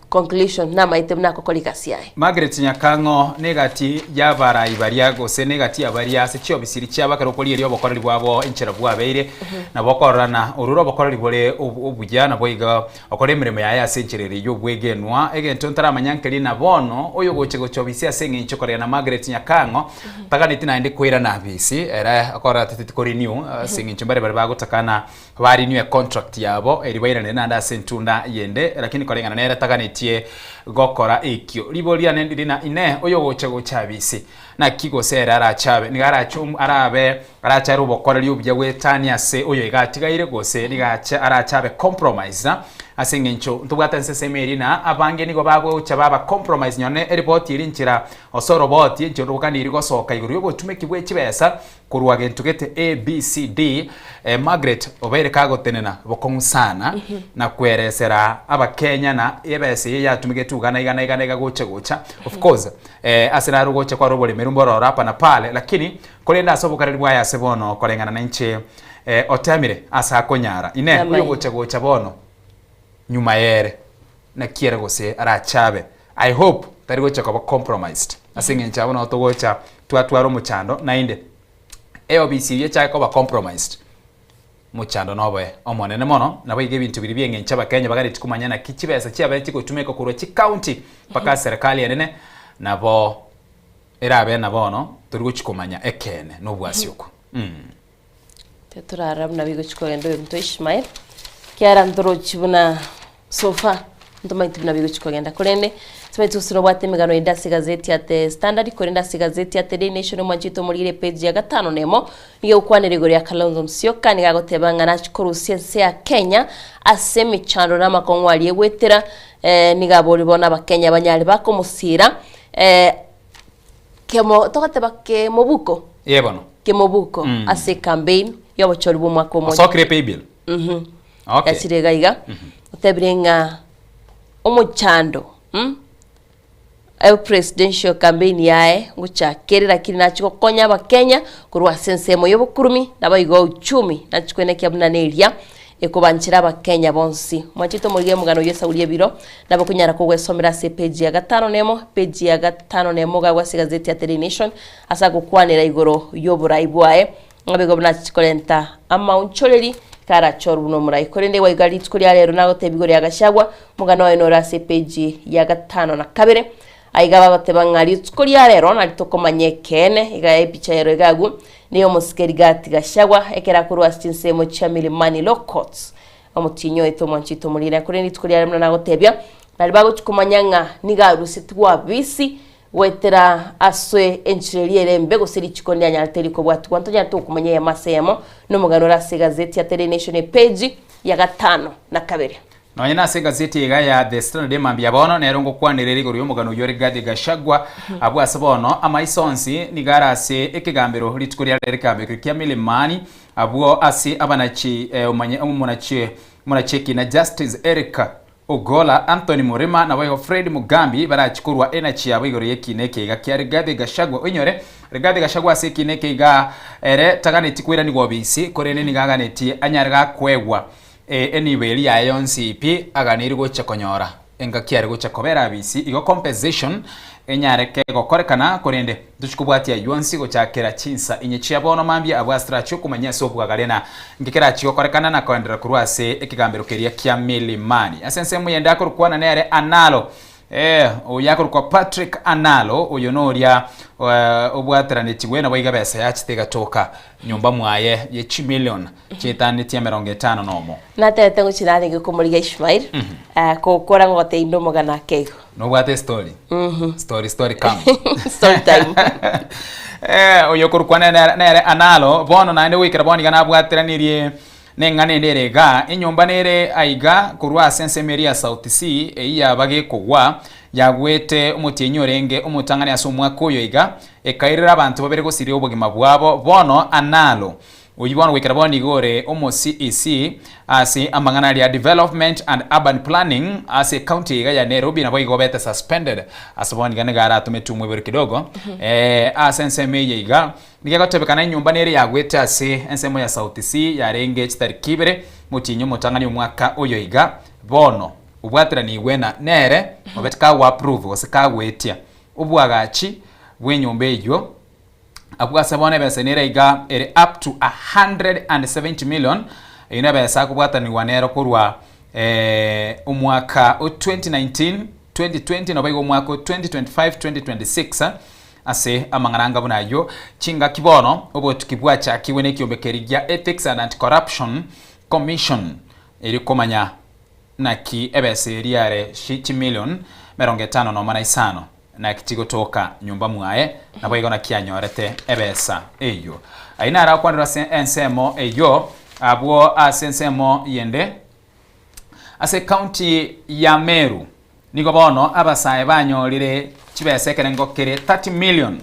conclusion namaete buna agokora egasi yaye. Margaret Nyakang'o negati y'abarai baria gose negati ya baria ase chiofisiri chiabo ekero okorieria obokoreri bwabo enchera bwabeire nabo okororana orure obokoreri bore obuya naboigo okore emeremo yaye ase enchera ere y'obwegenwa egento ntaramanya nkeri na bono oyogocha gocha ofisi ase eng'encho korera na Margaret Nyakang'o taganeti naende koirana afisi ere okorora tateti ko renew ase eng'encho mbare baria bagotakana Ba renew econtract yabo erio bairanere naende ase entunda yende, lakini koreng'ana nere taganetie gokora ekio. Ribori riane ndiri na inee, oyogocha gocha abise? Naki gose ere arache abe? Nigo arache arabe arache are obokoreri obuya goetania ase oyo iga atigaire, gose nigo ache arache abe compromised ase eng'encho ntobwate ensesemo eria na abange nigo bagocha baba compromised nyone eripoti eri nchera ase oroboti enchera orobokani gosoka igoro yobotumeki bwe chibesa Korwa gento gete A, B, C, D, eh, Margaret obeire kagotenena bokong'u sana na kweresera abakenya na ebesa eye yatumegete igana igana igana iga gocha gocha. Of course, eh, ase naro gocha kware oboremeru mbororo hapa na pale, lakini korende ase obokareri bwaye ase bono koreng'ana na inche eh, otemire ase akonyara. Inee, Amai. oyo gocha gocha bono nyuma yere naki ere gose arachabe I hope tari gocha koba compromised ase eng'encho abwo nabo togocha twatwara omochando naende eofisi eyio echake koba compromised mochando noboe omonene mono nabo iga ebinto biria bia eng'encho abakenya bagareti komanya naki chibesa chiabeire chigotumeka korwa chicounty mpaka serikali enene nabo erabe na bono tori gochi komanya ekeene na obwasi okwo mh. Titorarora buna bigochi kogenda oyominto Ishmael, ekiagera ntorochi buna so far ntomaeti buna bigochi kogenda korende timaeti gose nobwate emegano ende ase egazeti ya The Standard korende ase egazeti ya The Daily Nation omwanchete omorire epage ya gatano na emo nigo egokwanera igoro ya Kalonzo Musyoka nigo agoteba ng'a nachi korusia ense ya Kenya ase emechando na amakong'u aria egwetera nigo abori bono abakenya banyare bakomosira kemo togoteba kemobuko Ee bono. kemobuko Mm. ase ecampaign y'obochori bw'omwaka omocha Osokire paybill. Mhm. Okay. Yachire iga iga otebire ng'a omochando mm, e presidential campaign yaye ngochakere lakini nachi gokonya abakenya korwa ase ensemo y'obokurumi naboigo uchumi nachi kwenekia buna neria Ekobanchera Abakenya bonsi. Mwanchete omorige omogano oyio esauri ebiro, nabo okonyara kogwesomera ase epeji ya gatano nemo, peji ya gatano nemo iga ase egazeti ya Daily Nation, ase agokwanera igoro y'oborai bwaye, ng'a nigo buna achiche korenta amaonchoreri karachorwe buna omorai. Korende gwaiga rituko ria rero nagotebia igoro ya Gachagua, omogano oye nore ase epeji ya gatano na kabere. Aiga bagoteba ng'a rituko ria rero nari tokomanya ekeene, iga epicha ero iga agwo Nigo omosike Rigati Gachagua ekero akorwa ase chinsemo chia Milimani Law Courts omotienyi oete omwanchete omorire. Korende rituko riare buna nagotebia, nari bagochia komanya ng'a nigo arusetigwe abisi goetera ase enchera eria ere embe gose richiko ndianyarete rikobwatigwa. Ntonyarete gokomanya eyemo ase eyemo nomogano ore ase egazeti ya Daily Nation epage ya gatano na kabere. Nonya nase egazeti iga ya The Standard emambia bono nero ngokwanera ere igoro y'omogano oyio Rigathi Gachagua abwo ase bono amaiso onsi nigo are ase ekegambero rituko ria rero ekegambero keria kia Milimani abwo ase abanachi omanye omonachi omonachi ekina Justice Eric Ogolla, Anthony Murima naboigo Fred Mugambi barachi korwa enachi yabo igoro y'ekina eke iga kia Rigathi Gachagua oinyore Rigathi Gachagua ase ekina eke iga ere taganeti koiranigwa obisi korende nigo aganetie anyare gakoegwa Enibo eria yaye yonsi pi aganeirie gocha konyora engaki are gocha kobera abisi, igo compensation enyareke gokorekana, korende ntochi kobwatia ayio onsi gochakera chinsa inye chia bono mambia abwo ase torachie okomanya ase obwagare na nki kerachie gokorekana na koenderera korwa ase ekegambero keria kia Milimani. Ase ensemo eyende akorokwana nere Analo Ee, oyo akorokwa Patrick Analo, oyo noria obwateranetigwe naboigo ebesa yachete egatoka nyomba mwaye ye chimilion chietanetie emerongo etano nomo. Natebete ngochia narenge komorigia Ishmael, gokora ngogotebia inde omogano ake igo. Nobwate estory? Story story come. Story time. Oyo okorokwa nere nere Analo, bono naende goikera bono iga nabwateranirie Neng'ana ende ere igaa, enyomba nere aiga korwa ase ensemo eria ya South Sea, eyio yaba gekogwa, yagwete omotienyi orenge omotang'ani ase omwaka oyo iga, ekairera abanto babere gosiria obogima bwabo. Bono Analo, Oyio bono goikera bono igo ore omo CEC ase amang'ana aria Development and Urban Planning ase ecounty iga ya Nairobi nabo igo obete suspended ase bono iga nigo aratometwe omwebori kidogo. Ase ensemo eye iga nigo egotebekana enyomba nere yagwete ase ensemo ya South C yarenge chitariki ibere motienyi omotang'ani omwaka oyo iga bono obwateranigwe na nere obete kago approve gose kagoetia obwagachi bw'enyomba eyio. Abwo ase bono ebesa nere iga ere up to 170 million, eyio nebesa akobwatanigwa nero korwa omwaka o 2019, 2020 nabo igo omwaka o 2025, 2026 ase amang'ana anga buna ayio. Chingaki bono obotuki bwachakigwe na ekiombe keria gia Ethics and Anti-Corruption Commission erio komanya naki ebesa eria ere chimilion 55. Naki chigotoka nyomba mwaye, naboigo naki anyorete ebesa eyio. Ayio naro akwanire ase ensemo eyio, abwo ase ensemo yende, ase ekaunti ya Meru, nigo bono abasae banyorire chibesa ekerengo kere 30 million.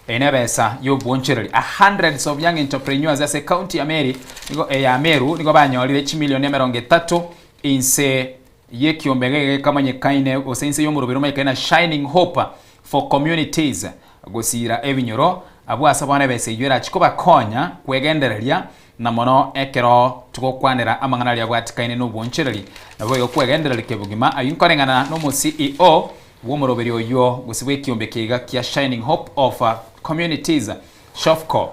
Eye nebesa y'obwonchoreri. A hundreds of young entrepreneurs ase ekaunti ya Meri, nigo ya Meru nigo banyorire chimilioni 30 inse y'ekiombe gekamanyekaine gose inse y'omoroberi omanyekaine na Shining Hope for Communities, gosiira ebinyoro abwo ase bono ebesa eyio erachi kobakonya kwegendereria na mono ekero togokwanera amang'ana aria abwatikaine n'obwonchereri naboigo kwegendereria kebogima. Ayio nkoreng'ana nomo CEO bw'omoroberi oyio gose bw'ekiombe kiga kia Shining Hope of Communities, Shofco,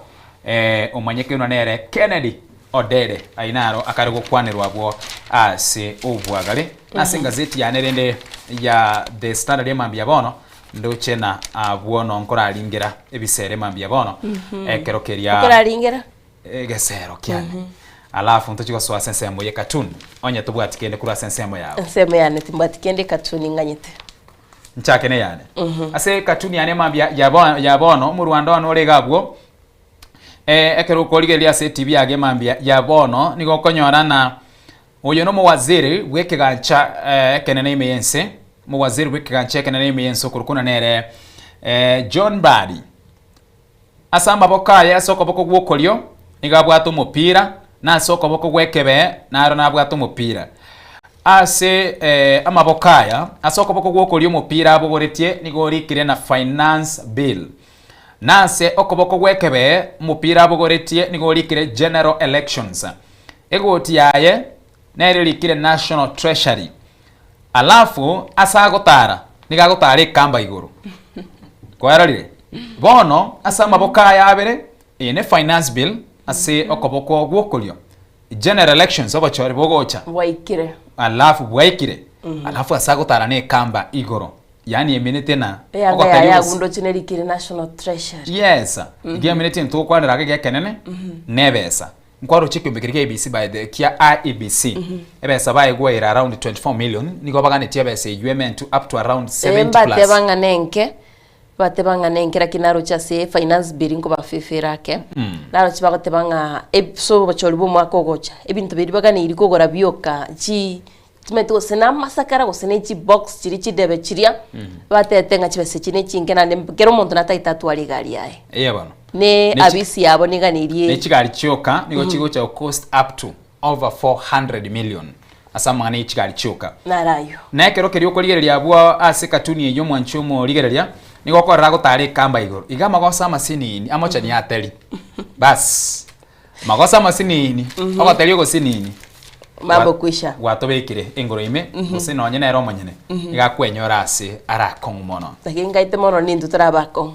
omanyekenwa nere Kennedy Odere. Ayio naro akare gokwanerwa abwo ase obwagare. Ase engazeti yane rende ya The Standard emambia bono, ndoche na abwo nonkoraringera ebisero emambia bono, ekero keria Okoraringera? egesero kiane. Alafu ntochie gosoa ase ensemo ye cartoon, onye tobwati kende korwa ase ensemo yao. Ensemo yane timbwati kende ecartoon ing'anyete. Nchake neyane. Ase cartoon yane emambia ya bono, omorwanda one ore iga abwo, Ekero okorigereria ase etibi yage mambia ya bono, nigo okonyora ng'a oyo nomowaziri bw'ekegancha ekenene ime y'ense, omowaziri bw'ekegancha ekenene ime y'ense okorokwa ng'a nere John Mbadi. Ase amaboko aye ase okoboko gw'okorio nigo abwate omopira, na ase okoboko gw'ekebee naro nabwate omopira. Ase amaboko aya, ase okoboko gw'okorio omopira abogoretie nigo orikire na Finance Bill. Na ase okoboko gw'ekebee omopira abogoretie nigo orikire General Elections. Egoti yaye nere erikire National Treasury. Alafu ase agotara nigo agotara ekamba igoro. Kwarorire? Bono ase amaboko aya abere, eye ne Finance Bill ase okoboko gw'okorio, General Elections obochori bogocha. Bwaikire. Alafu bwaikire. Alafu ase agotara na ekamba igoro. Yaani eminete na Eyanga ogoteria yaye obosi- agundoche nerikire National Treasury. Yes. Iga eminete intwe togokwanera iga ekenene na ebesa. Nkwaroche ekiombe keria kia ABC by the kia IEBC. Ebesa baegweire around 24 million, nigo baganetie ebesa eywo ementwe up to around 70 plus. Mbateba ng'a nenke, bateba ng'a nenke lakini naroche ase finance bill nkobafefera ake. Naroche bagoteba ng'a ase obochori bwa omwaka ogocha, ebinto biria baganeiri kogora bioka chi Timanyeti gose namasakara gose ne chibox chiria chidebe chiria, batete ng'a chibesa echi nechinke naende kera omonto natagete atware egari yaye. Eye bono. Ne Ne chi- abisi yabo niganirie. Ne chigari chioka nigo chigocha go cost up to over 400 million ase amang'ana ye chigari chioka. Naro ayio. Na ekero keria okorigereria abwo ase ekatuni eyio omwanchi omorigereria, nigo okorora agotara ekamba igoro. Iga amagoso amasinini amochani ateri. Bas. Magoso amasinini, ogoteria ogosinini. Mambo kwisha. Gwatobekire engoro ime, gose nonye nere omonyene, iga akwenyora ase are akong'u mono. Naki ngaite mono nintwe tore abakong'u.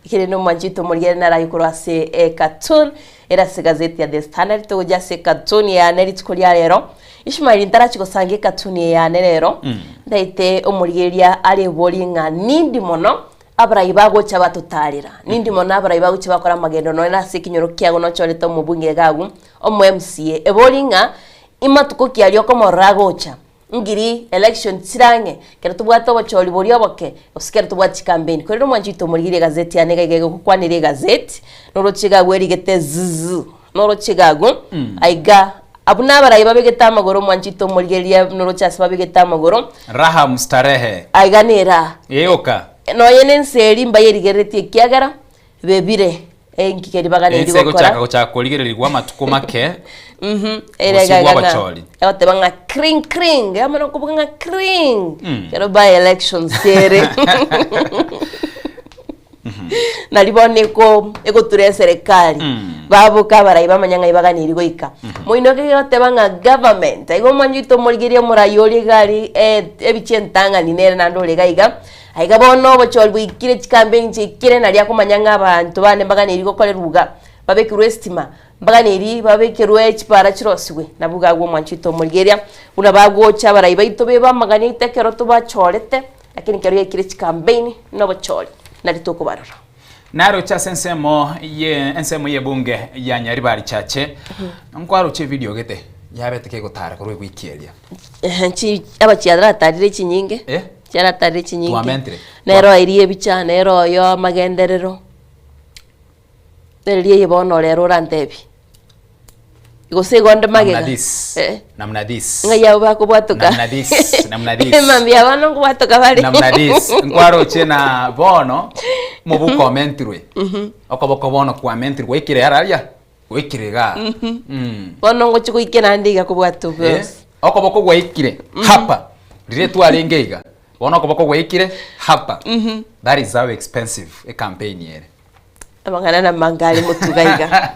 Ekero rende omwanchete omorigereria naraye korwa ase ecartoon ere ase egazeti ya The Standard togochia ase ecartoon yane rituko ria rero. Ishmael ntarachi gosanga ecartoon eye yane rero, ntaete omorigereria areborie ng'a nindi mono Abarai bagocha batotaarera, nindi mono abarai bagochia bakora amagendo nonya nase ekenyoro kiago nochorete omobunge iga agwo, omo MCA. Ebori ng'a imatuko ki aria okomorora agocha, ngiri election chire ang'e, ekero tobwate obochori boria oboke, gose ekero tobwate chikampeni. Korende omwanchi oito omorigerie egazeti yane iga iga egokwanera egazeti, noroche iga agwo erigete zzz, noroche iga agwo, aiga abwo nabarai babegete amagoro omwanchi oito omorigereria noroche ase babegete amagoro, Raha mstarehe. aiga nera. Eoka. Nonya nense eria mbayerigereretie ekiagera bebire. Enki keria baganeiri Ense gokora. egochaka gochaka korigererigwa amatuko make Mhm. Ere Bosio iga iga ng'a bw'abachori. egoteba ng'a kring kring, amana kobuga ng'a kring, Mm. ekero by elections ere. Nari bono eko egotura eserekari, Mm. baboka abarai bamanya ng'ai baganeiri goika. Moino eke gegoteba ng'a government, igo omwancho oito omorigereria omorai oria iga aria ebichie entang'ani nere naende ore iga iga, Aiga bono obochori bwaikire, chikampeni chiaikire, naria akomanya ng'a abanto bane mbaganeiri gokorerwa iga, babekerwe estima, mbaganeiri babekerwe chipara chirosigwe. Nabwo iga agwo omwancho oito omorigereria, buna bagocha abarai baito bebe amagani aito ekero tobachorete, lakini ekero yaikire chikampeni na obochori, nari tokobarora. Naroche ase ensemo ye ensemo y'ebunge ya Nyaribari Chache, nkwaroche evidio gete yabete kegotara korwa ewiki eria. Ehe, chi abachiaratarire chinyinge, Eh? chiaratarire chinyinge. Twamentire. Nero eria ebicha, nero oyo amagenderero, nere riria eye bono rero orantebie. Gose igo onde magega. Namna this. Eh. Namna this. Ng'ai abwo bakobwatoka. Namna this. Namna this. Mambia bono nkobwatoka bare. Namna this. Nkwaroche na bono mobukomentirwe. Okoboko bono kwamentirwe gwaikire araria gwaikire igaa. Bono ngochi goike naende iga kobwata Eh, obwonsi. okoboko gwaikire hapa riria twarenge iga bono okoboko gwaikire hapa that is how expensive a campaign ere Amang'ana namange are motuga iga.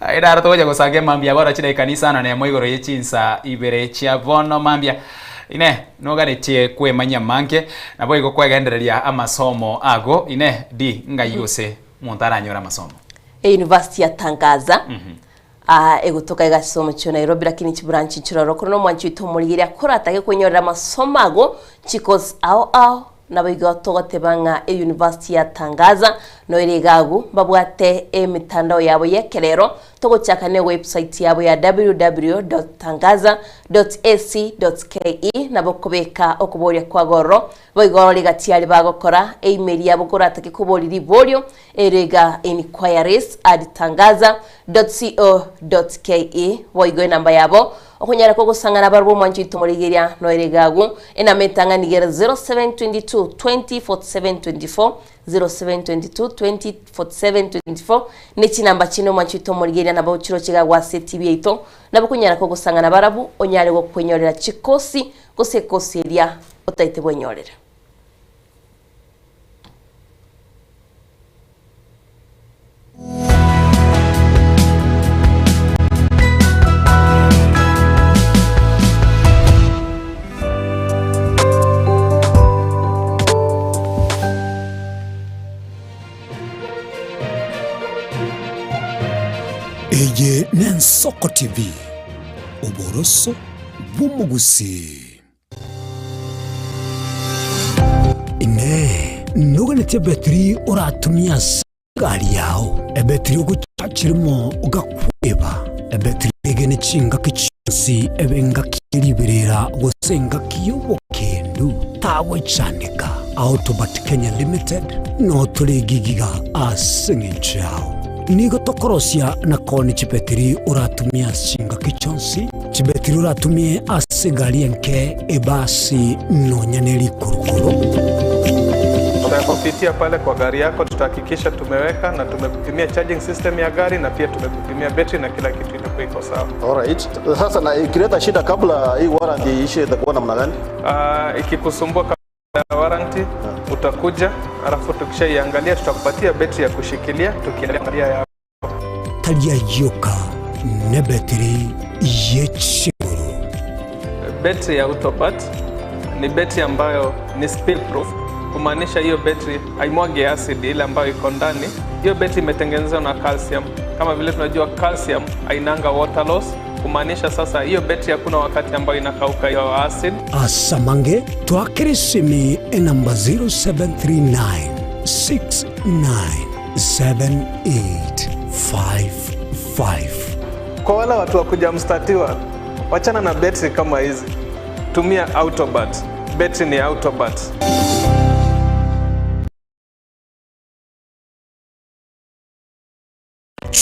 Aye naro togocha gosanga emambia bono chidaeka nisano nemo igoro ye chinsa ibere chia bono mambia ine noganetie kwemanyia amange naboigo kwegendereria amasomo ago ine di ngai gose omonto aranyore amasomo. Eyunivasiti ya Tangaza aa egotoka iga ase omochie o Nairobi lakini chibranch nchiroro korende omwanchi oito omorigereria koratage kwenyorera amasomo ago chikosi ao ao nabo igo togoteba ng'a eyunivasiti ya Tangaza noere iga agwo mbabwate emitandao yabo y'ekerero togochaka ne website yabo ya www.tangaza.ac.ke nabo okobeka okoboria kwago ororo Boigo ore gati aria bagokora eimeri yabo koratake koboria riborio, ere iga inquiries@tangaza.co.ke. Boigo enamba yabo okonyara kogosang'ana barabwo omwancho oito omorigeria noere iga agwo enamba entang'ani iga ere 0722 20 47 24, 0722 20 47 24, ne chinamba chinde omwancho oito omorigeria nabo chiroche iga agwo ase etibi yaito nabo okonyara kogosang'ana barabwo onyare gokwenyorera chikosi gose ekosi eria otaete bwenyorera. Eye n'Ensoko TV, oboroso bw'omogusii. Inee! Noganetie ebetiri oratumie ase egari yao? Ebetiri ogochachera imo ogakweba? Ebetiri egene chingaki chionsi ebe engaki ye riberera gose engaki y'obokendu? Tagwechandeka. Autobat Kenya Limited notore egigiga ase eng'encho yao. Nigo tokorosia na koonia chibetiri oratumie ase chingaki chionsi, chibetiri oratumie ase egari enke, ebasi, nonya ne rikurukuru. Tutakupitia pale kwa gari yako, tutahakikisha tumeweka na tumekupimia charging system ya gari na pia tumekupimia betri na kila kitu itakuwa iko sawa. Alright. Sasa na ikileta shida kabla hii warranty iishe itakuwa namna gani? Ikikusumbua kabla ya warranty utakuja, alafu tukishaiangalia tutakupatia betri ya kushikilia tukiangalia yako. Tari ayioka nebetiri ye chiguru. Betri ya Autobat ni betri ambayo ni spill proof, kumaanisha hiyo betri haimwagi acid ile ambayo iko ndani. Hiyo betri imetengenezwa na calcium. Kama vile tunajua calcium hainanga water loss, kumaanisha sasa hiyo betri hakuna wakati ambayo inakauka hiyo acid. Asamange twakere esimi enamba 0739 697855. Kwa wale watu wa kujamstatiwa, wachana na betri kama hizi, tumia Autobat. Betri ni Autobat.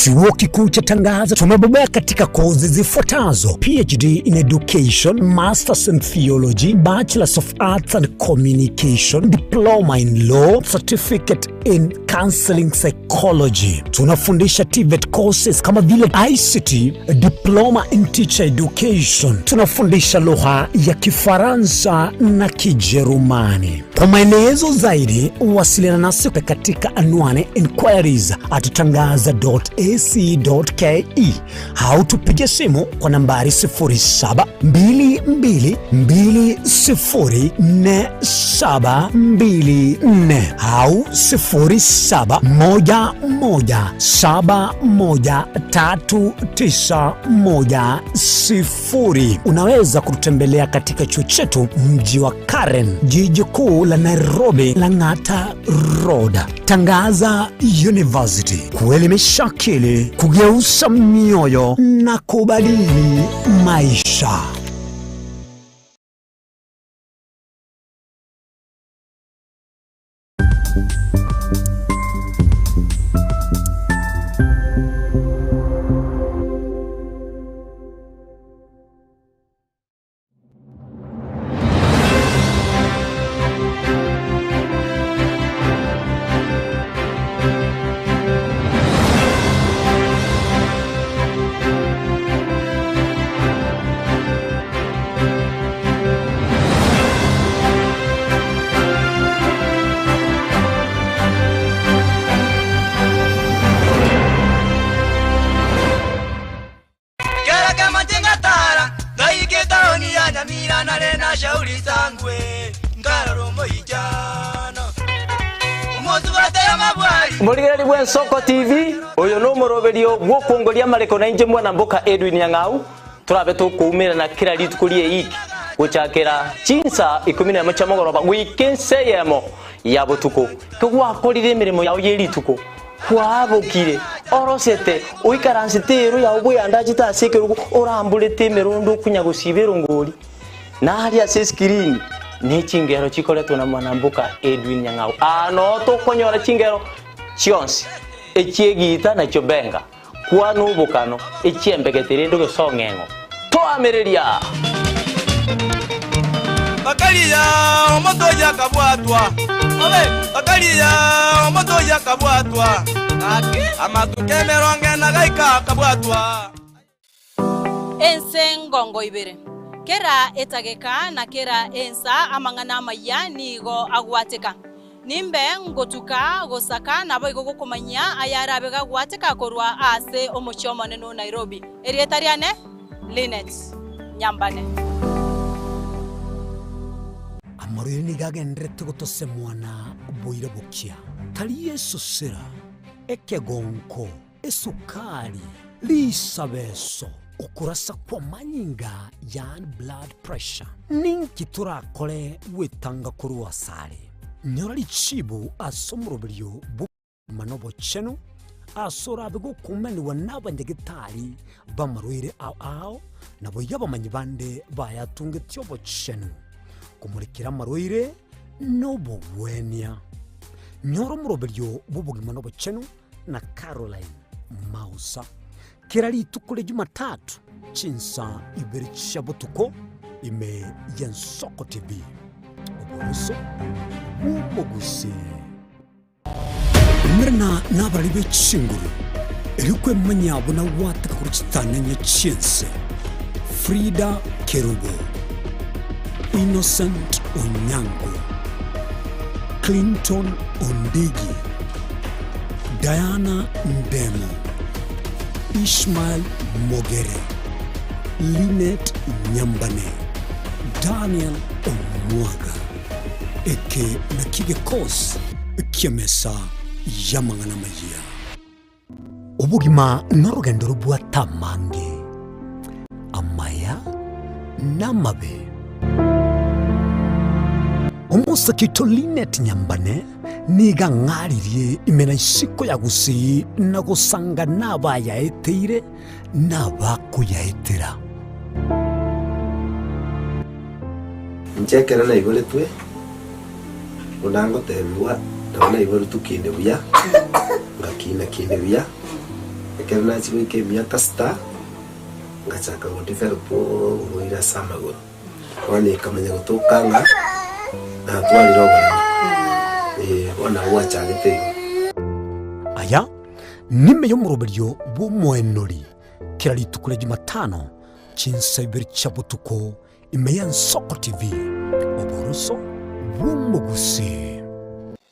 Chuo Kikuu cha Tangaza tumebobea katika kozi zifuatazo: PhD in Education, Masters in Theology, Bachelors of Arts and Communication, Diploma in Law, Certificate in Counseling Psychology. Tunafundisha TVET courses kama vile ICT, Diploma in Teacher Education. Tunafundisha lugha ya Kifaransa na Kijerumani. Kwa maelezo zaidi, wasiliana nasi katika anwani inquiries at tangaza.ac.ke au tupige simu kwa nambari 0722204724 au 0711713910. Unaweza kututembelea katika chuo chetu mji wa Karen, jiji kuu la Nairobi, Lang'ata Road. Tangaza University, kuelimisha akili, kugeuza mioyo na kubadili maisha. Kera kama tingatara ndaike taoni ya Nyamira nare na shauri sangwe ngarora omoichano omotu batera mabwari Mũrigereri bwa Nsoko TV uyu no mũroberio gũkũngũria marĩkũ na inje mwana mboka Edwin Nyang'au tũrabe tũkũumĩra na kĩra rituko rie iki gũchakĩra chinsa ikumi na ĩmwe cia mũgoroba gwike nseyemo ya bũtukũ kĩgwakorire mĩrĩmo yao ye rituko kwabũkire orosete ũikarancite ĩrũ yao bwĩandachite ase ekerugo ũrambũrĩte mĩrũndũ ũkunya gũcibĩrũ ngũri naria ase screen nĩ chingero chikoretwo na mwanambuka Edwin Nyang'au ano tũkũnyora chingero chionsi echiegita nakio benga kwana obokano echiembegetere ndo gĩcong'eng'o twaamĩrĩria bakaliya omotoya kabwatwa bakaliya omotoya kabwatwa amatuka emerongo ena gaika kabwatwa Ense ngongo ibere kera etageka na kera ensa amang'ana amaya nigo agwateka nimbe ngotuka gosaka nabo igo gokomanya ayarabe gagwateka korwa ase omochie omonene o Nairobi erieta riane Linet Nyambane. Amarwire nigo agenderete gotosemwana boire bokia tari esosera ekegonko esukari risabeso okurasa kwa manyinga yani blood pressure ninki turakore wetanga korwa asare nyora richibu ase omoroberio bogima na obochenu ase orabe gokumaniwa na abanyagitari bamarwaire ao ao nabo iga abamanyi bande bayatungetie obochenu kumurekera amarwaire n'obogwenia nyora omoroberio bw'obogima na obochenu na Caroline Mausa kera rituko rya Jumatatu chinsa ibere chia botuko ime ya Nsoko TV oboruso bw'obogusi Mrena n'abarari b'ekinguru erikwemanya bona wateka kuri kitananya chinse Frida Kerubo Innocent Onyango Clinton Ondigi Diana Ndemo Ishmael Mogere Linet Nyambane Daniel Omwaga eke nakigekos kiamesa yamang'ana maya obogima n'orugendo rubwatamange amaya n'amabe omosakito Linet Nyambane niga ng'aririe imena isiko ya gusii na gusanga n'abayaeteire n'abakuyaetera nchekera naiboretwe onangotebiwa nabo naiboretwe kinde buya ngakina kinde buya Ekero nachia goika emiaka sita, ngachaka go develop oborwaire ase amagoro. Bono ekamanya gotoka ng'a natwarire oboremo, eh, bono nabo gwachagete igo. Aya nime y'omoroberio bw'omoenori kera rituko ria Jumatano chinsa ibere chia botuko ime y'Ensoko TV, oboroso bw'omogusii.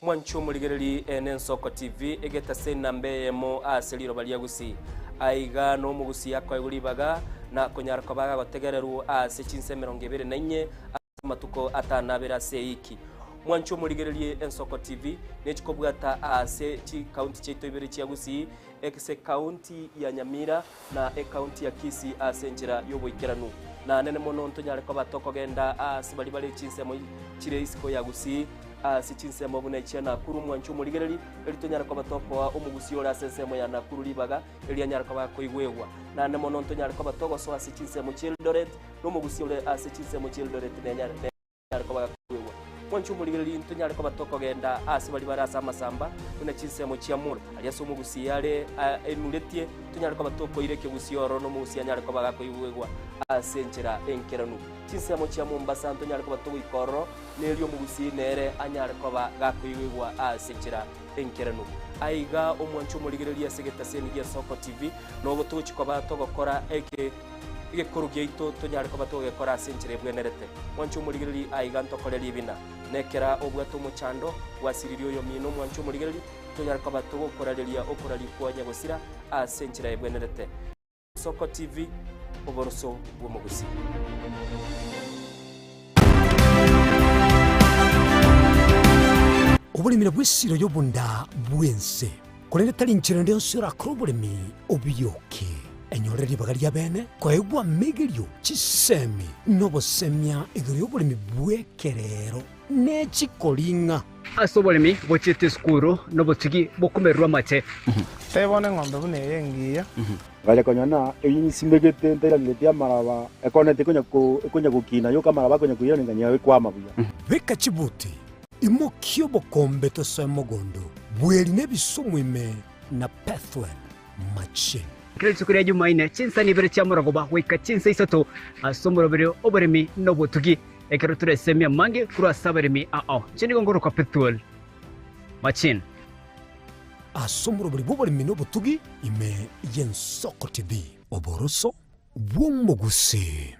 Mwanche omorigereri ene Ensoko TV egetase enamba eyemo ase riroba ria Gusii. Aiga nomogusii akoegwa ribaga na konyara koba agagotegererwa ase chinsa 24 ase amatuko atanabere ase eiki. Mwanche omorigererie Ensoko TV nechikobwata ase chikaunti chiaito ibere chia Gusii, ase ekaunti ya Nyamira na ekaunti ya Kisii ase enchera y'oboikeranu. Na nene mono ntonyare koba tokogenda aase baria bare chinsemo chire isiko ya Gusii, ase chinsemo buna echia Nakuru mwanche omorigereri, erio tonyare koba tokoa omogusii ore ase ensemo ya Nakuru ribaga, erio anyare koba akoigwegwa. Naende mono ntonyare koba togosoa ase chinsemo chi'Eldoret, na omogusii ore ase chinsemo chi'Eldoret nenyare Tonyare koba gakoigwegwa. Mwanche omorigereria ntonyare koba tokogenda aase baria bare ase amasamba, buna chinsemo chia Mura, aria ase omogusii are enuretie, tonyare koba tokoira ekegusii ororo na omogusii anyare koba gakoigwegwa ase enchera enkeranu. Chinsemo chia Mombasa ntonyare koba togoika ororo, na erio omogusii nere anyare koba gakoigwegwa ase enchera enkeranu. Aiga omwanche omorigereria ase egetaseni gi'Esoko TV, nogo togochia koba togokora eke. Egekoro giaito tonyare koba togekora ase enchera ebwenerete. Mwanche omorigereria aiga ntokore ribina. Nekera obwate omochando, gwasiririe oyomino mwanche omorigereria, tonyare koba togokorareria okoraria kwa nyagosira ase enchera ebwenerete. Soko TV, oboroso bw'omogusii. Oboremi nabwo esiro y'obonda bw'ense, korende tari nchera ende yonsi orakore oboremi obiyoke. Enyore ribaga ri'abeene koegwa amegerio, chisemi, na obosemia igoro y'oboremi bw'ekerero ne chikoring'a. Ase oboremi bochiete esukuru nobotugi bokomererwa amache. Tebia bono eng'ombe buna eye engiya. Ngacha konyora na eyinsimegete ntairaneretie amaraba, ekonete ekonya ko ekonya gokina yoka amaraba akonya koirana nganyia ekwama buya. Beka chibuti, imokia obokombe tosoe mogondo, bweri na ebisumu ime na Pethuel machine. Kera rituko ria Jumaine, chinsa nibere chia morogoba goika chinsa isato ase omoroberio oboremi na obotugi, ekero toresemie amange korwa ase abaremi ao. Inche nigo ngorokwa Pethuel Machine. Ase omoroberi bw'oboremi na obotugi ime y'Ensoko TV. Oboroso bw'omogusii.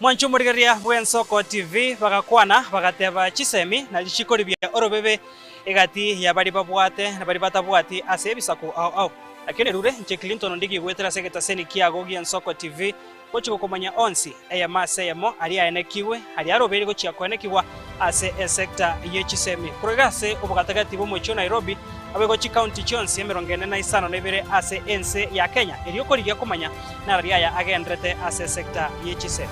Mwanche omorigereria bw'Ensoko TV bagakwana bagateba chisemi na richiko ribia orobebe egati ya baria babwate na baria batabwati ase ebisaku ao ao. Lakini erure inche Clinton Ondigi goetera ase egetaseni kiago gi'Ensoko TV gochia gokomanya onsi eyemo ase eyemo aria aenekigwe aria arobeire gochia koenekigwa ase esecta ye chisemi korwa iga ase obogatagati bw'omochie o Nairobi Naboigo chikaunti chionsi 45 ase ense ya Kenya erio korigia komanya narari aya agenderete ase esecta ye chisemi.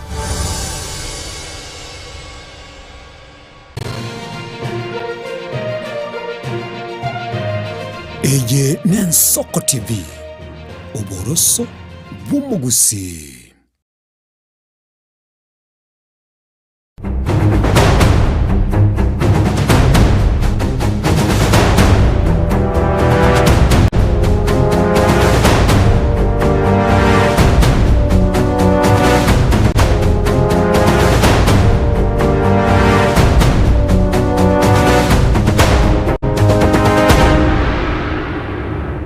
Eye n'Ensoko TV, oboroso bw'omogusii.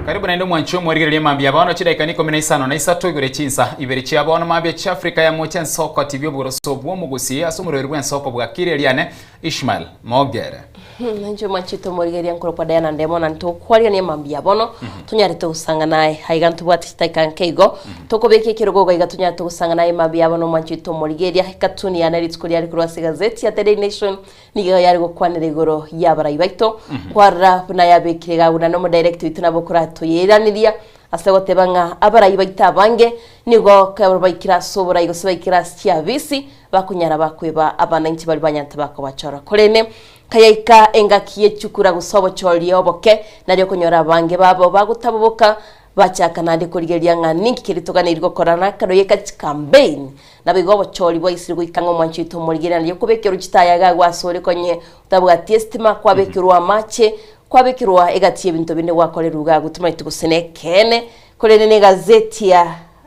Karibu naende omwanchi omorigereria mambia bono chidaika ni 53 igoro chinsa ibere chia bono mambia chia Afrika ya mocha ensoko TV oboroso bw'omogusi ase omorweri bw'ensoko bwakire eriane Ishmael Mogere. Inche omwanchete omorigereria nkorokwa Diana Ndemo na ntokwarigania mambia bono tonyarete gosanga naye aiga ntobwate chidakika nke igo tokobeka ekerogo iga iga tonyarete gosanga naye mambia bono omwanchete omorigereria ekatuni yane rituko riare korwa ase egazeti ya The Daily Nation nigo yare gokwanera igoro y'abarai baito kwarora buna yabekire iga buna nomodirect oito nabo okoratoyeiraneria Ase goteba ng'a abarai baito abange nigo ekero baikire ase oborai gose baikire ase chiabisi, bakonyara bakweba abananchi baria banyarete bakobachora. Korende kayaika engaki ye chikura gose obochoria oboke, nario okonyora abange babo bagotaboboka, Bachaka naende korigereria ng'a ninki keria toganeirie gokora na ekero ye campaign. Naboigo obochori bwaisire goika ng'a omwanchi oito omorigereria nario okobekerwa chitaya iga agwo asore konye otabwati estima kwabekerwa amache kwabekerwa egati y'ebinto binde gwakorerwa iga agwo timanyeti gose nekeene korende ne egazeti ya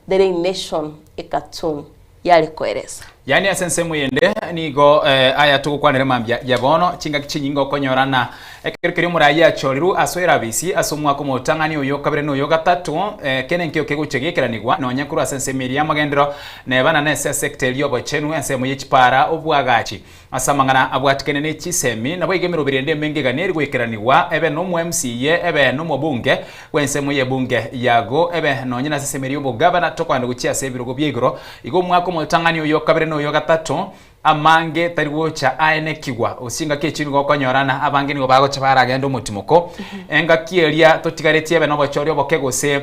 The Daily Nation ecartoon yare koeresa. Yaani ase ensemo eyende nigo aya togokwanera mambia ya bono, chingaki chinyinge okonyorana ekero keria omoraai achorirwe ase erabisi ase omwaka omotang'ani oyo okabere na oyo ogatato, kende nkio kegochia geikeranigwa nonya korwa ase ensemo eria y'amagenderero neba na nese esecta eria y'obochenu, ensemo ye chipara, obwagachi ase amang'ana abwatikene ne chisemi, naboigo emeroberi ende emenge iga neri goikeranigwa, ebe nomo MCA, ebe nomobunge bw'ensemo y'ebunge yago, ebe nonye nase ensemo eria y'obogavana, tokoenda gochia ase ebirogo bia igoro. Igo omwaka omotang'ani oyo okabere na oyo ogatato, amange tari gocha aenekigwa. Gose chingaki echio nigo okonyorana abange nigo bagocha baragende omotimoko. Engaki eria totigaretie ebe nobochori oboke gose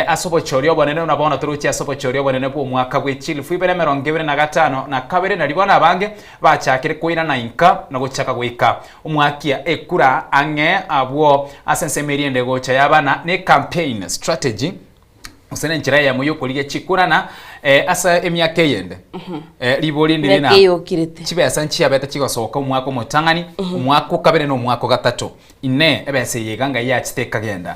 ase obochori obonene buna bono toroche ase obochori obonene bw'omwaka bwe chilifu ibere emerongo ebere na gatano na kabere, nario bono abange bachakire koirana inka na gochaka goika omwakia ekura ang'e abwo ase ensemo eria ende gocha yabana ne campaign strategy gose nenchera eyemo y'okorigia chikura na ase emiaka eyende ribori ndiri na Emiaka eyokirete. chibesa nchiabete chigosoka omwaka omotang'ani omwaka okabere na omwaka ogatato Inee, ebesa eye iga ngai yachete ekagenda?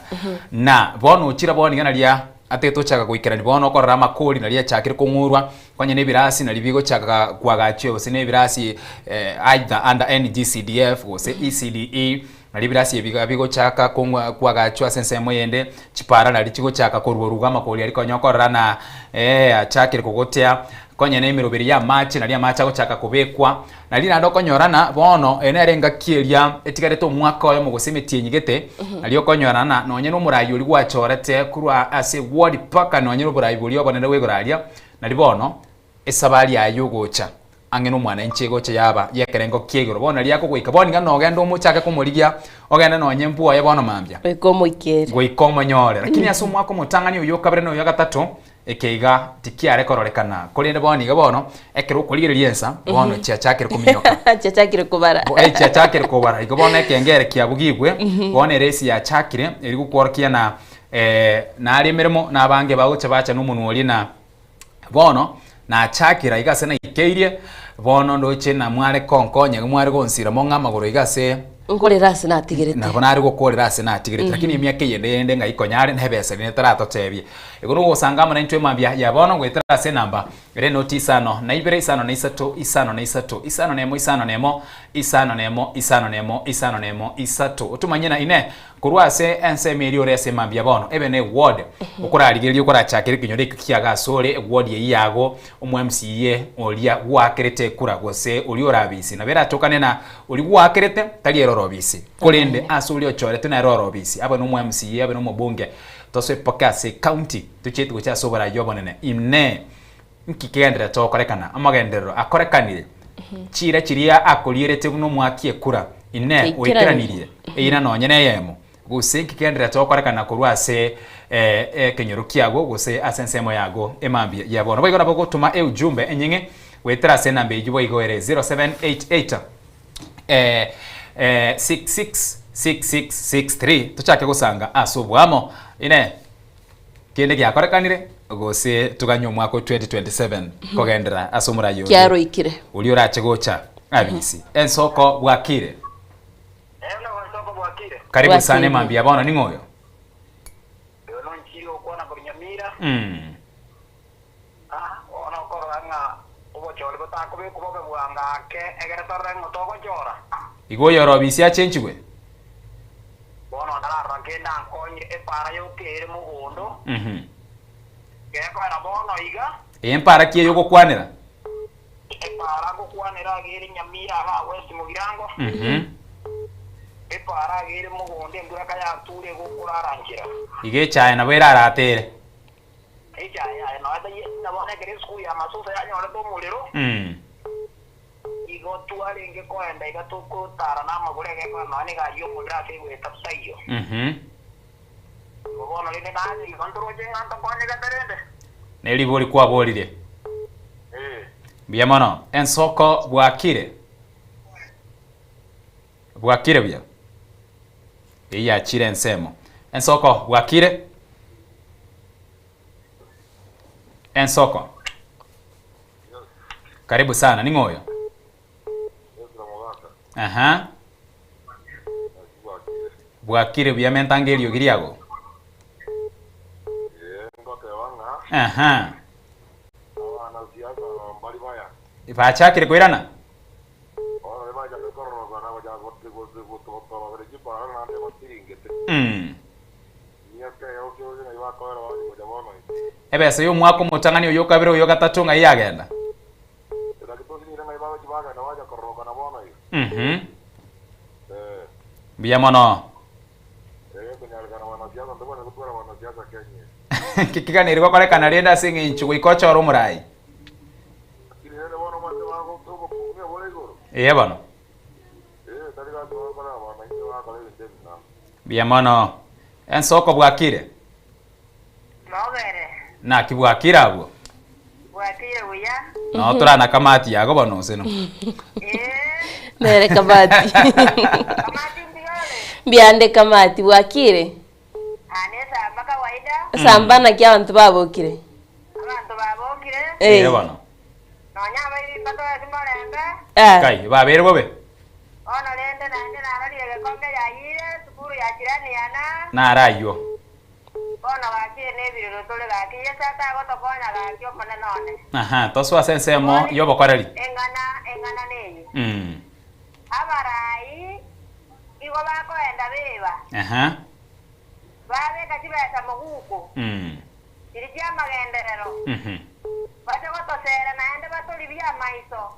Na bono ochire bono iga naria atagete gochaka goikerania bono okorora amakori naria achakire kong'urwa, konya na ebirasi naria bigochaka koagachwa gose na ebirasi either under NGCDF gose ECDE, naria ebirasi ebi iga bigochaka kong'wa koagachwa ase ensemo eyende, chipara naria chigochaka korwa orwa amakori aria konya okorora na achakire kogotea, konya na emeroberi ya amache naria amache agochaka kobekwa. Nario naende okonyorana bono, eye nere engaki eria etigarete omwaka oyomo gose emetienyi gete, nario okonyorana nonye nomorai oria gwachorete korwa ase ward mpaka nonye noborai boria obonene bwa igoro aria, nario bono esabari yaye yogocha ang'e nomwananchi egocha yaba yekerengo kia igoro. Bono nario akogoika bono iga nogende omochake komorigia ogende nonye mbwoye bono mambia Goika omoikere. goika omonyore. Lakini ase omwaka omotang'ani oyo okabere na oyo ogatato, Eke iga tikiare kororekana, korende bono iga bono, ekero okorigereria ensa, bono chiachakire kominyoka. Chiachakire kobara. Bo- eh, chiachakire kobara. Igo bono ekengere kiabugigwe, bono eresi yachakire, eri gokworokia na eh, nare emeremo, na abange bagocha bacha na omonwa oria na bono nachakire aiga ase naikeirie, bono ndoche na mware konkonya, iga mware gonsira mong'e amagoro iga ase Nkorera ase natigerete. Nabo nare gokorera ase natigerete, lakini emiaka eyende yende ng'ai konyare na ebesa rende taratotebie. Igo nogosanga amo naintwe mambia ya bono goetera ase enamba ere noti isano na ibere isano na isato isano na isato isano na emo isano na emo isano na emo isano na emo isano na emo isato. Otomanye na ine korwa ase ensemo eria ore ase mambia bono ebe ne eward okorarigereria okorachakere ekenyoro ekio kiago ase ore eward eyio yago omo MCA oria gwakerete ekura gose oria orabisi nabo eratokane na Oria gwakerete tari ere orobisi, korende ase oria ochoretwe nere orobisi, abe nomo MCA, abe nomobunge, tosoe mpaka ase ecounty, tochieti gochia ase oboraai obonene. Inee! Nki kegendererete gokorekana? Amagenderero akorekanire? Chiira chiria akorierete buna omwaki ekura, inee, Chiaikeranirie. oikeranirie eira nonye neyemo? Gose nki kegendererete gokorekana korwa ase ekenyoro kiago gose ase ensemo yago emambia ya bono? Boigo nabo gotoma eujumbe enyeng'e goetera ase enamba eyio boigo ere 0788 666663 tochake gosanga ase oboamo. Inee! Kende giakorekanire gose toganye omwaka o 2027 kogenderera ase omorai oria Kiaroikire. oria orache gocha abisi ensoko bwakire? Karibu sana Bwakire. emambia bono ning'o oyo? Igo oyo ore obisi achenchigwe? Empara ki eye ogokwanera? Epaara ngokwanera iga ere Nyamira iga West Mugirango, epaara iga ere mogondo embura kayature egokorara nchera. Iga echae nabo eraratere. Echae yaye nonya taiyo buna bono ekero esukuru ya Masosa yanyorete omorero, igo twarenge koenda iga tokotara namagoro egekora nonya na egari y'omorero ase egoeta taiyo. Igo bono rende naye igo ntoroche ng'a ntokonyegete rende. Neribori kwaborire. Mbuya mono. Ensoko bwakire? Bwakire buya? Eyio yachire ensemo. Ensoko bwakire? Ensoko. Karibu sana, ning'o oyo? Aha. Bwakire buya mentanga eriogi riago. Aha. Bachakire koirana? Mm. Ebesa ya omwaka omotang'ani oyo okabere oyo gatato ng'ai yagenda? Mhm. Mbuya mono. Kikiganeri gokorekana rende ase eng'encho goika ochore omorai. Ee bono. Mbuya mono. Ensoko bwakire? Nobere. Naki bwakire abwo? Bwakire buya. Noo torana kamati yago bono ose no. Nere kamati. Mbiande kamati bwakire? Samba naki abanto babokire? Ee bono. Eh. Kai, babeire bobe? Naro aywo. Aha, tosoe ase ensemo y'obokoreri. Mm. Aha. Mm. Mhm.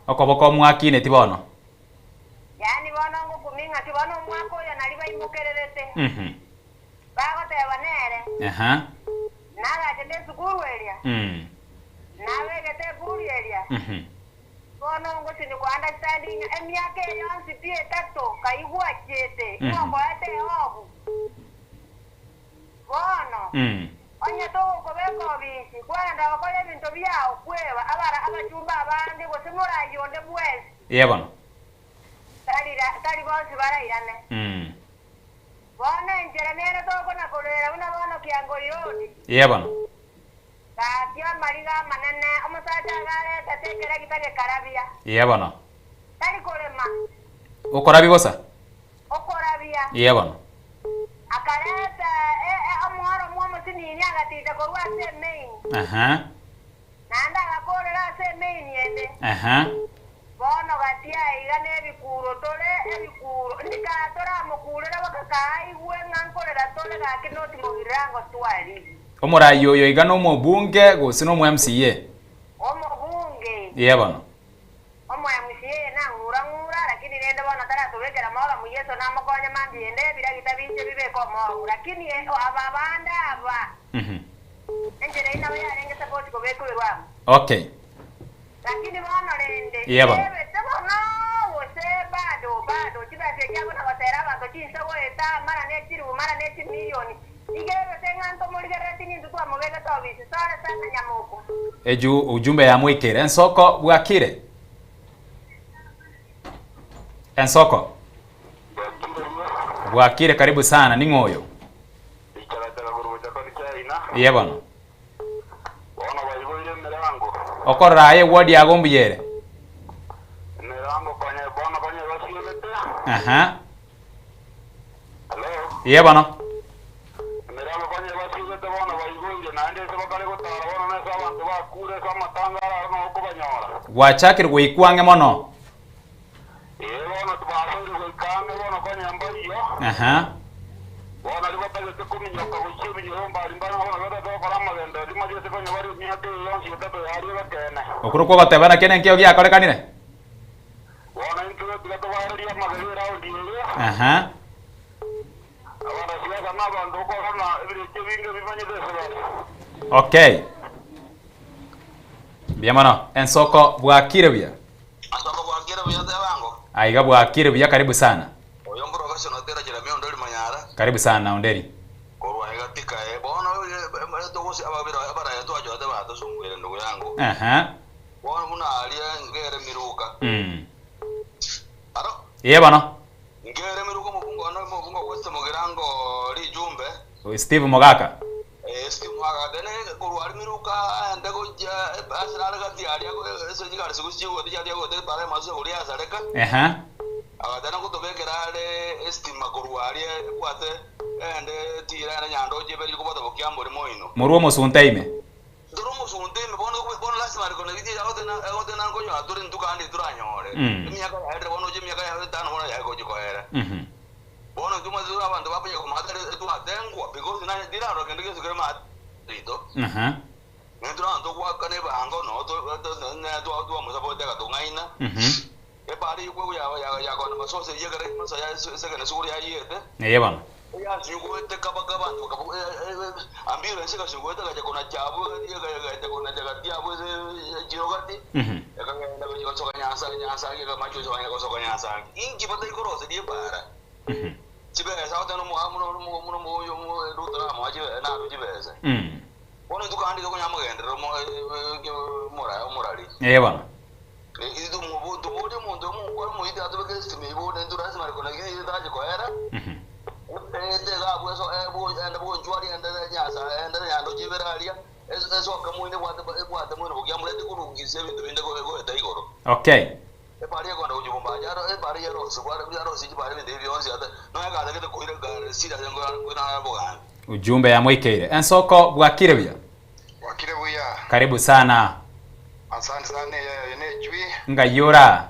Okoboko mwakineti bono. Mhm. Aha. Mm. Mhm. Mhm. Mm. Onye togokobeka obisi, kwagenda gokora ebinto biao kweba abara abachumba abange gose morayi onde bwensi, Ee bono. tari bonsi barairane. Mm. Bono enchera nere tokona korera buna bono Kiangori Road, Ee bono. gaki amariga amanene, omosacha iga aretete ekeregita gekarabia, Ee bono. tari korema, Okorabia bosa? okorabia. Ee bono. Akareta omworo bw'omosinini agaticha korwa ase emeini, Aha. naende agakoorera ase emeini ende. Aha. Bono gati aiga nebikuuro tore ebikuuro, ndika toramokuurere baka aigwe ng'a nkorera tore gaki noti mogirirango twari. Omorai oyo iga nomobunge gose nomo MCA? Omobunge. Ee bono. Omo MCA nang'ura ng'ura, lakini rende bono taratobekera moramu Yeso namokonye mambia ende ebiragita biche bibeke omoramu lakini aba bande aba enchera eyio nabo yarenge suppose kobekwa amo. Okay. Lakini bono rende Yea bono. ebete bono gose bado bado chibesa echi abwo nagosera abanto chinse goeta mara ne chiribu mara ne chimilioni iga ebete ng'a ntomorigerereti nintwe twamobegete obisi sore sana nyamoko. Eju ujumbe yamoikere. Ensoko bwakire? Ensoko bwakire, karibu sana. Ning'o oyo? Iye bono. Okorora aye eward yago mbuya ere? Aha. Iye bono. Gwachakire goikwa ang'e mono. Aha. Okwo nokwo ogoteba naki nenkio giakorekanire? Aha. Okay. Mbuya mono. Ensoko bwakire buya. Aiga bwakire buya karibu sana. Karibu sana Onderi. Aha. Mm. Iye bono. Steve Mogaka. Chigote chiaria gote ebara emasusa koria yasareka. Ehe. Agatana gotobekera are estima korwa aria ebwate ende etira ende nyandoche ebere rikobwata bokiambori moino. Morwe omosunte ime. Tore omosunte ime bono bono lasima rikona giti agotena agotena nkonyora tore intwe kandi toranyore. Emiaka yaerire bono oche emiaka ya etano bono yagochi koera. Bono intwe mwansi tore abanto bakonya komata twatengwa because nanye tirarora kende gionsi kere maate yaito. Nintwe nabo togoakana ebango noo twamosapota agatong'aina. Ebari y'okwebu ya kona masosa eyio ekero masosa ya secondary school yayiete. Eye bono. Eyasunyugwete kabaka abanto ambulance ekasunyugwete egacha konacha abwo egacha konacha gati abwo ase echiro gati. Ekagenda gochia gosoka Nyansa Nyansangi ekamacha gosoka gosoka Nyansangi. Inki bataikoroseria ebara? Chibesa goteba nomo Ruto namoa chibesa narwe chibesa. Bono intwe kandi tokonya amagenderero omorari. Eye bono. Tobori omonto omokora omoite atobeke estima ibo nentwe lazima rikona tache koera. Ete iga eso ende bonchwari ende nyasa ende nyando chibere aria esoke moine ebwate ebwate moine bokiamurete korungisia ebinto binde goeta igoro. Okay. Ebari ekonda gochibomba ebari yarosi yarosi chibari ebinto ebi bionsi ata nonya gatagete koira gari serious ngoina bogambi. Ujumbe ya mwikeire. Ensoko bwakire buya. Bwakire buya. Karibu sana. Asante sana ene chui. Ngayora.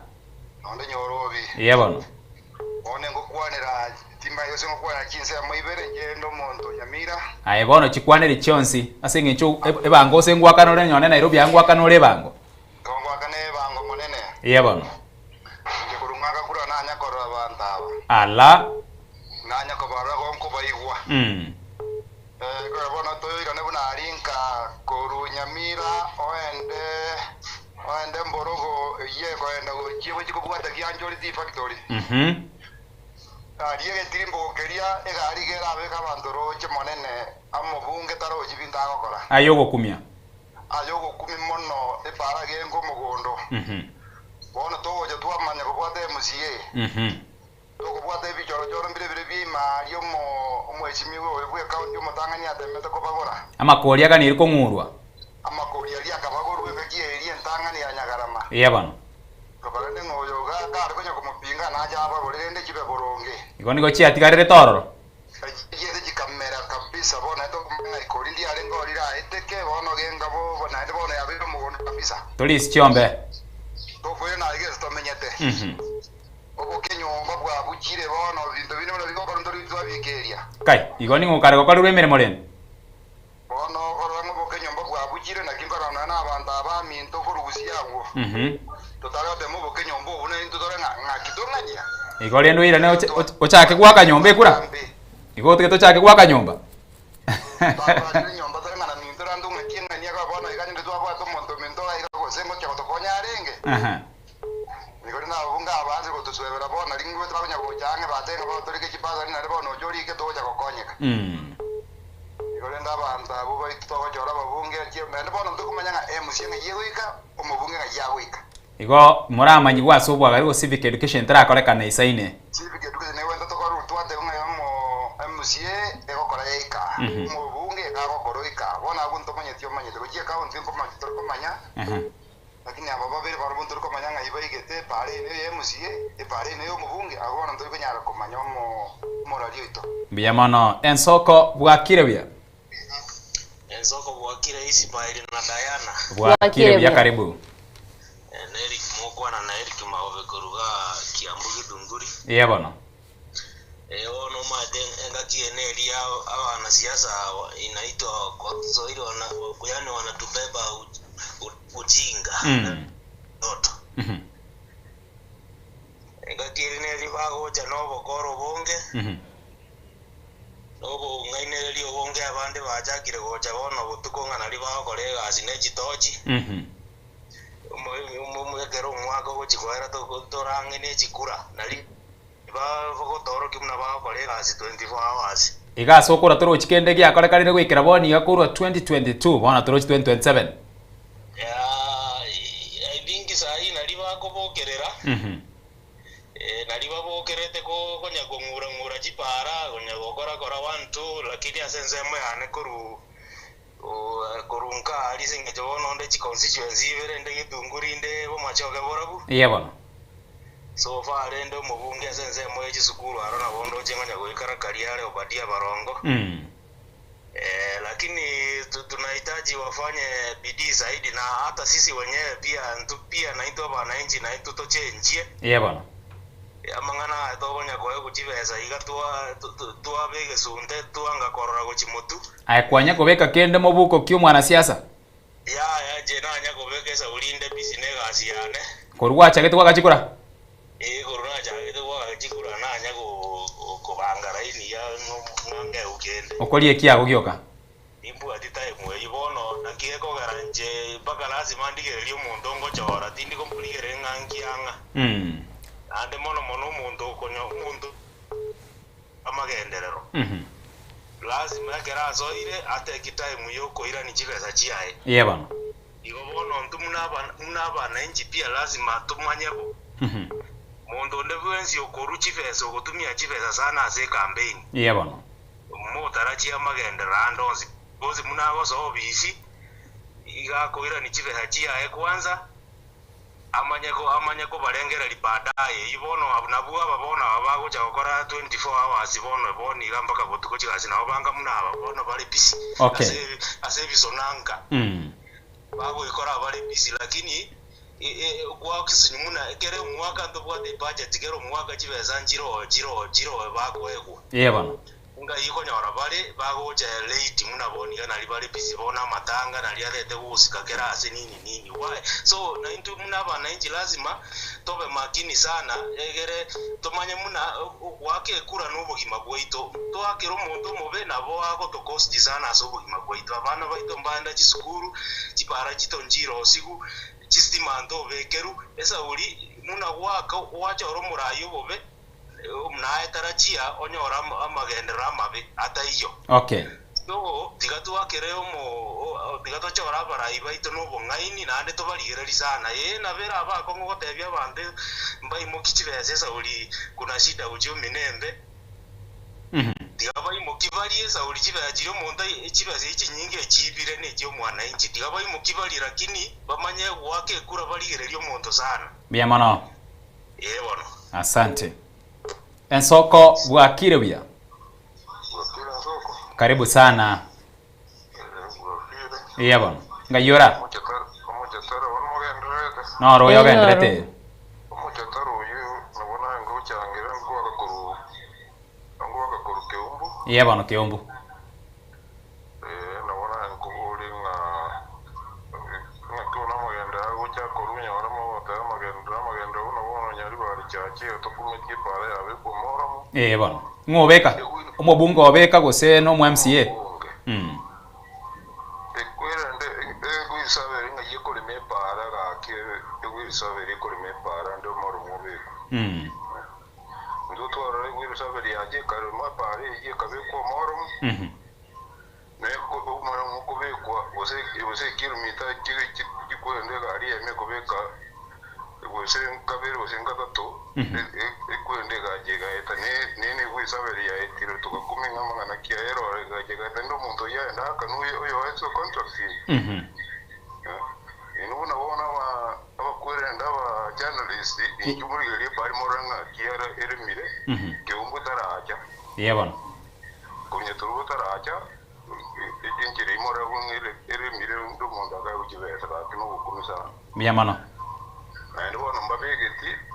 Nonde nyorobi. Eye bono. One ngokwanera timba yose ngokwanera chinsemo ibere ngende omonto Nyamira. Aye bono chikwanere chionsi ase eng'encho ebango ase ngwakana ore nyone Nairobi angwakana ore ebango. Ngwakana ebango monene. Eye bono. Inche korwa ng'aka kura nanya korora abanto aba. Ala. Nanya kobarora gonkobaigwa. Ekero bono toyoirane buna arinka koru Nyamira oende oende Mborogo eyie ekoenda gochia gochia kobwata Kianchori Tea Factory. Aria egetirimbo keria egari kerabeka abanto roche monene amobunge tarochi binto agokora. Aye ogokumia. Aye ogokumi mono epara genka omogondo. Bono togocha twamanya kobwata MCA. Tokobwata ebichorochoro mbire bire bia imari omweshimiwa oyo bwa ekaunti omotang'ani atemete kobagora. Amakori aganiri kong'urwa. Amakori aria akabagorwa engaki eria entang'ani ya Nyagarama. Eye bono. Tokarende ng'a oyo kare konya komopinga nache abagore rende chibe boronge. Igo nigo chiatigarerete ororo. Chiete chikamera kabisa bono naende tokomanya ng'a ikori ndiarenge orire aeteke bono genga bo naende bono yabeire omogondo kabisa. Torisi chiombe. Tokoire naye gese tomenyete. Oboke nyomba bwabuchire bono binto binde buna bigokora ntori twabikeria. Kai, igo ning'o kare gokorerwa emeremo rende? Bono okorora ng'a oboke nyomba bwabuchire naki nkorora nonya na abanto aba aminto okorugusia agwo. Totare gotema oboke nyomba obwo naintwe tore ng'a ng'aki tong'anyia. Igo rende oirane ochake goaka nyomba ekura? Igo otige tochake goaka nyomba? Twakorachire nyomba tore ng'a naminto rende ong'aki eng'ani eke bono iga rende twabwate omonto ominto iga gose ngochia gotokonya arenge. Nigo rende abwo ngabanse gotoswebera bono ring'we twakonya gocha ang'e batebe ng'a bono torike chibasari naende bono oche orike togocha gokonyeka. Nigo rende abanto abwo baito togochora ababunge achie naende bono ntokomanya ng'a MCA ng'ai egoika, omobunge ng'ai agoika. Igo moramanyigwe ase obwagare gose civic education terakorekana isaine. Civic education egwenta tokorwa twateba ng'a omo MCA egokora yaika, omobunge ekagokora oika, bono abwo ntomanyeti omanyete gochia ecounty nkomanya torikomanya. Lakini aba babere barabwo ntori komanya ng'ai baigete, epaara eye neyo ya MCA, epaara eye neyo omobunge, agwo bono ntori konyara komanya omorari oito. Mbuya mono Ensoko bwakire buya. Ensoko bwakire Ismael na Diana. Bwakire buya karibu. Na Eric mokwana na Eric Maobe koruga Kiambu Githunguri. Eya bono. Eh, bono omanyete engaki eye neri abanasiasa inaitwa kwa Kiswahili wana, yaani wanatubeba ujinga ndoto. Engaki eri neri bagocha na obokoro obonge na obong'ainereria obonge abande bachakire gocha bono botuko ng'a nari bagokora egasi ne chitochi. Ekero omwaka ogochi koera torang'e ne chikura nari bagotorokia buna bagokora egasi 24 hours. Iga ase okora torochi kende giakorekanire goikera bono iga korwa 2022 bono torochi 2027. I think sahi nari bakobokerera. Nari babokerete konya kong'ura ng'ura chipara konya gokora kora 1 2 lakini ase ensemo yane koru Korwa nkaa aria ase engencho bono onde chiconstituency ibere inde Githunguri inde Bomachoge Borabu. Eeh bono. So far rende omobunge ase ensemo ye chisukuru aro nabo ndoche ng'anya goikara karia are Obadia Barongo. Eh, lakini tunahitaji wafanye bidii zaidi na hata sisi wenyewe pia ntu pia naintwe abananchi naintwe tochenjie. Eeh bono. Amang'ana aya tokonya koegwa chibesa iga twa twabe egesunte twanga korora gochia motwe. Aye kwanya kobeka kende mobuko ki omwanasiasa? Yaya inche nanya kobeka esauri inde busy ne egasi yane. Korwa gwachagete goaka chikura? Ee korwa nachagete goaka chikura nanya kobanga laini iga ng'a ng'eu kende. Okoria ekiago gioka? Nimbwati time eyio bono naki gekogera inche mpaka lasima ndigererie omonto ngochora tindi komorigereria ng'a nki ang'a. Naende mono mono omonto okonya omonto amagenderero. Lasima ekero asoire atake time yokoirania chibesa chiaye. Ee bono. Igo bono intwe buna aba buna abananchi pia lasima tomanye bo. Monto onde bwensi okorwa chibesa ogotumia chibesa sana ase ecampaign. Ee bono. Motarachie amagenderero ande onsi, bonsi buna agosoa obisi, iga akoirania chibesa chiaye kwanza, amanye amanye kobarengereria baadaye. Eyio bono nabwo aba bono aba bagocha gokora 24 hours bono bono iga mpaka botuko chigasi nabo banga buna aba bono bare busy Okay. ase ase ebisonanka. Bagoikora bare busy lakini gwakisinyu buna kera omwaka ntobwate ebudget kera omwaka chibesa nchiroo chiroo chiroo bakoegwa. Ee bono. Ngai konyora bare bagocha late buna bono iga nari bare busy bono amatanga nari arete gosika kera ase nini nini why? So naintwe buna abananchi lazima tobe makini sana egere tomanye buna goaka ekura nobogima bwaito. Toakere omonto omobe nabo agotocost sana ase obogima bwaito. Abana baito mbaenda chisukuru, chipara chito nchirosigu, Chistima ntobekerwe esauri buna goaka gwachora omoraai obobe, naye tarachia onyore amagenderero amabe ataiyo. Okay. So tiga twakere omo tiga tochore abarai baito nobong'aini naende tobarigererie sana. Ee nabo erabe akong'u gotebia abanto mbaimokie chibesa esauri kuna shida gochia omino embe. Tiga baimokie barie esauri chibesa chiria omonto chibesa echi chinyinge echiibire nechi'omwananchi. Tiga baimokie barie lakini bamanye goaka ekura barigererie omonto sana. Mbuya mono. Ee bono. Asante. Ensoko bwakire buya? Karibu sana. Eya bono. Ngai ora? Noro oyo ogenderete. Eya bono Keumbu. Ee bono. Ng'o obeka? Omobunge obeka gose nomo MCA? Mm. Mm. Mhm. Mhm. Mhm. Eeh bono. Mbuya mono.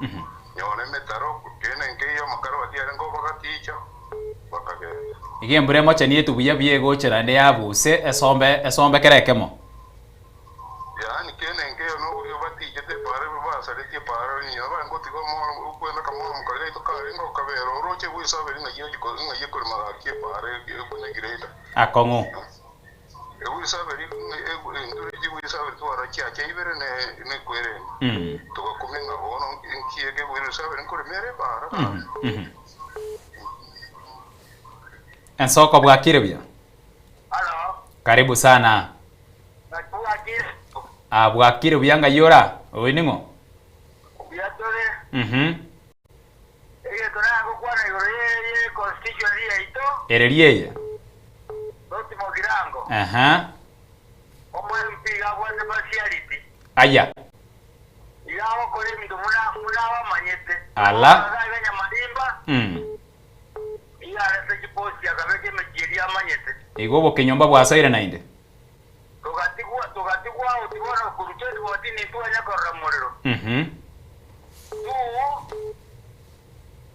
Mhm. Iga embura emocheni etu buya buya egocha naende yabuse esombe esombe kera ekemo. Akong'u. Mm. Mhm, mhm. Ensoko bwakire buya? Karibu sana. Ah, bwakire buya ng'ai ora? Oyo ning'o? Mbuya tore. Mhm. Egento nagokwana igoro ye ye constituency yaito. Ere rieye. Roti Mogirango. Aha. Aya. Iga agokora ebinto buna buna abamanyete. Ala. Iga iga Nyamarimba, iga arete chiposti akabeka emechie eria amanyete. Igo obokenyomba bwasoire naende. Togatigwa togatigwa out bono korwa 2014 ntwanya korora morero. Two,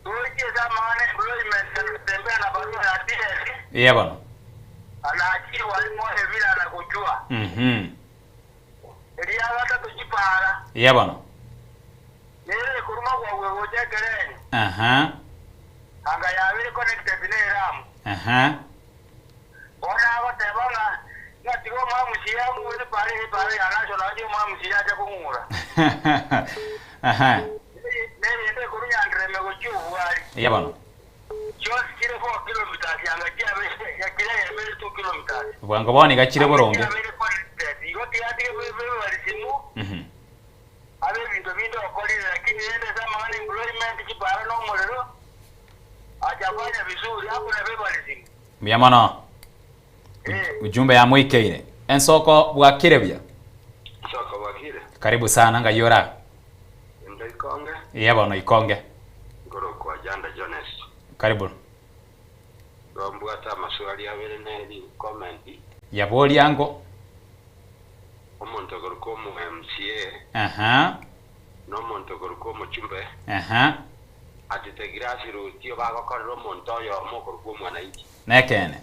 toiche ase amang'ana employment anatembea na barua ya DS. Eya bono. Anaachiri walimu oye bila anakujua. Eria gatato chipara. Eya bono. Nere ekoruma gwagwe gocha ekerenyo. Anga yabere connected ne eramu. Bono agoteba ng'a ng'a tiga omwamusi ang'ure epara eye epara ya national ache omwamusi ache kong'ura. Neyende ekorwa Nyandereme gochia Obwari. Eya bono. Chionsi chire 4 kilometers anga chiabeire kera eyemo ere 2 kilometers. Bwango bono iga chire boronge. Chiabeire connected. Igo tiga atige bebarisimu abe ebinto binde okorire lakini rende ase amang'ana employment chipara na omorero achafanya vizuri hapo na bebarisimu. Mbuya mono. Ujumbe yamoikeire. Ensoko bwakire buya. Nsoko bwakire. Karibu sana ngai ora. Endo ikonge. Eya bono ikonge. Nkorokwa Janda Jones. Karibu. Igo mbwate amaswali abere ne ri comment. Yaboria ango. Omonto okorokwa omo MCA. Aha. Na omonto okorokwa omochumbe. Aha. Atete grassroots bagokorera omonto oyomo okorokwa omwananchi. Nekeene.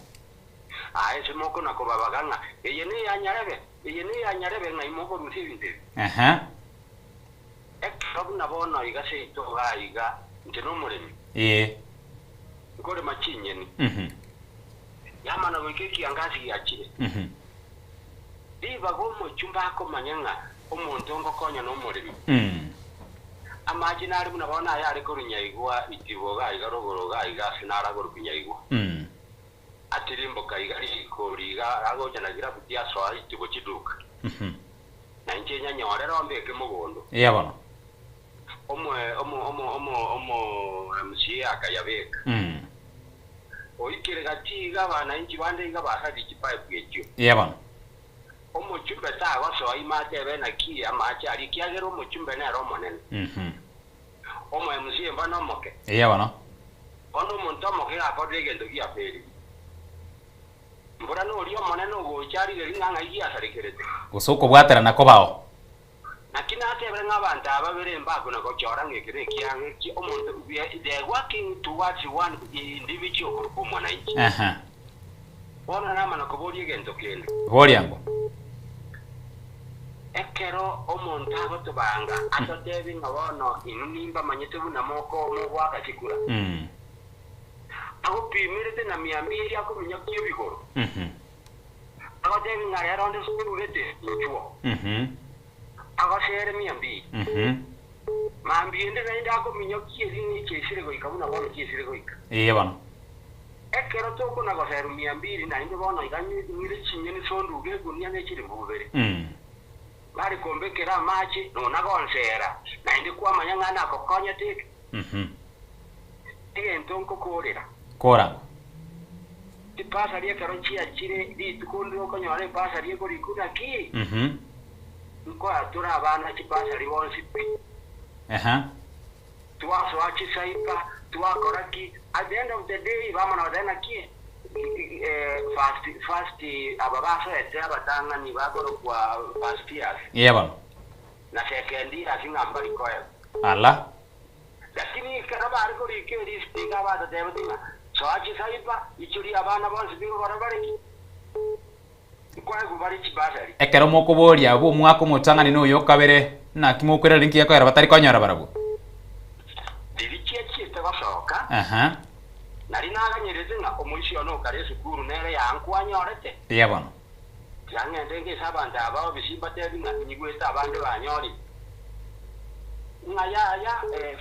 Aye ase mokona kobabaga ng'a eye neya nyarebe, eye neya nyarebe, ng'ai mokorusia ebinto ebi? Ehe. Ekero buna bono iga seito iga iga, inche nomoremi, Ee. nkorema chinyeni, Mhm. yamana goika ekiangasi giachire. Ribaga omochumba akomanya ng'a omonto ngokonya nomoremi. Amache nare buna bono aya are korwa Nyaigwa itibo iga iga rogoro iga iga ase naro akorokwa Nyaigwa. Atirimboka iga riko riga agocha na gravity asoa itibo chiduka. Na inche nyanyorere ombeke mogondo. Eya bono. Omo omo omo omo omo MCA akayabeka. Oikire gati iga abananchi bande iga basarie chipipe echio. Eya bono. Omochumbe tagosoa ime atebe naki amache aria ekiagera omochumbe nere omonene. Omo MCA mba nomoke. Eya bono. Bono omonto omoke gakorire egento giaferire. Mbora noria omonene ogocha arigererie ng'a ng'ai giasarekerete. Gose okobwaterana kobao. Naki natebire ng'a abanto aba babere mbakona gochora ng'a eke nekiang'e eki omonto they are working towards one individual okorokwa omwananchi. Ehe. Bono namana koboria egento kende. Boria ango. Ekero omonto agotobanga atotebie ng'a bono inwe nimbamanyete buna moko mogoaka chikura. Agopimerete na miambia akominyokia ebigoro. Agotebia ng'a rero onde sukuru gete inchuo. Agosere miambia. Mambia ende naende akominyokia eri chiesire goika buna bono chiesire goika. Ee bono. Ekero tokona goseru miambiri naende bono iga ng'ire chinyeni sonduge egunia ne chilifu bibere. Bare kombekera amache nona gonsera naende kwamanya ng'a nakokonyete eke. Egento nkokorera. Kora. Chibasari ekero chiachire rituko ndire okonyora ebasari ekorikwa naki? Nkoatora abana chibasari bonsi pi. Twasoa chicyber, twakora ki, at the end of the day bamana goteba naki first first aba basoete abatang'ani bakorokwa first years. Eeh bono. Na second years ng'a mbari koegwa. Ala. Lakini ekero bare korika elist iga batotebetie ng'a soa chicyber, ichoria abana bonsi pi nkokora bare ki? Nkoegwa bare chibasari. Ekero mokoboria abwo omwaka omotang'ani na oyo okabere, naki mokoiraneria nki gekogera batari konyora barabwo? Riria chiachiete gosoka, Aha. nari naganyerete ng'a omoisia one okare esukuru nere yankwanyorete. Eya bono. Tiga ng'ende ngese abanto aba obisi mbatebi ng'a nyigwete abande banyorire. Ng'a yaya,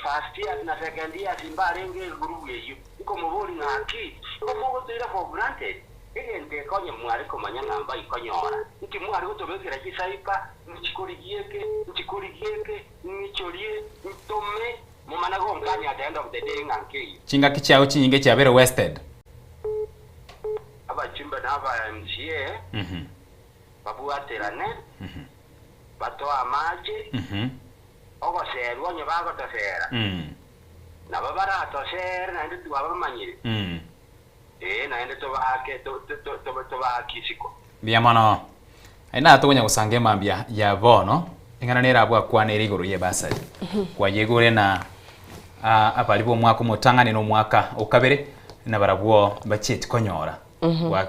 first years na second years mbarenge egurubu eyio. Nkomoboria ng'a ki igo mogotoira for granted? Egento eke onye mware komanya ng'a mbaikonyora, inki mware gotobekera chicyber, nchikorigia eke, nchikorigia eke, ng'ichorie, ntome, momane gonkania at the end of the day ng'a nkeiyo. Chingaki chiao chinyinge chiabeire wasted. Abachumbe na aba MCA babwaterane. Batoe amache, ogoseerwa onye bagotoseera, nabo baratoseere naende twabamanyire, ee, naende tobaake tobaake isiko. Mbuya mono. Aye natokonya gosanga emambia ya bono, eng'ana nere abwo akwana ere igoro y'ebasari. Kwayegure na abari b'omwaka omotang'ani na omwaka o kabere, nabarabwo mbachieti konyora.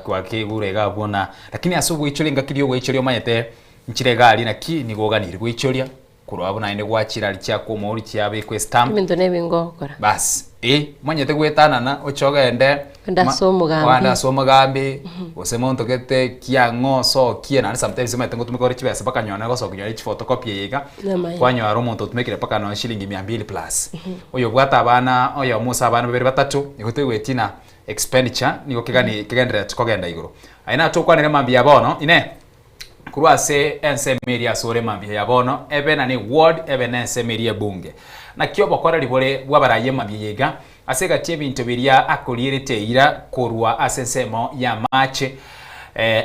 Gwakegure iga abwo na lakini ase ogoichoria engaki riria ogoichoria omanyete nchire iga aria naki nigo oganiri goichoria, korwa abwo naende gwachira aria chiakwa omouri chiabekwa estamp. Ebinto na ebinge ogokora. Bas, eh, omanyete goetanana oche ogende Ogende ase omogambi. ogende ase omogambi, gose monto gete kiang'o osokie naende sometimes omanyete ngotumeka ore chibesa mpaka nonye gosokia nonye chiphotocopy eye iga, Namaene. kwanyora omonto otumekire mpaka nonye shilingi mia mbili plus. Oyo obwate abana, oyomo ase abana babere batato, igo toigweti ng'a expenditure nigo kegani kegenderereti kogenda igoro. Aye natokwanere mambia ya bono, inee, korwa ase ensemo eria ase ore mambia ya bono, ebe na ne ward, ebe na ensemo eria ebunge. Naki obokoreri bore bw'abarayia mambia eye iga, ase egati y'ebinto biria akorierete eira korwa ase ensemo y'amache,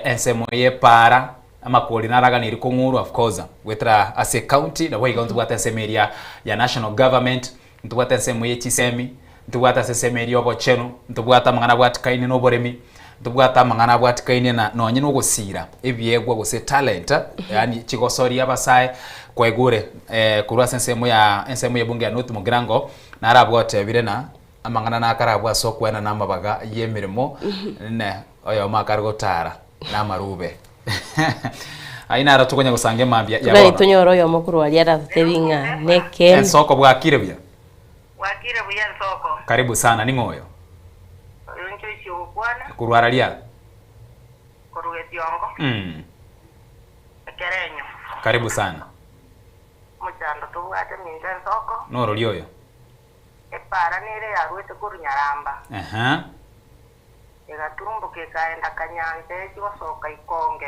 ensemo y'epaara, amakori naraganeirie kong'urwa of course, goetera ase ecounty, naboigo ntobwate ensemo eria ya national government, Ntobwate ensemo ye chisemi, ntobwate ase ensemo eria y'obochenu, ntobwate amang'ana abwatikaine na oboremi, ntobwate amang'ana abwatikaine na nonye na ogosira ebiegwa gose talent, yaani chigosoria abasae kwaigure korwa ase ensemo ya ensemo y'ebunge ya North Mugirango, narabwo otebire na amang'ana nakarabwo ase okoenana amabaga y'emeremo, ne oyomo akare gotara na amarube. Ayio naro tokonya gosanga emambia ya Togani bono. tonyore oyomo korwa aria aratotebi ng'a nekeene. Ensoko bwakire buya? Bwakire buya ensoko. Karibu sana, ning'o oyo? Oyo Joyce ogokwana. Korwa araria? Korwa Getiongo. Ekerenyo. Karibu sana. Omochando tobwate minto ensoko. Norori oyo? Epara nere yarwete korwa Nyaramba. Ehe. Egaturumboka ekaenda kanyancha echi gosoka ikonge.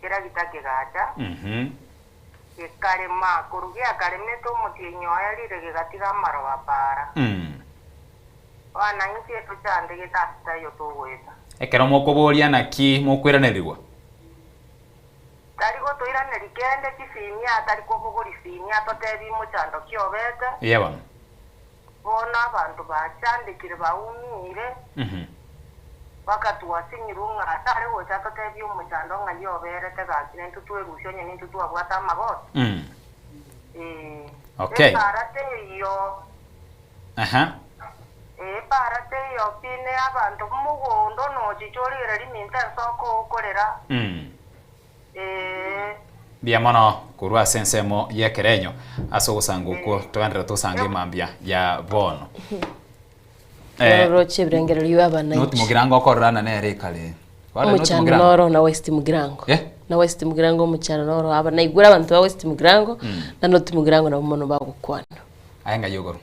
Keragita kegacha, gekarema, korwa giakaremete omotienyi oye rire gegatiga amaroba para. Bono inche tochandegete ase taiyo togoeta. Ekero mokoboria naki mokoiranerigwa? Tari gotoiraneria kende chisimia, tari kobogoria simia totebi mochando ki obete. Eya bono. Bono abanto bachandekire baumire, bagatwasinyirwa ng'a tare gocha atotebie omochando ng'ai oberete gaki naintwe twerusie onye nintwe twabwate amagoso. Ee. Okay. Epara teiyo. Ee, epara teiyo pi ne abanto mogondo nochicha origereria minto ensoko okorera. Ee. Mbuya mono korwa ase ensemo y'ekerenyo ase ogosanga okwo togenderere tosange emambia ya bono. Eh, Ororoche ebirengererio North bw'abananchi. Mugirango okororana nere ekare. Kore North Omochando Mugirango. noro na West Mugirango. Eh? Na West Mugirango omochando noro aba naigure abanto ba West Mugirango na North Mugirango nabo mono bagokwana. Aye ng'ai okorwa?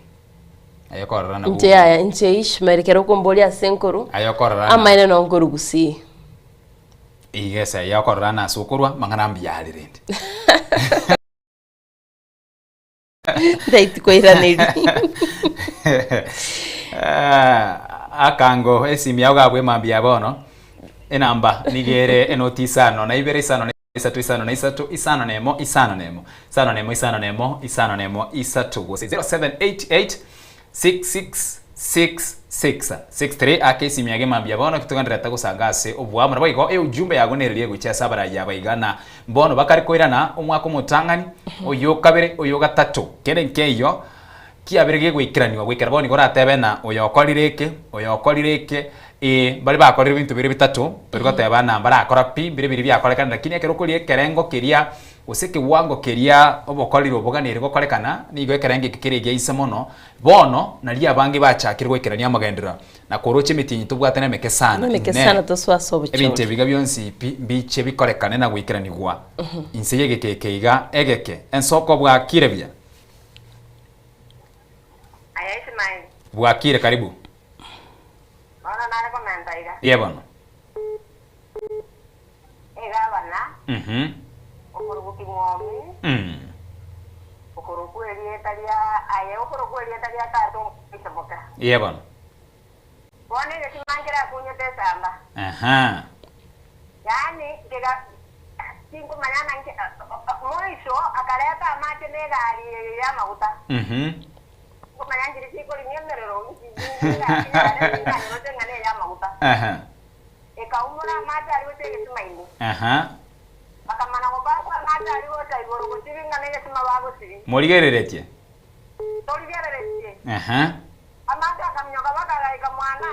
Aye okororana Inche yaya inche Ishmael ekero okomboria ase nkorwa Aye okororana. amaene no nkorwa Gusii. Iga ase aya okororana ase okorwa mang'ana mbuya are rende. Ndaiti koiraneria. Akango esimi yao gabwe mambia bono enamba nigo ere enoti isano na ibere isano na isato isano na isato isano na emo isano na emo isano na emo isano na emo isano na emo isato gose 0788 666663 ake esimi yage mambia bono kitogendererete gosanga ase oboamo naboigo eujumbe yago nererie gochia ase abarayia aba iga na mbono bakare koirana omwaka omotang'ani oyo okabere oyo ogatato kende nkeiyo kiabere gegoikeranigwa goikera bono igo oratebe na oyo okorire eke oyo okorire eke ee mbare bakorire ebinto bire bitato tori goteba na mbarakora pi mbire biria biakorekana lakini ekero okoria ekerengo keria Gose ekewango keria obokoreri oboganeire gokorekana, nigo ekerengo eke kere egia inse mono. Bono nario abange bachakire goikerania amagenderero na korochia emetienyi tobwate nemeke sana. Nemeke Inee! sana tosoe ase obochori. Ebinto ebiga bionsi pi mbiche bikorekane na goikeranigwa inse y'egeke eke iga egeke? Ensoko bwakire buya? Aye Ismaeli. Bwakire karibu. Bono nare komenta iga. Ye bono. Egavana, okorokwa King'omi, okorokwa erieta ria aye, okorokwa erieta ria tata omoiseboka. Iye bono. Bono egesima nkerakunyete esamba. Aha. Yaani nkega. Tinkomanya naki moiso akareta amache na egari eye y'amaguta. Tinkomanya nchiri chikorimia emerero, inki egari yare nkayeroche ng'a ney'amaguta. Ekaumora amache aria gochia egesima ime. Bakamana gopakwa amache aria gocha igoro gosibia ng'a negesima bagosibia. Morigereretie? Torigereretie. Amache akaminyoka bakagaika mwana.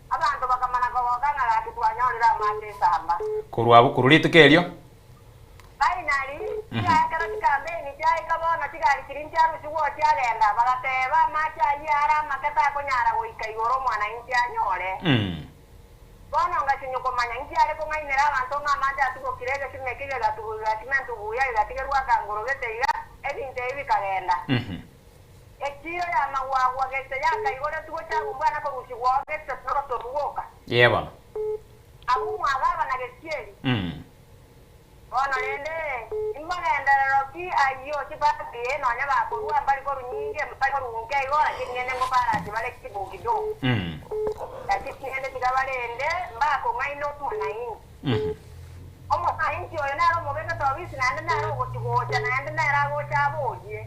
Abanto bakamana kogoka ng'a gaki twanyorire amache esamba. Korwa abwo korwa rituko erio. Finally, chigaekero chikampeini chiaika bono chigari chiria nchiarusigwe oo chiagenda, bagateba amache ayio are amake takonyara goika igoro omwananchi anyore. Bono ngasinywa komanya inki are kong'ainera abanto ng'a amache atubokire egesima eke gegatubu gegasimentwa buya gegatigerwa akangoro gete iga, ebinto ebi bikagenda. Echiiro y'amagwagwa gese yakaigoretwe gocha agwo na korusigwa oo gese norotoru gwoka. Yee bono. Abwo mwagaba na gesieri. Bono rende, imogenderero ki ayio chifasi eye nonya bakorua mbari korunyinge mbari korunke igo, lakini ng'ende ngoparasi bare kibugi kidogo. Lakini ng'ende tiga barende mbakong'aina omwananchi. Omwananchi oyo nere omobeke tobisi naende nere ogochi gocha naende nere agocha aborie.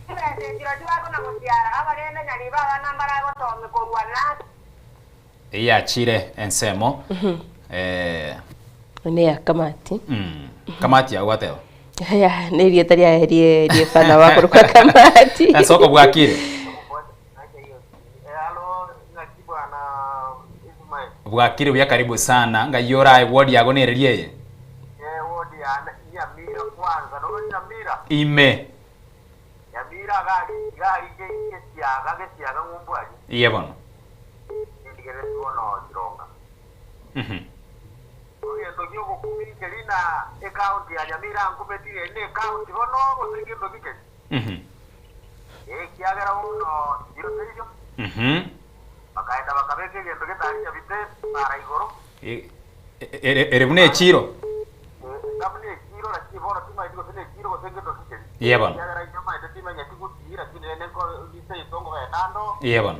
Chibesa echi bakona gosiara abarende nyariba abana mbaragosome korwa na Eyachire ensemo. Eh, Ne ya kamati. Kamati yago gwateba. Ya, nerieta riaye rie riefana bakorokwa kamati. Ensoko bwakire. Bwakire buya karibu sana. Ngai orae wodi yago nere rieye. Ime. Iye bono. Egento giogokumia keri na ekaunti ya Nyamira nkumetire ene ekaunti bono gose gento gikeri. Ekiagera bono chiro teriyo. Bakaenda bakabeka egento getari nyabite bara igoro. Ere buna echiro. Buna echiro lakini bono timaeti gose ne echiro gose gento gikeri. Iye bono. Ekiagera inche maete timanyeti gusii lakini rende nko ase ngogenda ando. Iye bono.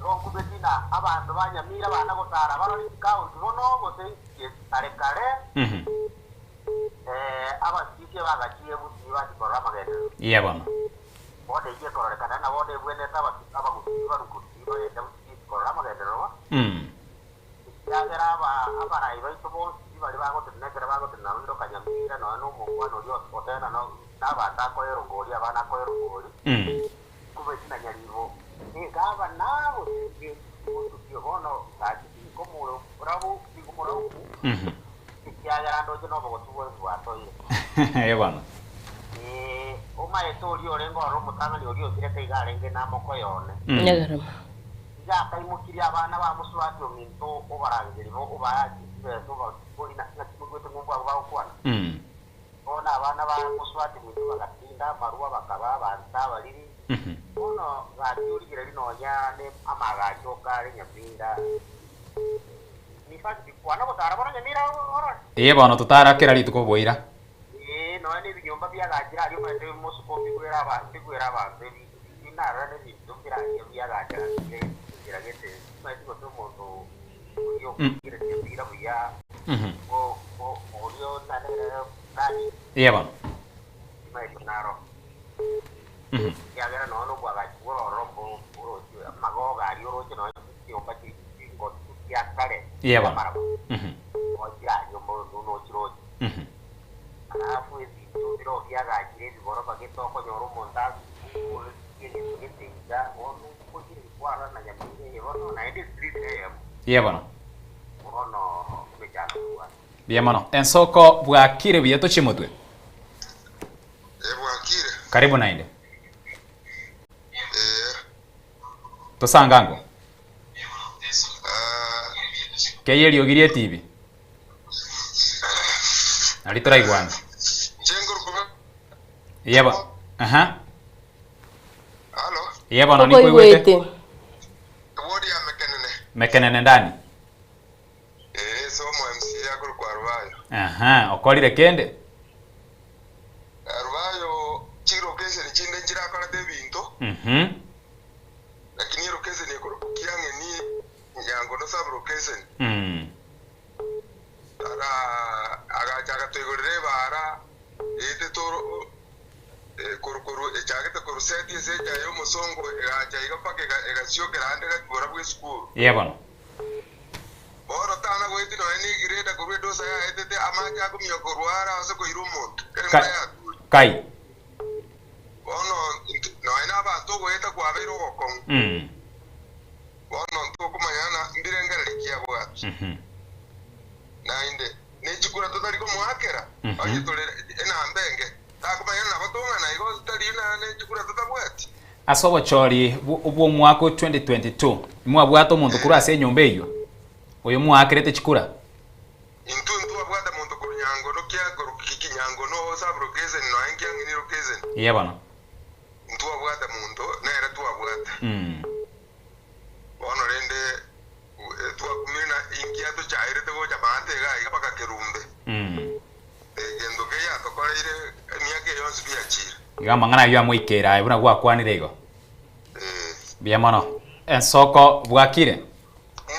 Nkumeti na abanto ba Nyamira bana gotara barore ekaunti bono gose kare kare. Abasike bagachie gusii bachikorora amagenderero. Iye bono. Bono eyio ekororekana na bono ebwenete abagusii barugusii bagenda gusii korora amagenderero. Ekiagera abarai baito bonsi bari bagotenena ekero bagotenena roka Nyamira nonya na omongwana oria otena n'abanto akoerongori abana akoerongori. Kubeti na Nyaribo gavana gose gosukio bono gaki tikomoro rabu tikomorauku. Ekiagera ndoche nobogotu bwensi bwatoire. Iye bono. Omaete oria orenge oro omotang'ani oria osirete iga arenge namoko yone. Nyagarama. Iga akaimokirie abana bamosuati ominto obarangeri bo obaaki chibesa obabori nakimogwete ng'umbu abo bagokwana. Bono abana bamosuati ominto bagatinda amarua bakaba abanto abariri. Bono gaki origere rinonya ne amagacho kare Nyamira. Nifasi kwana gotara bono Nyamira orore. Iye bono tutarakera rituko boira. Nonya nebinyomba biagachire aria omanyete mosuko mbigwera abantu mbigwera abantu inarora nebinto mbiraria biagachira nchera gete omanyete gose omonto oria okugire Nyamira buya orio nanere nani. Iye bono. Omanyete naro. Ekiagera nonya obwagachi bwororo mbo oroche amagoga aria oroche nonya chinyomba chingotu chia kare. Iye bono. Ochiraria nochiroche. Alafu ebinto biro biagachire ebigoroba gete okonyora omonto egento gete iga bono okire kwarora na Nyamira eye bono naende street eyemo. Iye bono. Bono emechando bwana. Buya mono. Ensoko bwakire buya tochimotwe. Bwakire. Karibu naende. Tosangango. Keye eriogi etibi. Nari toraigwana. Iye bono. Aha. Iye bono nikoigwete. Wodi ya Mekenene. Mekenene ndani. Somo MC yakuru kwa Rubayo. Aha, okorire kende. Rubayo chilocation chinde nchirakora ebinto. Lakini location ekoro kiang'eni nyango no sub location. Ara echagete korwa seti ase enchera y'omosongo egacha iga mpaka egasiokera ande gati borabu esukuru. Ee bono. Bono tana goetia nonya negireda korwa edosa yaetete amache akomia korwa ara ase koira omonto, kera Ka embura yature. Kai. Bono nonya nabanto ogoeta kwabeire ogokong'u. Bono ntokomanya ng'a mbirengererio ki abwate. Naende nechikura totari komoakera, onye tore enamba enke, takomanya nabo tong'ana igo tari nechikura totabwati. Ase obochori bw'omwaka o 2022, imwabwate omonto korwa ase enyomba eyio, oyo mwaakerete chikura? Intwe ntwabwate monto korwa nyangono kia korwa kinyangono sub-location nonya nkiang'ini location. Eeh bono. Ntwabwate monto nere twabwate. Bono rende twakumire na inki atochaerete gocha maate iga iga mpaka kerumbe. Egento keria atokoreire emiaka eye yonsi biachire. Iga amang'ana ayio amoikeire aye buna gwakwanire igo. Mbuya mono. Ensoko bwakire?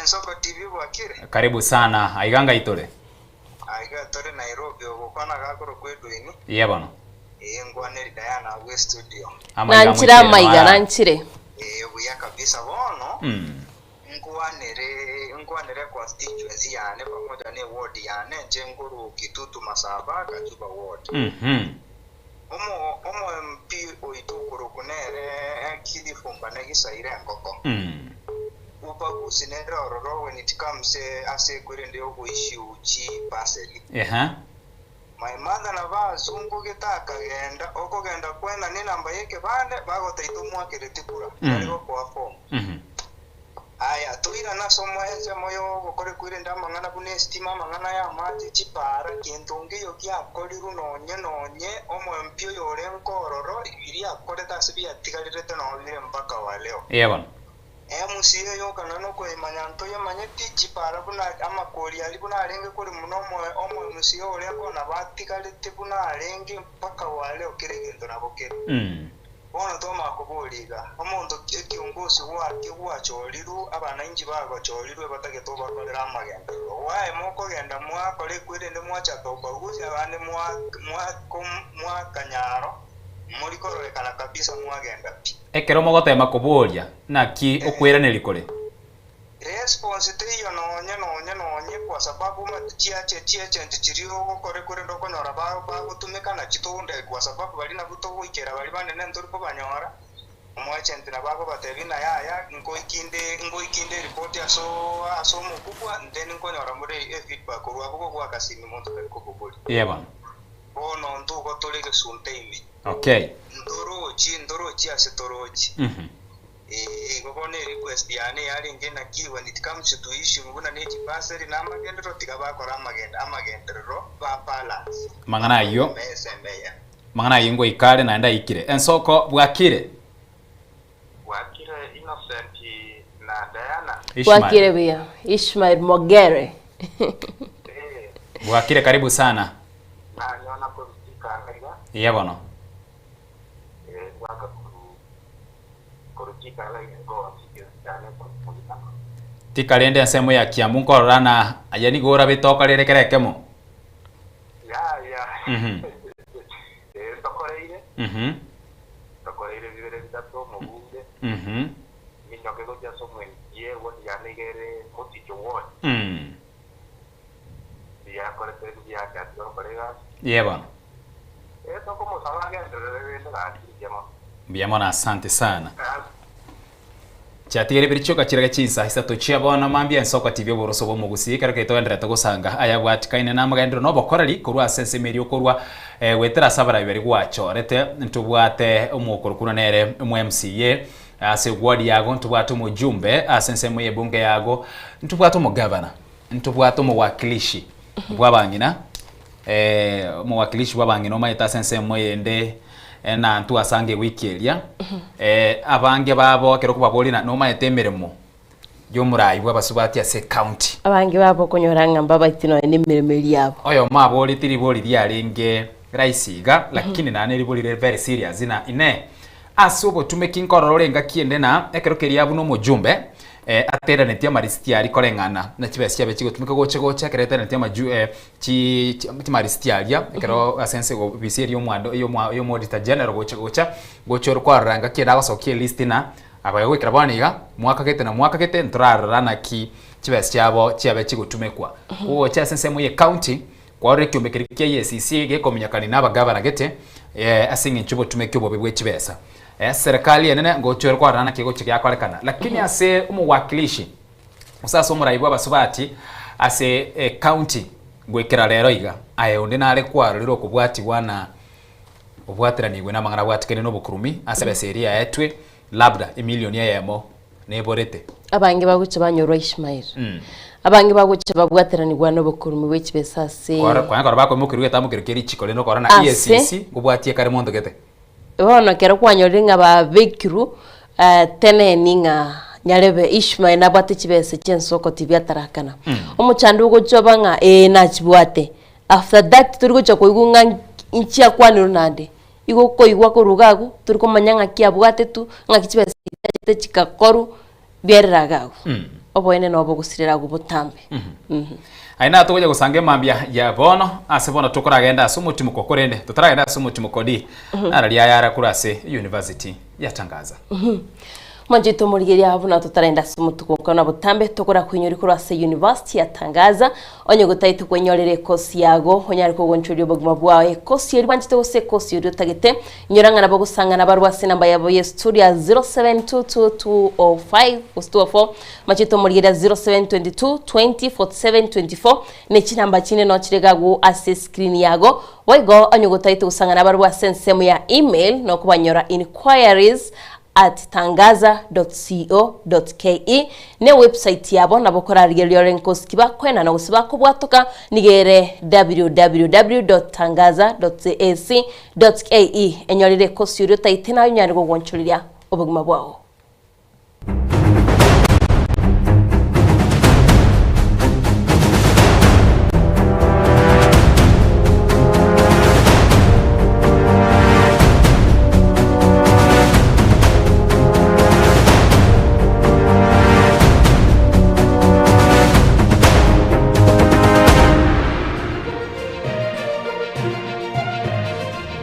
Ensoko TV bwakire? Karibu sana. Aiga ngai tore? Aiga tore Nairobi ogokwana gakorokwa Edwin. Iye bono. Ee nkwaneri Diana abwo estudio. Amaiga Nanchire amoikeire amaiga noara. nanchire. Ee buya kabisa bono Mm. nkwanere nkwanere constituency yane pamoja ne ward yane inche nkorwa Kitutu Masaba Gachuba ward. Mhm. Omo omo MP oito okorokwa nere Kilifu Mbane Gisaira Engoko. Mm. Ubaguzi nere ororo when it comes ase ekwerende yogoissue chi parcel. Ehe. My mother nabo azungugete akagenda, okogenda kwenana enamba y'ekebande bagotaita omwakereti kura, tari gokoa form. Aya, toirane ase ensemo y'ogokora ekwerende amang'ana buna estima, amang'ana y'amache, chipaara, kento nkeiyo giakorirwe nonye nonye omompia oyo orenge ororo, biria akorete ase biatigarerete noo bire mpaka wa leo. Eeh bono. MCA yoka na nokoyemanya ntoyemanyeti, chipara buna amakori aria buna arenge koremwa nomo MCA oria kona batigarete buna arenge mpaka waleo kera egento nabo kere. Bono twamanya koboria iga, omonto ekiongosi gwakio gwachorirwe, abanainchi bagochorirwe batagete obakorere amagenderero. Why mokogenda mwakora ekwerende mwachaka ubaguzi abande mwakanyaro mori kororekana kabisa mwagenda pi. Ekero mogotema koboria, Naki okoiraneria kore? Response teiyo nonye nonye nonye kwa sababu omanyete chiache chiechenche chiria ogokora korende okonyora bagotumeka nachi tounde kwa sababu baria nabwo togoikera baria banene ntori kobanyora, omoagent nabo akobatebia ng'a yaya nkoiki nde nkoiki nde eripoti aso ase omokubwa then nkonyora more efeedback korwa abwo gogoaka simi monto tari kobogoria. Eeh bono. Bono ntugo tore egesunte ime. Okay. Ntorochi, ntorochi ase torochi. Mhm. Ee, igo bono erequest yane yarenge naki when it comes to issue buna ne chibasari na amagenderero tiga bakore amagend amagenderero ba balance. Amang'ana ayio. Mesa emeya. Amang'ana ayio ngoika are naende aikire. Ensoko bwakire? Bwakire Innocent na Diana. Ishmael. Bwakire buya. Ishmael Mogere. Bwakire karibu sana. Nanyona korwa iga. Iye bono. Eh, bwaka koru koru chikanga iga go chikane korwa. Tikarende ensemo ya Kiambu nkorora na aye nigo orabete okorere kera ekemo. Ya ya. Mhm. Eh, ntokoreire. Mhm. Ntokoreire bibere bitato omobunge. Mhm. Minyoke gochia ase omwenchie ward yane iga ere moticho ward. Mbuya akorete mbuya achakire gokora egasi. Yee bono. Eh, tokomosaba agenderere rende gaki mbuya mono. Mbuya mono asante sana. Chiatigere biri chioka chirage chinsa isato chia bono mambia ensoko TV oboroso bw'omogusii ekero keri togendererete gosanga aya abwatikaine na amagenderero na obokoreri korwa ase ensemo eria okorwa eh, goetera ase abarabi baria gwachorete ntobwate omokorokuna nere omo MCA ase ward yago ntobwate omojumbe ase ensemo y'ebunge yago ntobwate omogavana Ntobwate omowakilishi bw'abang'ina, omowakilishi bw'abang'ina omanyete ase ensemo eyende na intwe ase ange ewiki eria, abange babo ekero okobaboria na nomanyete emeremo y'omorai bw'abasubati ase ecounty. Abange babo okonyora ng'a mbabaiti nonya na emeremo eria yabo. Oyomo aboreti ribori riarenge rahisi iga, lakini naende ribori rire very serious na inee, ase obotumeki nkorora ore engaki ende na ekero keria buna omojumbe. eh, ateraneti amarisiti aria koreng'ana na chibesa chiabe chigotumeka gocha gocha ekero eteraneti amaju eh, chi chimarisiti aria ekero ase ense ofisi eria omwando eyo omoauditor general gocha gocha gocha ore kwarora ngaki ere agosokia elist na agoya goikera bono iga mwaka gete na mwaka gete ntorarora naki chibesa chiabo chiabe chigotumekwa. Gocha ase ensemo ya ecounty kwarora ekiombe keria kia EACC gekominyakani na abagavana gete ase eng'encho obotumeki obobe bwe chibesa. Serikali enene ngocha ore kwarora naki egochia giakorekana lakini ase omowakilishi gose ase omorai bwa abasubati ase ecounty goikera rero iga aye onde nare kwarorire okobwatigwa na obwateranigwe na amang'ana abwatikane na obokurumi ase ebesa eria yaetwe labda emilioni eyemo neborete. Abange bagocha banyorwa Ishmael. Abange bagocha babwateranigwa nobokurumi bwe chibesa ase. Kwara kwanya kora bakoimokerwa egetambo keria kia richiko rende okora na Ase. EACC ngobwatie kare monto gete. Bono ekero kwanyorire ng'a babekirwe teneni ng'a nyarebe Ishmael nabwate chibesa chi'ensoko tibia atarakana. Omochando ogocha oba ng'a ee nachibwate. After that tori gocha koigwa ng'a nchiakwanirwe naende. Igo okoigwa korwa iga agwo, tori komanya ng'aki abwate tu, ng'aki chibesa chiachete chigakorwa, biarera iga agwo. Oboene nobo ogosirera agwo botambe. Aye natogocha gosanga emambia ya bono ase bono tokoragenda ase omotimoko korende totaragenda ase omotimoko di nararia ayare korwa ase university ya Tangaza. Mwanchete omorigereria buna totarenda ase omotuko okwo botambe tokora koinyori korwa ase University ya Tangaza onye gotaete kwenyorera ekosi yago onyare kogonchoria obogima bwao ekosi eria bwanchete gose ekosi eria otagete inyora ng'a nabo ogosang'ana barwe ase enamba yabo ye studio ya 0722 205 gose 204 machete omorigereria 0722 20 47 24 ne chinamba chinde no chire iga ase escreen yago boigo onye gotaete gosang'ana barwe ase ensemo ya email nokobanyora inquiries at tangaza dot co dot ke ne website yabo nabo okorarigereria ore nkosi ki bakoenana gose bakobwatoka nigo ere www dot tangaza dot ac dot ke enyorire ekosi oria otaete naye onyare gogonchoreria obogima bwao.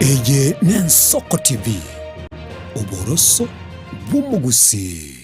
Eye n'Ensoko TV, oboroso bw'omogusii.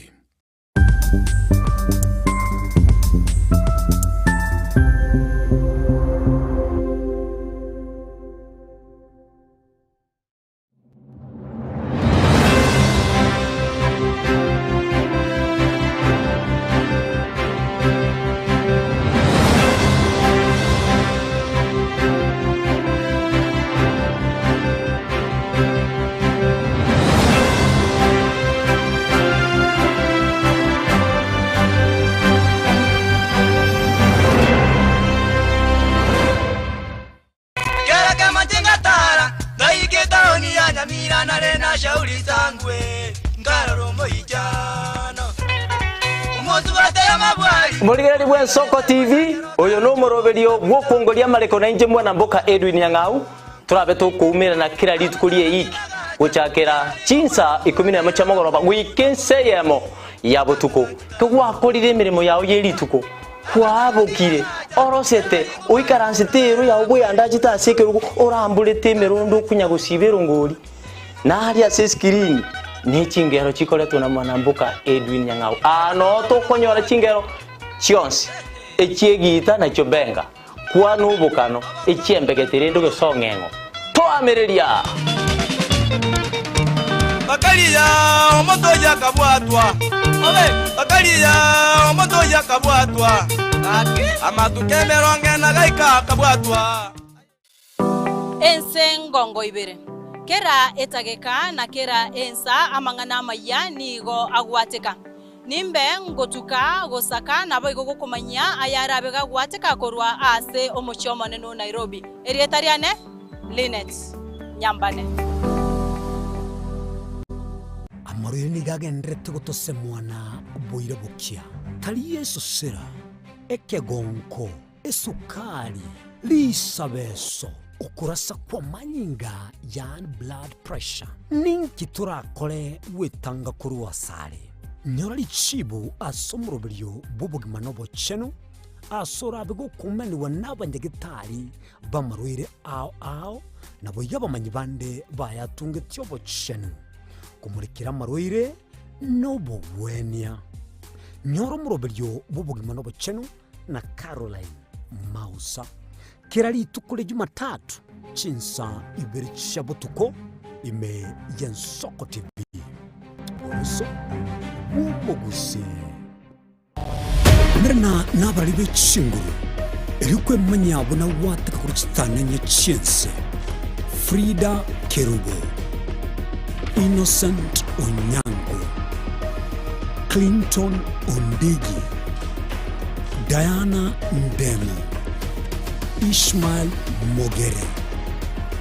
Kera kemache ngatara ngaika etaoni ya Nyamira nare na shauri sangwe nkarora omoichano omosubate amabwari Morigereri bw'Ensoko TV oyo nomoroberio bw'okongoria amareko na inche mwana mboka Edwin Nyang'au Torabe tokoumerana kera rituko ri'eiki, gochakera chinsa ikomi nemo chia mogoroba goika ensa eyemo ya botuko. Kegwakorire emeremo yao ye rituko, kwabokire, orosete, oikaransete eero yao bweyandachete ase ekerogo, oramborete emerondo okonya gosiba erongori. Na aria ase eskirini ne chingero chikoretwe na mwanamboka Edwin Nyang'au. Aa noo tokonyora chingero chionsi, echi'egiita na chiobenga. Kwana obokano, echiembegete rende ogesong'eng'o. Toamereria! Bakaria omonto oyio akabwatwa, bakaria omonto oyio akabwatwa, amatuko emerongo ena gaika akabwatwa. Ense ngongo ibere. Kera etageka na kera ensa amang'ana amayia nigo agwateka. Nimbe ngotuka gosaka naboigo gokomanyia ayarabe gagwateka korwa aase omochie omonene o Nairobi. Erieta riane Linet Nyambane. Amarwaire nigo agendererete gotosemwa na boira bokia, tari esosera, ekegonko, esukari, risabeso, okorasa kw'amanyinga yaani blood pressure. Ninki torakore gwetanga korwa asare? Nyora richibu ase omoroberio bw'obogima na obochenu, ase orabe gokumanigwa nabanyagitari b'amarwaire ao ao, naboigo abamanyi bande bayatungetie obochenu, komorekera amarwaire na obogwenia. Nyora omoroberio bw'obogima na obochenu na Caroline Mausa, kera rituko ria Jumatatu chinsa ibere chia botuko ime y'Ensoko TV. Oboso bw'omogusii. Merana nabarari be chinguru, erio kwemanyia buna gwateka korwa chitananya chi'ense. Frida Kerubo, Innocent Onyango, Clinton Ondigi, Diana Ndemo, Ishmael Mogere,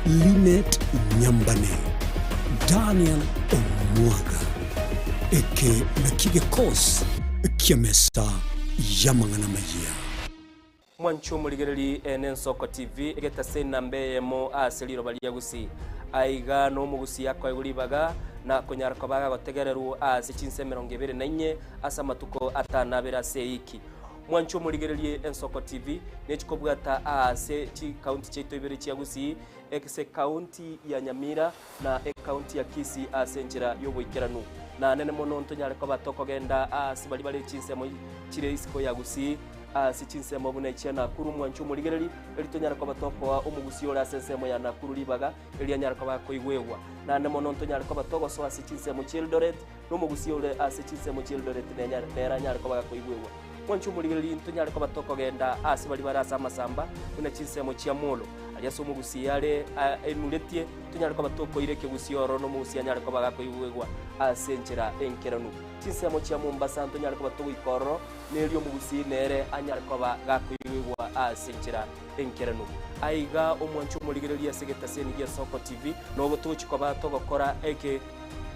Linet Nyambane, Daniel Omwaga. Eke nakio gekosi ki'emesa y'amang'ana amayia. Mwanche omorigereri ene Ensoko TV, egetase enamba eyemo ase riroba ria Gusii. Aiga nomogusii akoegwa ribaga na konyara koba agagotegererwa ase chinsa 24 ase amatuko atanabere ase eiki. Mwanche omorigererie Ensoko TV nechikobwata aase chikaunti chiaito ibere chia Gusii, ase ekaunti ya Nyamira na ekaunti ya Kisii ase enchera y'oboikeranu. Nanene mono ntonyare koba tokogenda aase baria bare chinsemo chire isiko ya Gusii, ase chinsemo buna echia Nakuru mwanche omorigereri, eri tonyare koba tokoa omogusii ore ase ensemo ya Nakuru ribaga, eri anyare koba akoigwegwa. Naende mono ntonyare koba togosoa ase chinsemo chi'Eldoret, na omogusii ore ase chinsemo chi'Eldoret nere anyare koba gakoigwegwa. Mwanche omorigereri, ntonyare koba tokogenda aase baria bare ase amasamba, buna chinsemo chia Molo, aria ase omogusii are enuretie, tonyare koba tokoira ekegusii ororo na omogusii anyare koba gakoigwegwa ase enchera enkeranu. Chinsemo chia Mombasa ntonyare koba togoika ororo, na erio omogusii nere anyare koba gakoigwegwa ase enchera enkeranu. Aiga omwanche omorigereria ase egetaseni gia Soko TV, nobo togochia koba togokora eke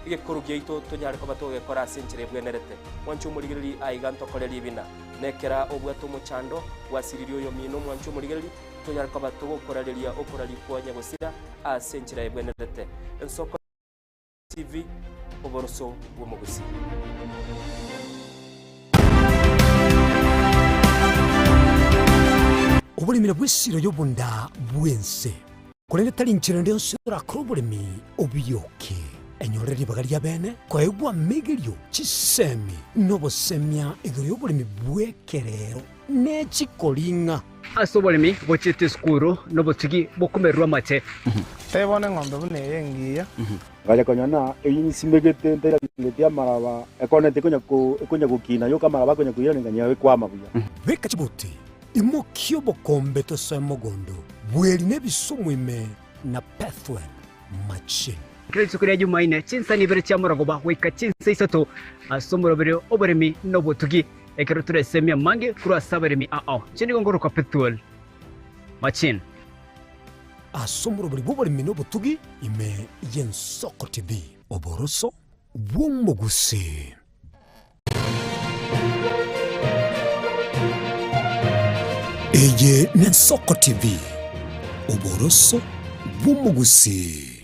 egekoro giaito tonyare koba togegekora ase enchera ebwenerete. Mwanche omorigereria aiga ntokore ribina. Nekera obwate omochando, gwasiririe oyomino omwanche omorigereria, tonyare koba togokorareria okoraria kwa nyagosira ase enchera ebwenerete. Ensoko TV, oboroso bw'omogusii. Oboremi nabwo esiro y'obonda bw'ense, korende tari nchera ende yonsi orakore oboremi obiyoke. Enyorere ribaga ria bene koegwa amegerio, chisemi, na obosemia igoro y'oboremi bw'ekerero ne chikoring'a. Ase oboremi bochiete esukuru nobotugi bokomererwa amache. Tebia bono eng'ombe buna eye engiya. Ngacha konyora na eyio nsimegete ntairaneti amaraba, ekoneti ekonya ko ekonya gokina yoka amaraba akonya koirana nganyora ekwama buya. Beka chibuti, imokia obokombe tosoe mogondo, bweri na ebisumu ime na Pethuel machine. Kera rituko ria Jumaine, chinsa ibere chia morogoba goika chinsa isato ase omoroberio oboremi na obotugi. Ekero toresemie amange korwa ase abaremi ao, inche nigo nkorokwa Pethuel Machin. Ase omorobori bw'oboremi na obotugi ime y'Ensoko TV. Oboroso bw'omogusii. Eye n'Ensoko TV, oboroso bw'omogusii.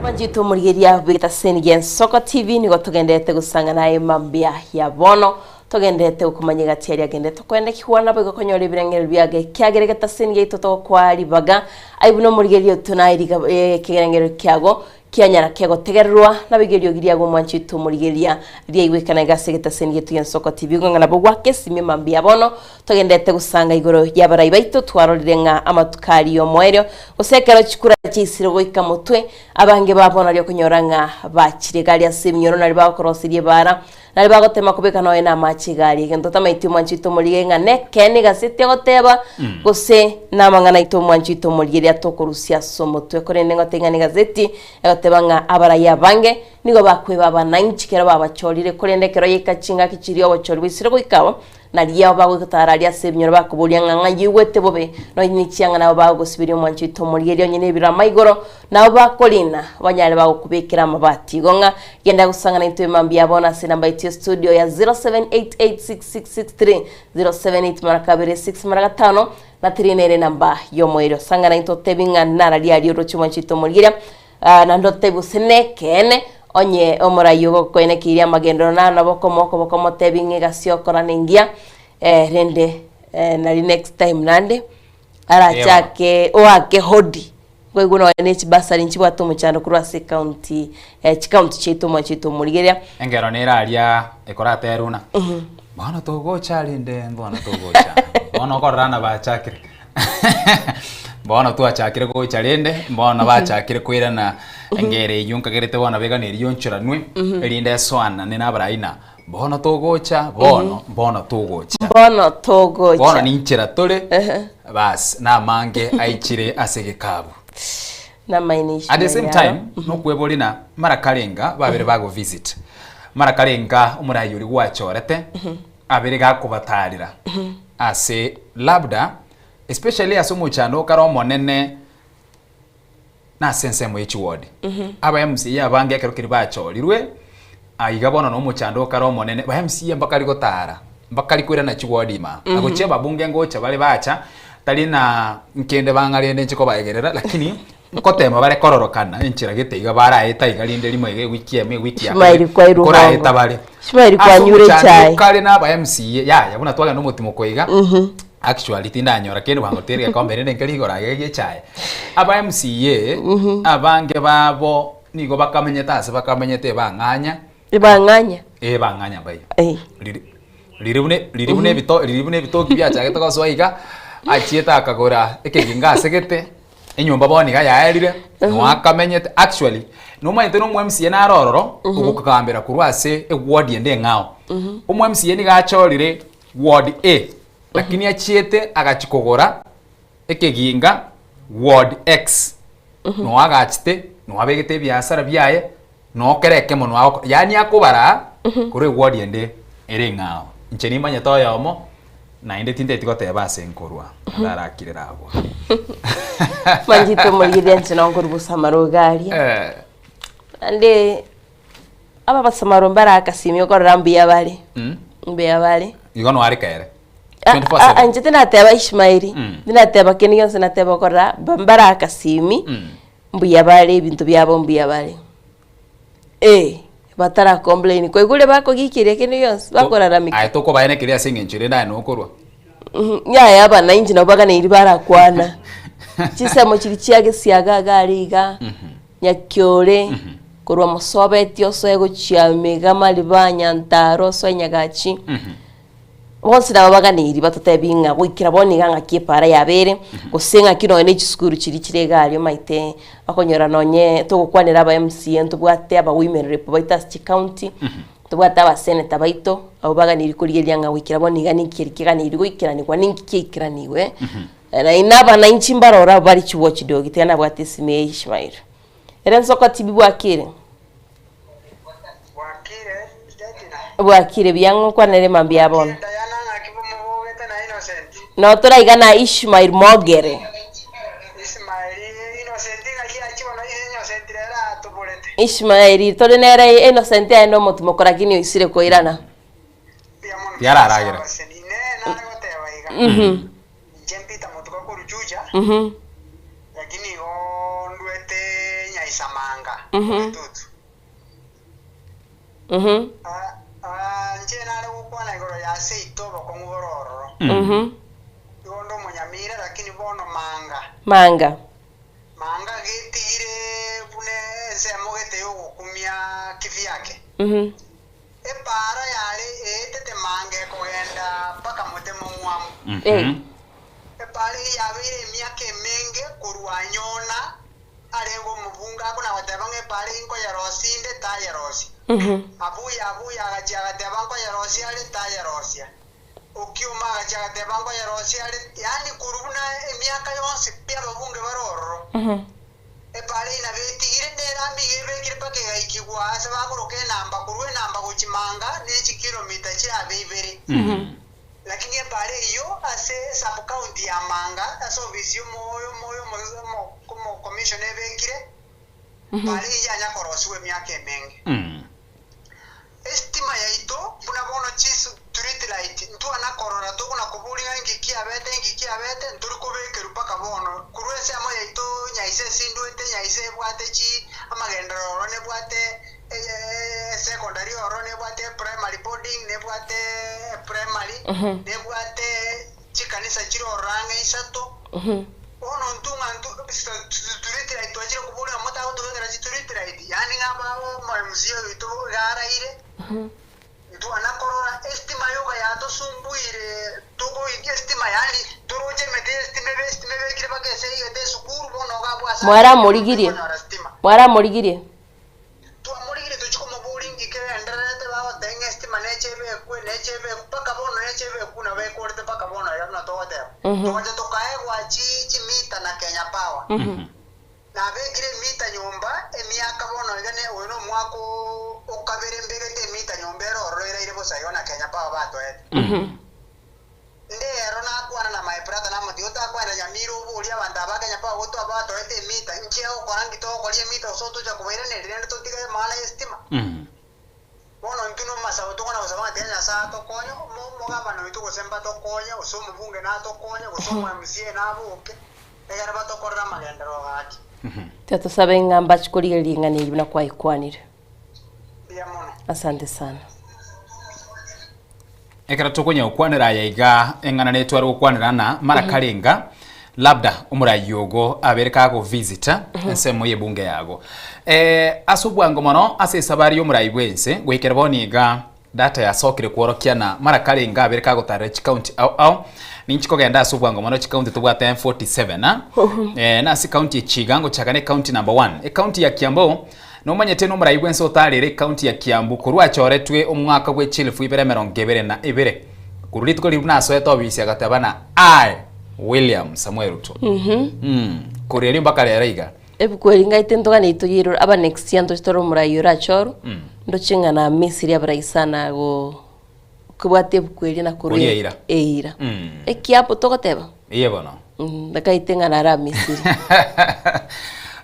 Manchete omorigeria bw'egetaseni gia Ensoko TV nigo togenderete gosang'ana aye mambia ya bono Togendererete gokomanya egati aria agenderete koendekigwa, naboigo konyora ebirengererio biage, ekiagera egetaseni giaito togokoa ribaga aye buna omorigereria oito naye riga ekerengererio kiago kianyara kegotegererwa, naboigo eriogi riago omwanchi oito omorigereria riaigwekana iga ase egetaseni giaito gi'ensoko TV ng'a nabo gwaka esimi mambia bono togendererete gosanga igoro y'abarai baito twarorire ng'a amatuko aria y'omoerio gose ekero chikura chiaisire goika motwe abange babo nario okonyora ng'a bachire gari ase eminyoro nario bagokoroseria ebaara Nario bagotema kobeka nonya namache egari. Egento tamaeti omwanchi oito omorigie ng'a nekeene egaseti egoteba, gose namang'ana aito omwanchi oito omorigie riria tokorusia ase omotwe. Korende ngotebia ng'a negazeti egoteba ng'a abarai abange nigo bakweba abananchi kero babachorire, korende ekero yaika chingaki chiria obochori bwaisire goika abo, Nario abo bagotara aria ase ebinyoro bakoboria ng'a ng'ai oigwete bobe, nonya ne chianga nabo bagosiberia omwancho oito omorigereria onye nebirama igoro, nabo bakorina banyare bagokobekera amabati. Igo ng'a genda gosang'ana intwe mambia bono ase enamba yaito ya studio ya 07886663 078 mara kabere 6 mara gatano na 3 nere enamba y'omoerio. Sang'ana intwe otebi ng'a nararia aria oroche omwancho oito omorigereria Ah, naende otebi gose nekeene, onye omorai ogokoenekeirie amagenderero naro nabo okomoa okoboko omotebi ng'a egasi okora nengiya, eh, rende eh, nari next time naende arachake oake hodi nkoigwa nonya ne chibasari nchibwate omochando korwa ase ecounty eh, chicounty chiaito omochie oito omorigereria. Engero nere aria ekoraterwe ng'a bono togocha rende mbono togocha, bono okorora ng'a bachakire. Bono twachakire gocha rende, bono bachakire koirana engero eyio nkagerete bono begane erio yonchoranwe, erinde esoanane na abarai na bono togocha, bono, mbono togocha. Mbono togocha. Bono ninchera tore, bas namange aichire ase egekabu. Namaene At the same Ishmael time, nokweboria na mara karenga babere bago visit, mara karenga omorai oria gwachorete, abere gakobatarera ase labda especially ase omochando okare omonene nase ensemo ye chiward. Aba MCA abange ekero keria bachorirwe, aiga bono na omochando okare omonene, ba MCA mbakari gotara, mbakari koirana chiward imaa. Na gochia ababunge ngocha bare bacha, tari na nkende bang'a rende inche kobaegerera lakini Nkotema bare kororokana enchera gete iga baraeta iga rinde rimo iga ewiki emo ewiki ya Ishmaeli kabere kwairwe koraeta hongo. bare Ishmaeli ase kwanyure omochando echae. kare na aba MCA yaya buna twagenda omotimoko iga Mhm. actually tindanyora kende bwango tere gekombe rende nkeri igoro iga gie echae aba MCA abange babo nigo bakamenyete ase bakamenyete ebang'anya Ebang'anya. ebang'anya mbayo Eh. riri riri buna riri buna ebito riri buna ebitoki biachagete gosoa iga achiete akagora ekeginga asegete Enyomba bono iga yaerire, noe akamenyete, actually, nomanyete na omo MCA nare ororo, ogokogambera korwa ase eward ende eng'ao. Omo MCA nigo achorire ward A, lakini achiete agachia kogora ekeginga ward X. Noe agachete, noe abegete ebiasara biaye, noe kera ekemo noe agokora, yaani akobaraa korwa eward ende ere eng'ao. Inche nimanyete oyomo. Naende tinteti goteba ase nkorwa, ndarakirere abwo. Manchete omorigereria inche nonkorwa bosamaro iga aria. Eh. Naende aba basamaro mbare akasimi okorora mbuya bare, Mm. mbuya bare. Igo noare kere. Ah, 24/7. ah, inche tinateba Ishmaeli, Mm. tinateba kende gionsi nateba okorora ba- mbare akasimi, Mm. mbuya bare ebinto biabo mbuya bare. Eh, batara complain kwaigure bakogikiria kende gionsi, bakoraramika. Aye tokobaenekeria ase eng'encho rende aye nokorwa. Mhm, yaya abanainchi nabo baganeiri barakwana. Chinsemo chiria chia gesiaga iga aria iga, Nyakiore, korwa Mosobeti osoe gochia Mega Mariba, Nyantaro osoe Nyagachi. Bonsi nabo baganeiri batotebi ng'a goikera bono iga ng'aki epaara yabeire, gose ng'aki nonye na echisukuru chiria chire iga aria omanyete okonyora nonye togokwanera aba MCA ntobwate aba women rep baito ase chicounty, ntobwate aba senator baito, abwo baganeiri korigereria ng'a goikera bono iga ninki keri keganeiri goikeranigwa ninki kiaikeranigwe, naende na abananchi mbarore abwo bare chiwatch dog tiga nabwate esime ya Ishmael. Ere nsoko tibi bwakire? Bwakire buya ng'a okwanere mambia bono. Noo toraiga na Ishmael Mogere. Ishmael tore nere Innocent aye nomotimoko lakini oisire koirana. Tiararagera. Mhm. Mhm. Mhm. Mhm. Mhm. Manga. Mhm. Eh. Mhm. Mhm. Mhm. Lakini ebara eyio ase esub-county ya Manga, ase ofisi y'omokomishona ebekire, bara eyio yanya korosigwa emiaka emenge. Esitima yaito buna bono chistreet light ntwana korora tokona koboria ng'a inki kiabete inki kiabete ntori kobekerwa mpaka bono. Korwa ensemo yaito Nyaise esindwete Nyaise ebwate chi amagenderero ororo nebwate esecondary ororo nebwate primary boarding nebwate primary nebwate chikanisa chire ororo ang'e isato. Bono intwe ng'a intwe street light twachire koboria ng'a motagotobekera chistreet light yaani ng'a aba omo MCA oito iga araire, ntwana korora estima yoka yatosumbuire togoikia estima yaani toroche emete ya estima ebe estima ebekire mpaka ase eigete esukuru bono iga abwo ase Mwaramorigirie? tokonyora stima. Mwaramorigirie? Twamorigirie tochie komoboria inki kegendererete, bagotebia ng'a estima neche ebekwe, neche ebekwe, mpaka bono neche ebekwe buna bekorete mpaka bono iga buna togoteba. Togacha tokaegwa chi chimita na Kenya Power. Nabekire emita nyomba emiaka bono iga ne oyo nomwaka o okabere mbegete emita nyomba ere ororo eraire bosa igo na Kenya Power batoete. Ndero nakwana na my brother namotebia otakwenda Nyamira oborie abanto aba Kenya Power gotwa batoete emita nki egokora nki togokoria emita gose otocha kobairaneria rende totige amang'ana y'esitima. Bono intwe nomasabo tokona gosaba ng'a tiga Nyasae atokonye omo omogabana oito gose mbatokonye gose omobunge natokonye gose omo MCA naboke egere batokorere amagenderero gaki. Tiga tosabe ng'a mbache korigereria ring'ana eri buna kwaikwanire. Mbuya mono. Asante sana. Ekero tokonya gokwanera aya iga, eng'ana netware gokwanera na mara karenga labda omorayi ogo abere kagovisita ensemo y'ebunge yago. Eh, ase obwango mono ase esabari y'omorayi bwense goikera bono iga data yasokire kworokia na mara karenga abere kagotarera chikaunti ao ao ninchi kogenda ase obwango mono chikaunti tobwate 47 ah. Eh, nase ekaunti echi iga ngochaka na ekaunti number one, ekaunti ya Kiambu Nomanyete nomorai bw'ense otarire ekaunti ya Kiambu korwa achoretwe omwaka bwe chilifu ibere emerongo ebere na ebere. Korwa rituko riria buna asoete obisi agateba na I, William Samoei Ruto. Mm. Korwa erio mpaka rero iga. Ebuku eri ngaite ntogane toyerore aba next year ntoche tore omorai orachorwe ndoche ng'a na Misiri abarai sana go kobwata ebuku eria na korwa Koria eira. eira. Ekiapo togoteba? Eye bono. Ndakaite ng'a nara Misiri.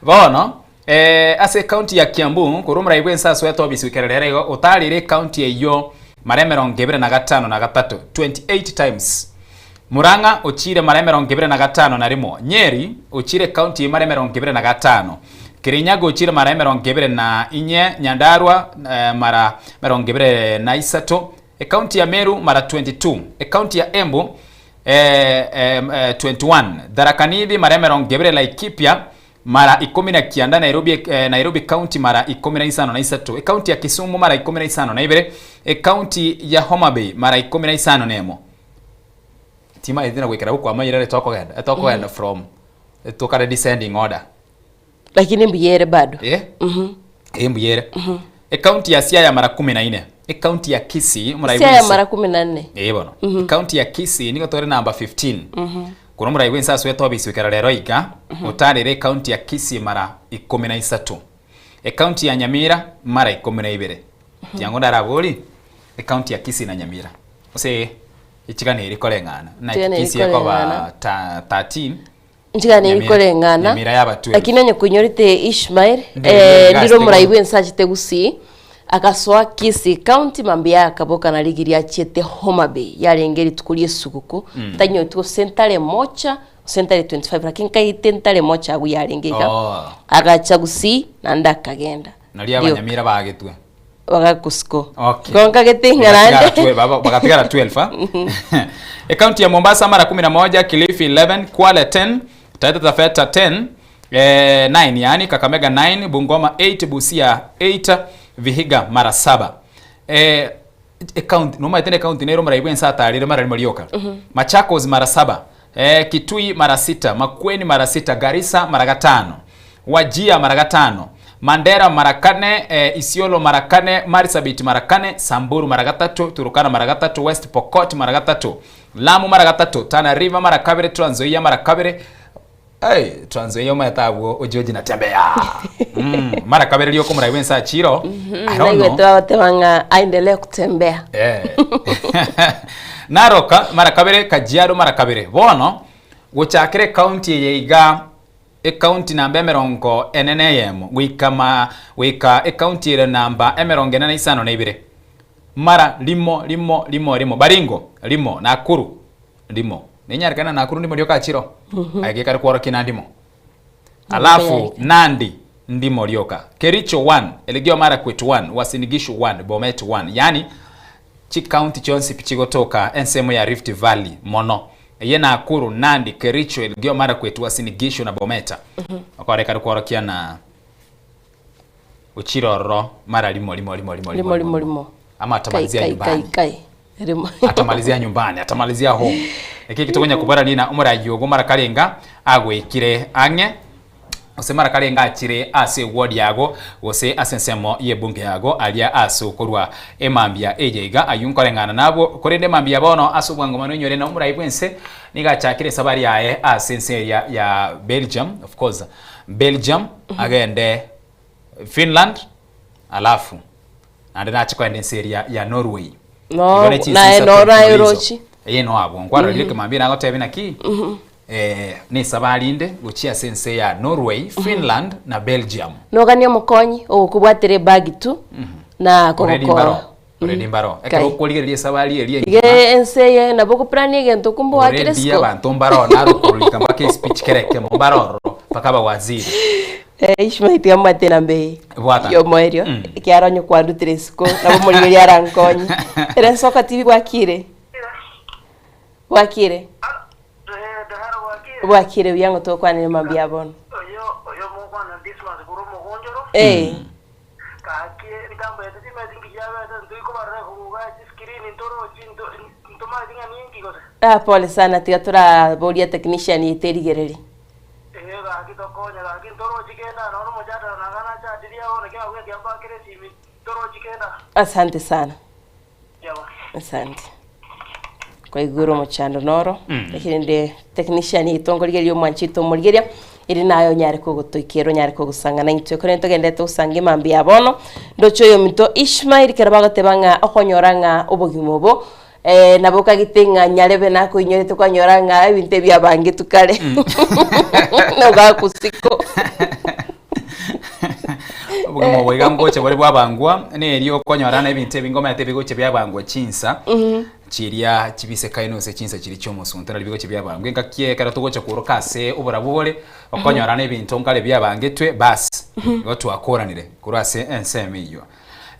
Bono Ase ecounty ya Kiambu, korwa omorai bw'ense asoete obisi goikera rero igo otaarire ecounty eyio mara 23, 28 times. Murang'a ochiire mara 25, Nyeri ochiire ecounty eyio mara 25, Kirinyaga ochiire mara 24, Nyandarua mara 23, ecounty ya Meru mara 22, ecounty ya Embu 21, Tharaka Nithi mara 20, Laikipia mara 19, Nairobi, Nairobi County mara 53, Ecounty ya Kisumu mara 52, Ecounty ya Homa Bay mara 51. Timaeti na goikera gokwama ira etokogenda etokogenda from tokare descending order. Lakini mbuya ere bado. Eh? Eh mbuya ere. Ecounty ya Siaya mara 14, Ecounty ya Kisii omorai Siaya bwense- mara 14. Eh bono. Ecounty ya Kisii nigo tore number 15. Korwa omorai bwense asoete obisi goikera rero iga, otarire ecounty ya Kisii mara 13, ecounty ya Nyamira mara 12. Tiango ndarabori ecounty ya Kisii na Nyamira. Gose echiganeri koreng'ana. Naki Chiganeri Kisii ekoba koreng'ana. ta 13 Nchiganeri Nyamira- koreng'ana. Nyamira yaba 12. Lakini onye koinyorete Ishmael, Ndire eh, ndire ndire omorai gose. bwense achete Gusii, agasoa Kisii County mambia akaboka na rigiri achiete Homa Bay yarenge rituko rie esuguku Mm. ntanyoti gose ntare mocha gose ntare 25 lakini nkaite ntare mocha agwo yarenge iga Oh. agacha Gusii naende akagenda Naria Rioka. abanyamira bagetwe. bagakusiko Okay. Igo nkagete ing'ana Bagatigara ande bagatigara 12 ah. Ekaunti ya Mombasa mara 11, Kilifi 11, Kwale 10, Taita Taveta 10, 9 yani Kakamega 9, Bungoma 8, Busia 8, Vihiga mara 7. Ekaunti nomaete ne ekaunti nero omorai bwense atarire mara rimo rioka. Machakos mara 7, Kitui mara 6, Makueni mara 6, Garissa mara 5, Wajir mara 5, Mandera mara 4, Isiolo mara 4, Marsabit mara 4, Samburu mara 3, Turkana mara 3, West Pokot mara 3, Lamu mara 3, Tana River mara 2, Trans Nzoia mara 2, Ei, Trans Nzoia omanyete abwo Ojoji natembea. Mara 2 rioka omorai bwense achire oo. I don't know. Naigwete bagoteba ng'a aendelee kutembea. Eh. Narok mara kabere, Kajiado mara kabere. Bono, gochakera ecounty eye iga, ecounty namba emerongo ene na eyemo, goika ma goika ecounty ere namba emerongo ene na isano na ibere. Mara rimo rimo rimo rimo. Baringo, rimo. Nakuru, rimo. Nenyarekane na Nakuru ndimo rioka chiro. Aye gekare kworokia na ndimo. Alafu Nandi ndimo rioka. Kericho 1, Elgeyo Marakwet 1, Uasin Gishu 1, Bomet 1. Yaani chicounty chionsi pi chigotoka ensemo ya Rift Valley mono. Eye Nakuru, Nandi, Kericho, Elgeyo Marakwet, Uasin Gishu na Bometa. Okore kare kworokia na ochire ororo mara rimo rimo rimo rimo Rimo rimo rimo. Ama Kai atamalizia kai nyumbani. kai kai. Rimo. Atamalizia nyumbani, atamalizia home. Eki kitokonya kobara nina omorayi ogo mara karenga agoikire ang'e gose mara karenga achire ase eward yago gose ase ensemo y'ebunge yago aria ase okorwa emambia eye iga aywo nkoreng'ana nabwo korende emambia bono ase obwango mono inyore na omorayi bwense nigo achakire esabari yaye ase ense eria ya Belgium of course Belgium agende Finland alafu naende nache kogenda ense eria ya Norway. No, Igo ne chinse naye isato no naye mfululizo. orochi. Eye no abwo nkwarorire ekemambia nagotebia naki eh, nesabari inde gochia ase ense ya Norway, Finland na Belgium. Noganie omokonyi ogokobwatera ebag tu na Already kogokoa. mbaro, already mbaro. Ekero Kai. okorigereria esabari eria Iga engima, ense eye nabo ogoplania egento kumbe oakire already isiko. abanto mbaro naro okororika mpaka espeech kera ekemo mbaro ororo mpaka abawaziri. Eh, Ishmael tiga mbwate enamba eye Bwata. yomoerio ekiagera onye kwandutire isiko nabo omorigereria arankonye. Ere nsoka TV bwakire? Bwakire? Bwakire buya ng'o togokwanera mambia bono. Eh. Ah, pole sana tiga toraboria technician yaito erigererie. Asante sana. Asante. Kwaigure omochando noro. Ekirende technician yaito nkorigereria omwanchi oito omorigereria eri naye onyare kogotoikera onyare kogosang'ana intwe. Korende togenderete gosanga emambia ya bono, ndoche oyominto Ishmael ekero bagoteba ng'a okonyora ng'a obogima obo eh, nabo okagete ng'a nyarebe nakoinyorete kwanyora ng'a ebinto ebi abangetwe kare nogakusiko. Obogima obo iga ngocha bore bwabangwa, neri okonyora na ebinto ebi ngomanyete ebigocha biabangwa chinsa. Chiria chibisekaine gose chinsa chiria chi'omosunte nario bigochia biabangwa. Engaki ekero togocha kworoka ase oborabu bore, okonyora nebinto nkare biabangetwe, bas, igo twakoranire korwa ase ensemo eyio.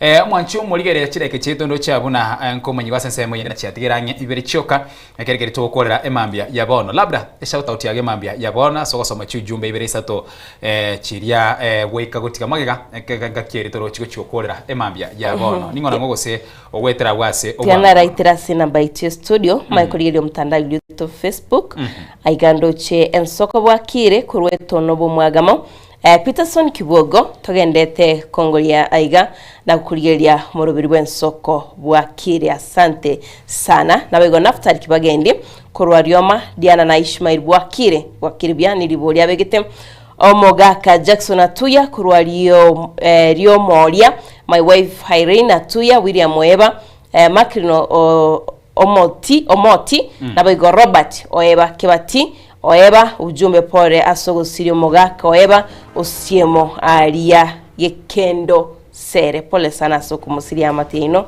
Eh, omwanchi omorigereria chireke chiaito ndoche abwo na eh, nkomanyigwa ase ensemo eyio nachiatigere ang'e ibere chioka, ekero keria togokorera emambia ya bono. Labda eshout out yago emambia ya bono ase ogosoma chiujumbe ibere isato eh, chiria eh, goika gotiga magega, ekero engaki eria torochi gochia gokorera emambia ya bono. Ning'o nang'o gose Ogwetera agwo ase Tiga obwango. naraitera ase enamba yaito ya studio, manye korigereria omotandao oito Facebook, aiga ndoche ensoko bwakire korwa etono bw'omwagamo. Eh, Peterson Kibwogo, togendete kongoria aiga na gokorigereria omoroberi bw'ensoko bwakire. Asante sana. Naboigo Naftali Kibagendi korwa Rioma, Diana na Ishmael bwakire, bwakire buya niriboria abegete. Omogaka Jackson Atuya korwa rio eh, Riomoria, my wife Irene Atuya, William Oeba, eh, Macklin o- o- Omoti, Omoti, naboigo Robert Oeba Kebati Oeba, ujumbe pore ase ogosiria omogaka Oeba osiemo aria gekendo sere. Pole sana ase okomosiria amate yaino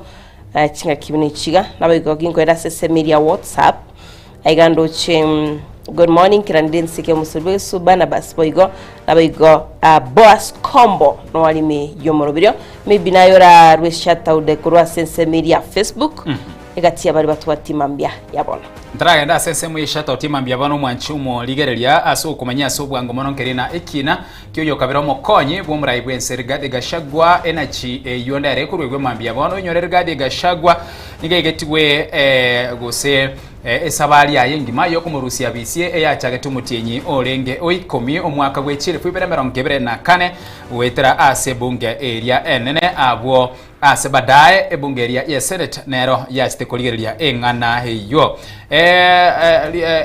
eh, chingaki buna echiga. Naboigo ginkoira ase esemi ya WhatsApp Aiga ndoche mm, good morning kiranire nsike omosori bw'egesu Barnabas boigo naboigo uh, Boas Kombo noarimi yomoroberio maybe naye orarwe shout korwa ase ensemo eria ya Facebook egati yabari batwati mambia ya bono. Ntaragenda ase ensemo ye shout out mambia bono omwanchi omorigereria ase okomanya ase obwango mono nkeri na ekina kioyokabera omokonyi bw'omorai bw'ense Rigathi Gachagua enachi eyio ndere ekorwegwa mambia bono onyore Rigathi Gachagua nigo egetigwe eh, gose Esabari yaye engima y'okomorusia abisie eyachagete omotienyi orenge o ikomi omwaka bwe chilifu ibere emerongo ebere na kane goetera ase ebunge eria enene abwo. Ase badaye ebunge eria ye Senate nero yachete korigereria eng'ana eyio.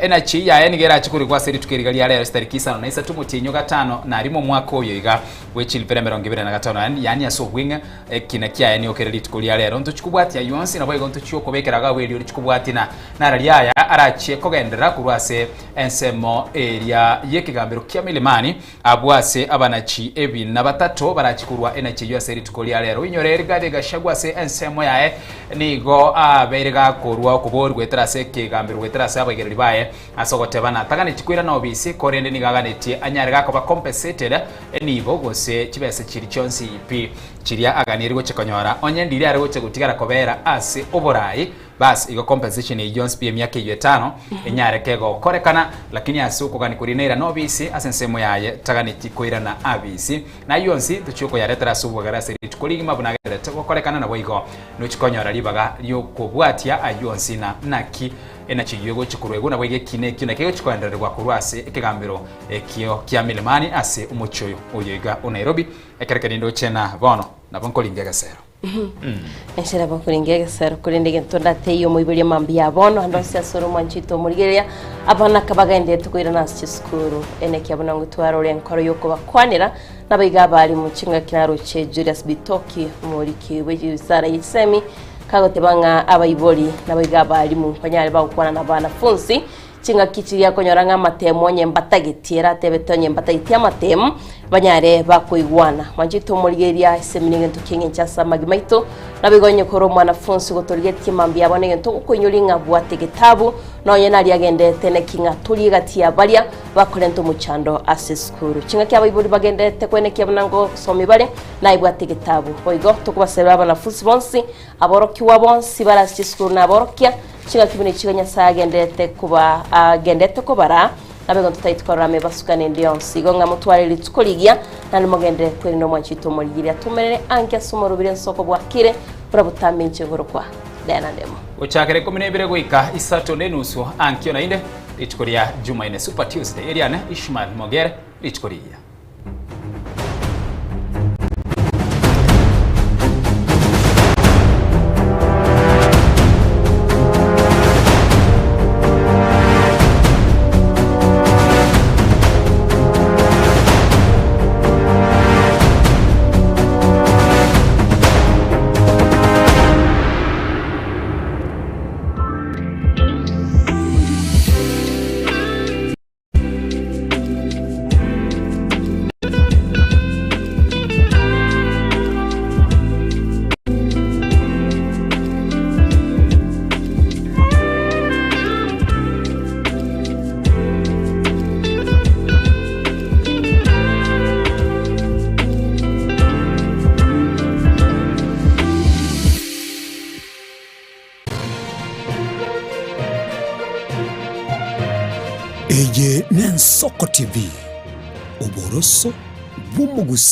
Enachi yaye nigo erache korikwa ase rituko eriga ria rero chitariki isano na isato omotienyi o gatano na rimo omwaka oyo iga bwe chilifu emerongo ebere na gatano yaani yaani ase obweng'e ekina kiaye nigo kere rituko ria rero. Ntochikobwatia ayio onsi naboigo ntochie okobekera iga abwo erio richikobwatia na narari aya arachie kogenderera korwa ase ensemo eria y'ekegambero kia Milimani Abwo ase abanachi ebina batato barachie korwa enachi eyio ase rituko ria rero. Inyore Rigathi Gachagua ase ensemo yaye nigo abeire gakorua okobori goetera ase ekegambero goetera ase abaigereri baye ase ogoteba nataganeti koirana obisi korende nigo aganetie anyare gakoba compensated enibo gose chibesa chiria chionsi pi chiria aganirie gochia konyora onye ndiria are gochia gotigara kobera ase oborai Bas, igo compensation eyio yonsi pi emiaka eyio etano enyare kegokorekana, lakini ase okogania koria nairane obisi ase ensemo yaye taganeti koirana abisi. Na ayio onsi tochia okoyaretera ase obogare ase rituko rigima buna agendererete gokorekana naboigo nochia konyora ribaga riokobwatia ayio onsi na naki enachi eyio egochia korwa igoro naboigo ekina ekio naki egochia koendererigwa korwa ase ekegambero ekio kia Milimani ase omochie oyo oyo iga o Nairobi ekero kerinde oche na bono nabo nkoringa egesero. Enchera bakorengia egesero korende egento ndateiyo omoiboria mambia bono ande onsi ase ore omwanchi oito omorigereria abana kabagenderete koirana ase chisukuru enekia buna ngotwara ore enkoro yokobakwanera nabaiga abarimu chingaki naroche Julius Bitoki omoriki bwe wizara ye chisemi kagoteba ng'a abaibori nabaiga abarimu banyare bagokwana na abanafunsi Chingaki chiria akonyora ng'a amatemu onye mbatageti, ere atebete onye mbatageti amatemu, banyare bakoigwana. Mwanchete omorigereria esemi negento ki'engencho ase amagima aito, naboigo onye kore omwanafunsi gotorigetie mambia abo negento okoinyoria ng'a bwate egetabu, nonye naria agenderete neki ng'a tori egati ya baria bakorenta omochando ase esukuru. Chingaki abaibori bagenderete koenekia buna ngosomi bare, naye bwate egetabu. Boigo tokobasabera abanafunsi bonsi, aborokigwa bonsi bare ase chisukuru na aborokia, Chingaki buna echigo Nyasae agenderete koba agenderete kobaraa, naboigo ntotagete korora amebasukano ende yonsi. Igo ng'a motware rituko rigiya, naende mogenderere kwerenda omwanchi oito omorigiria. Atomerere ange ase omorobiri ensoko bwakire, buna botambe inche nkorokwa Diana Ndemo. Gochakera ikomi na ibere goika isato na enusu ankio naende rituko ria Jumaine Super Tuesday eriane Ishmael Mogere rituko rigiya. Eye n'Ensoko TV, oboroso bw'omogusii.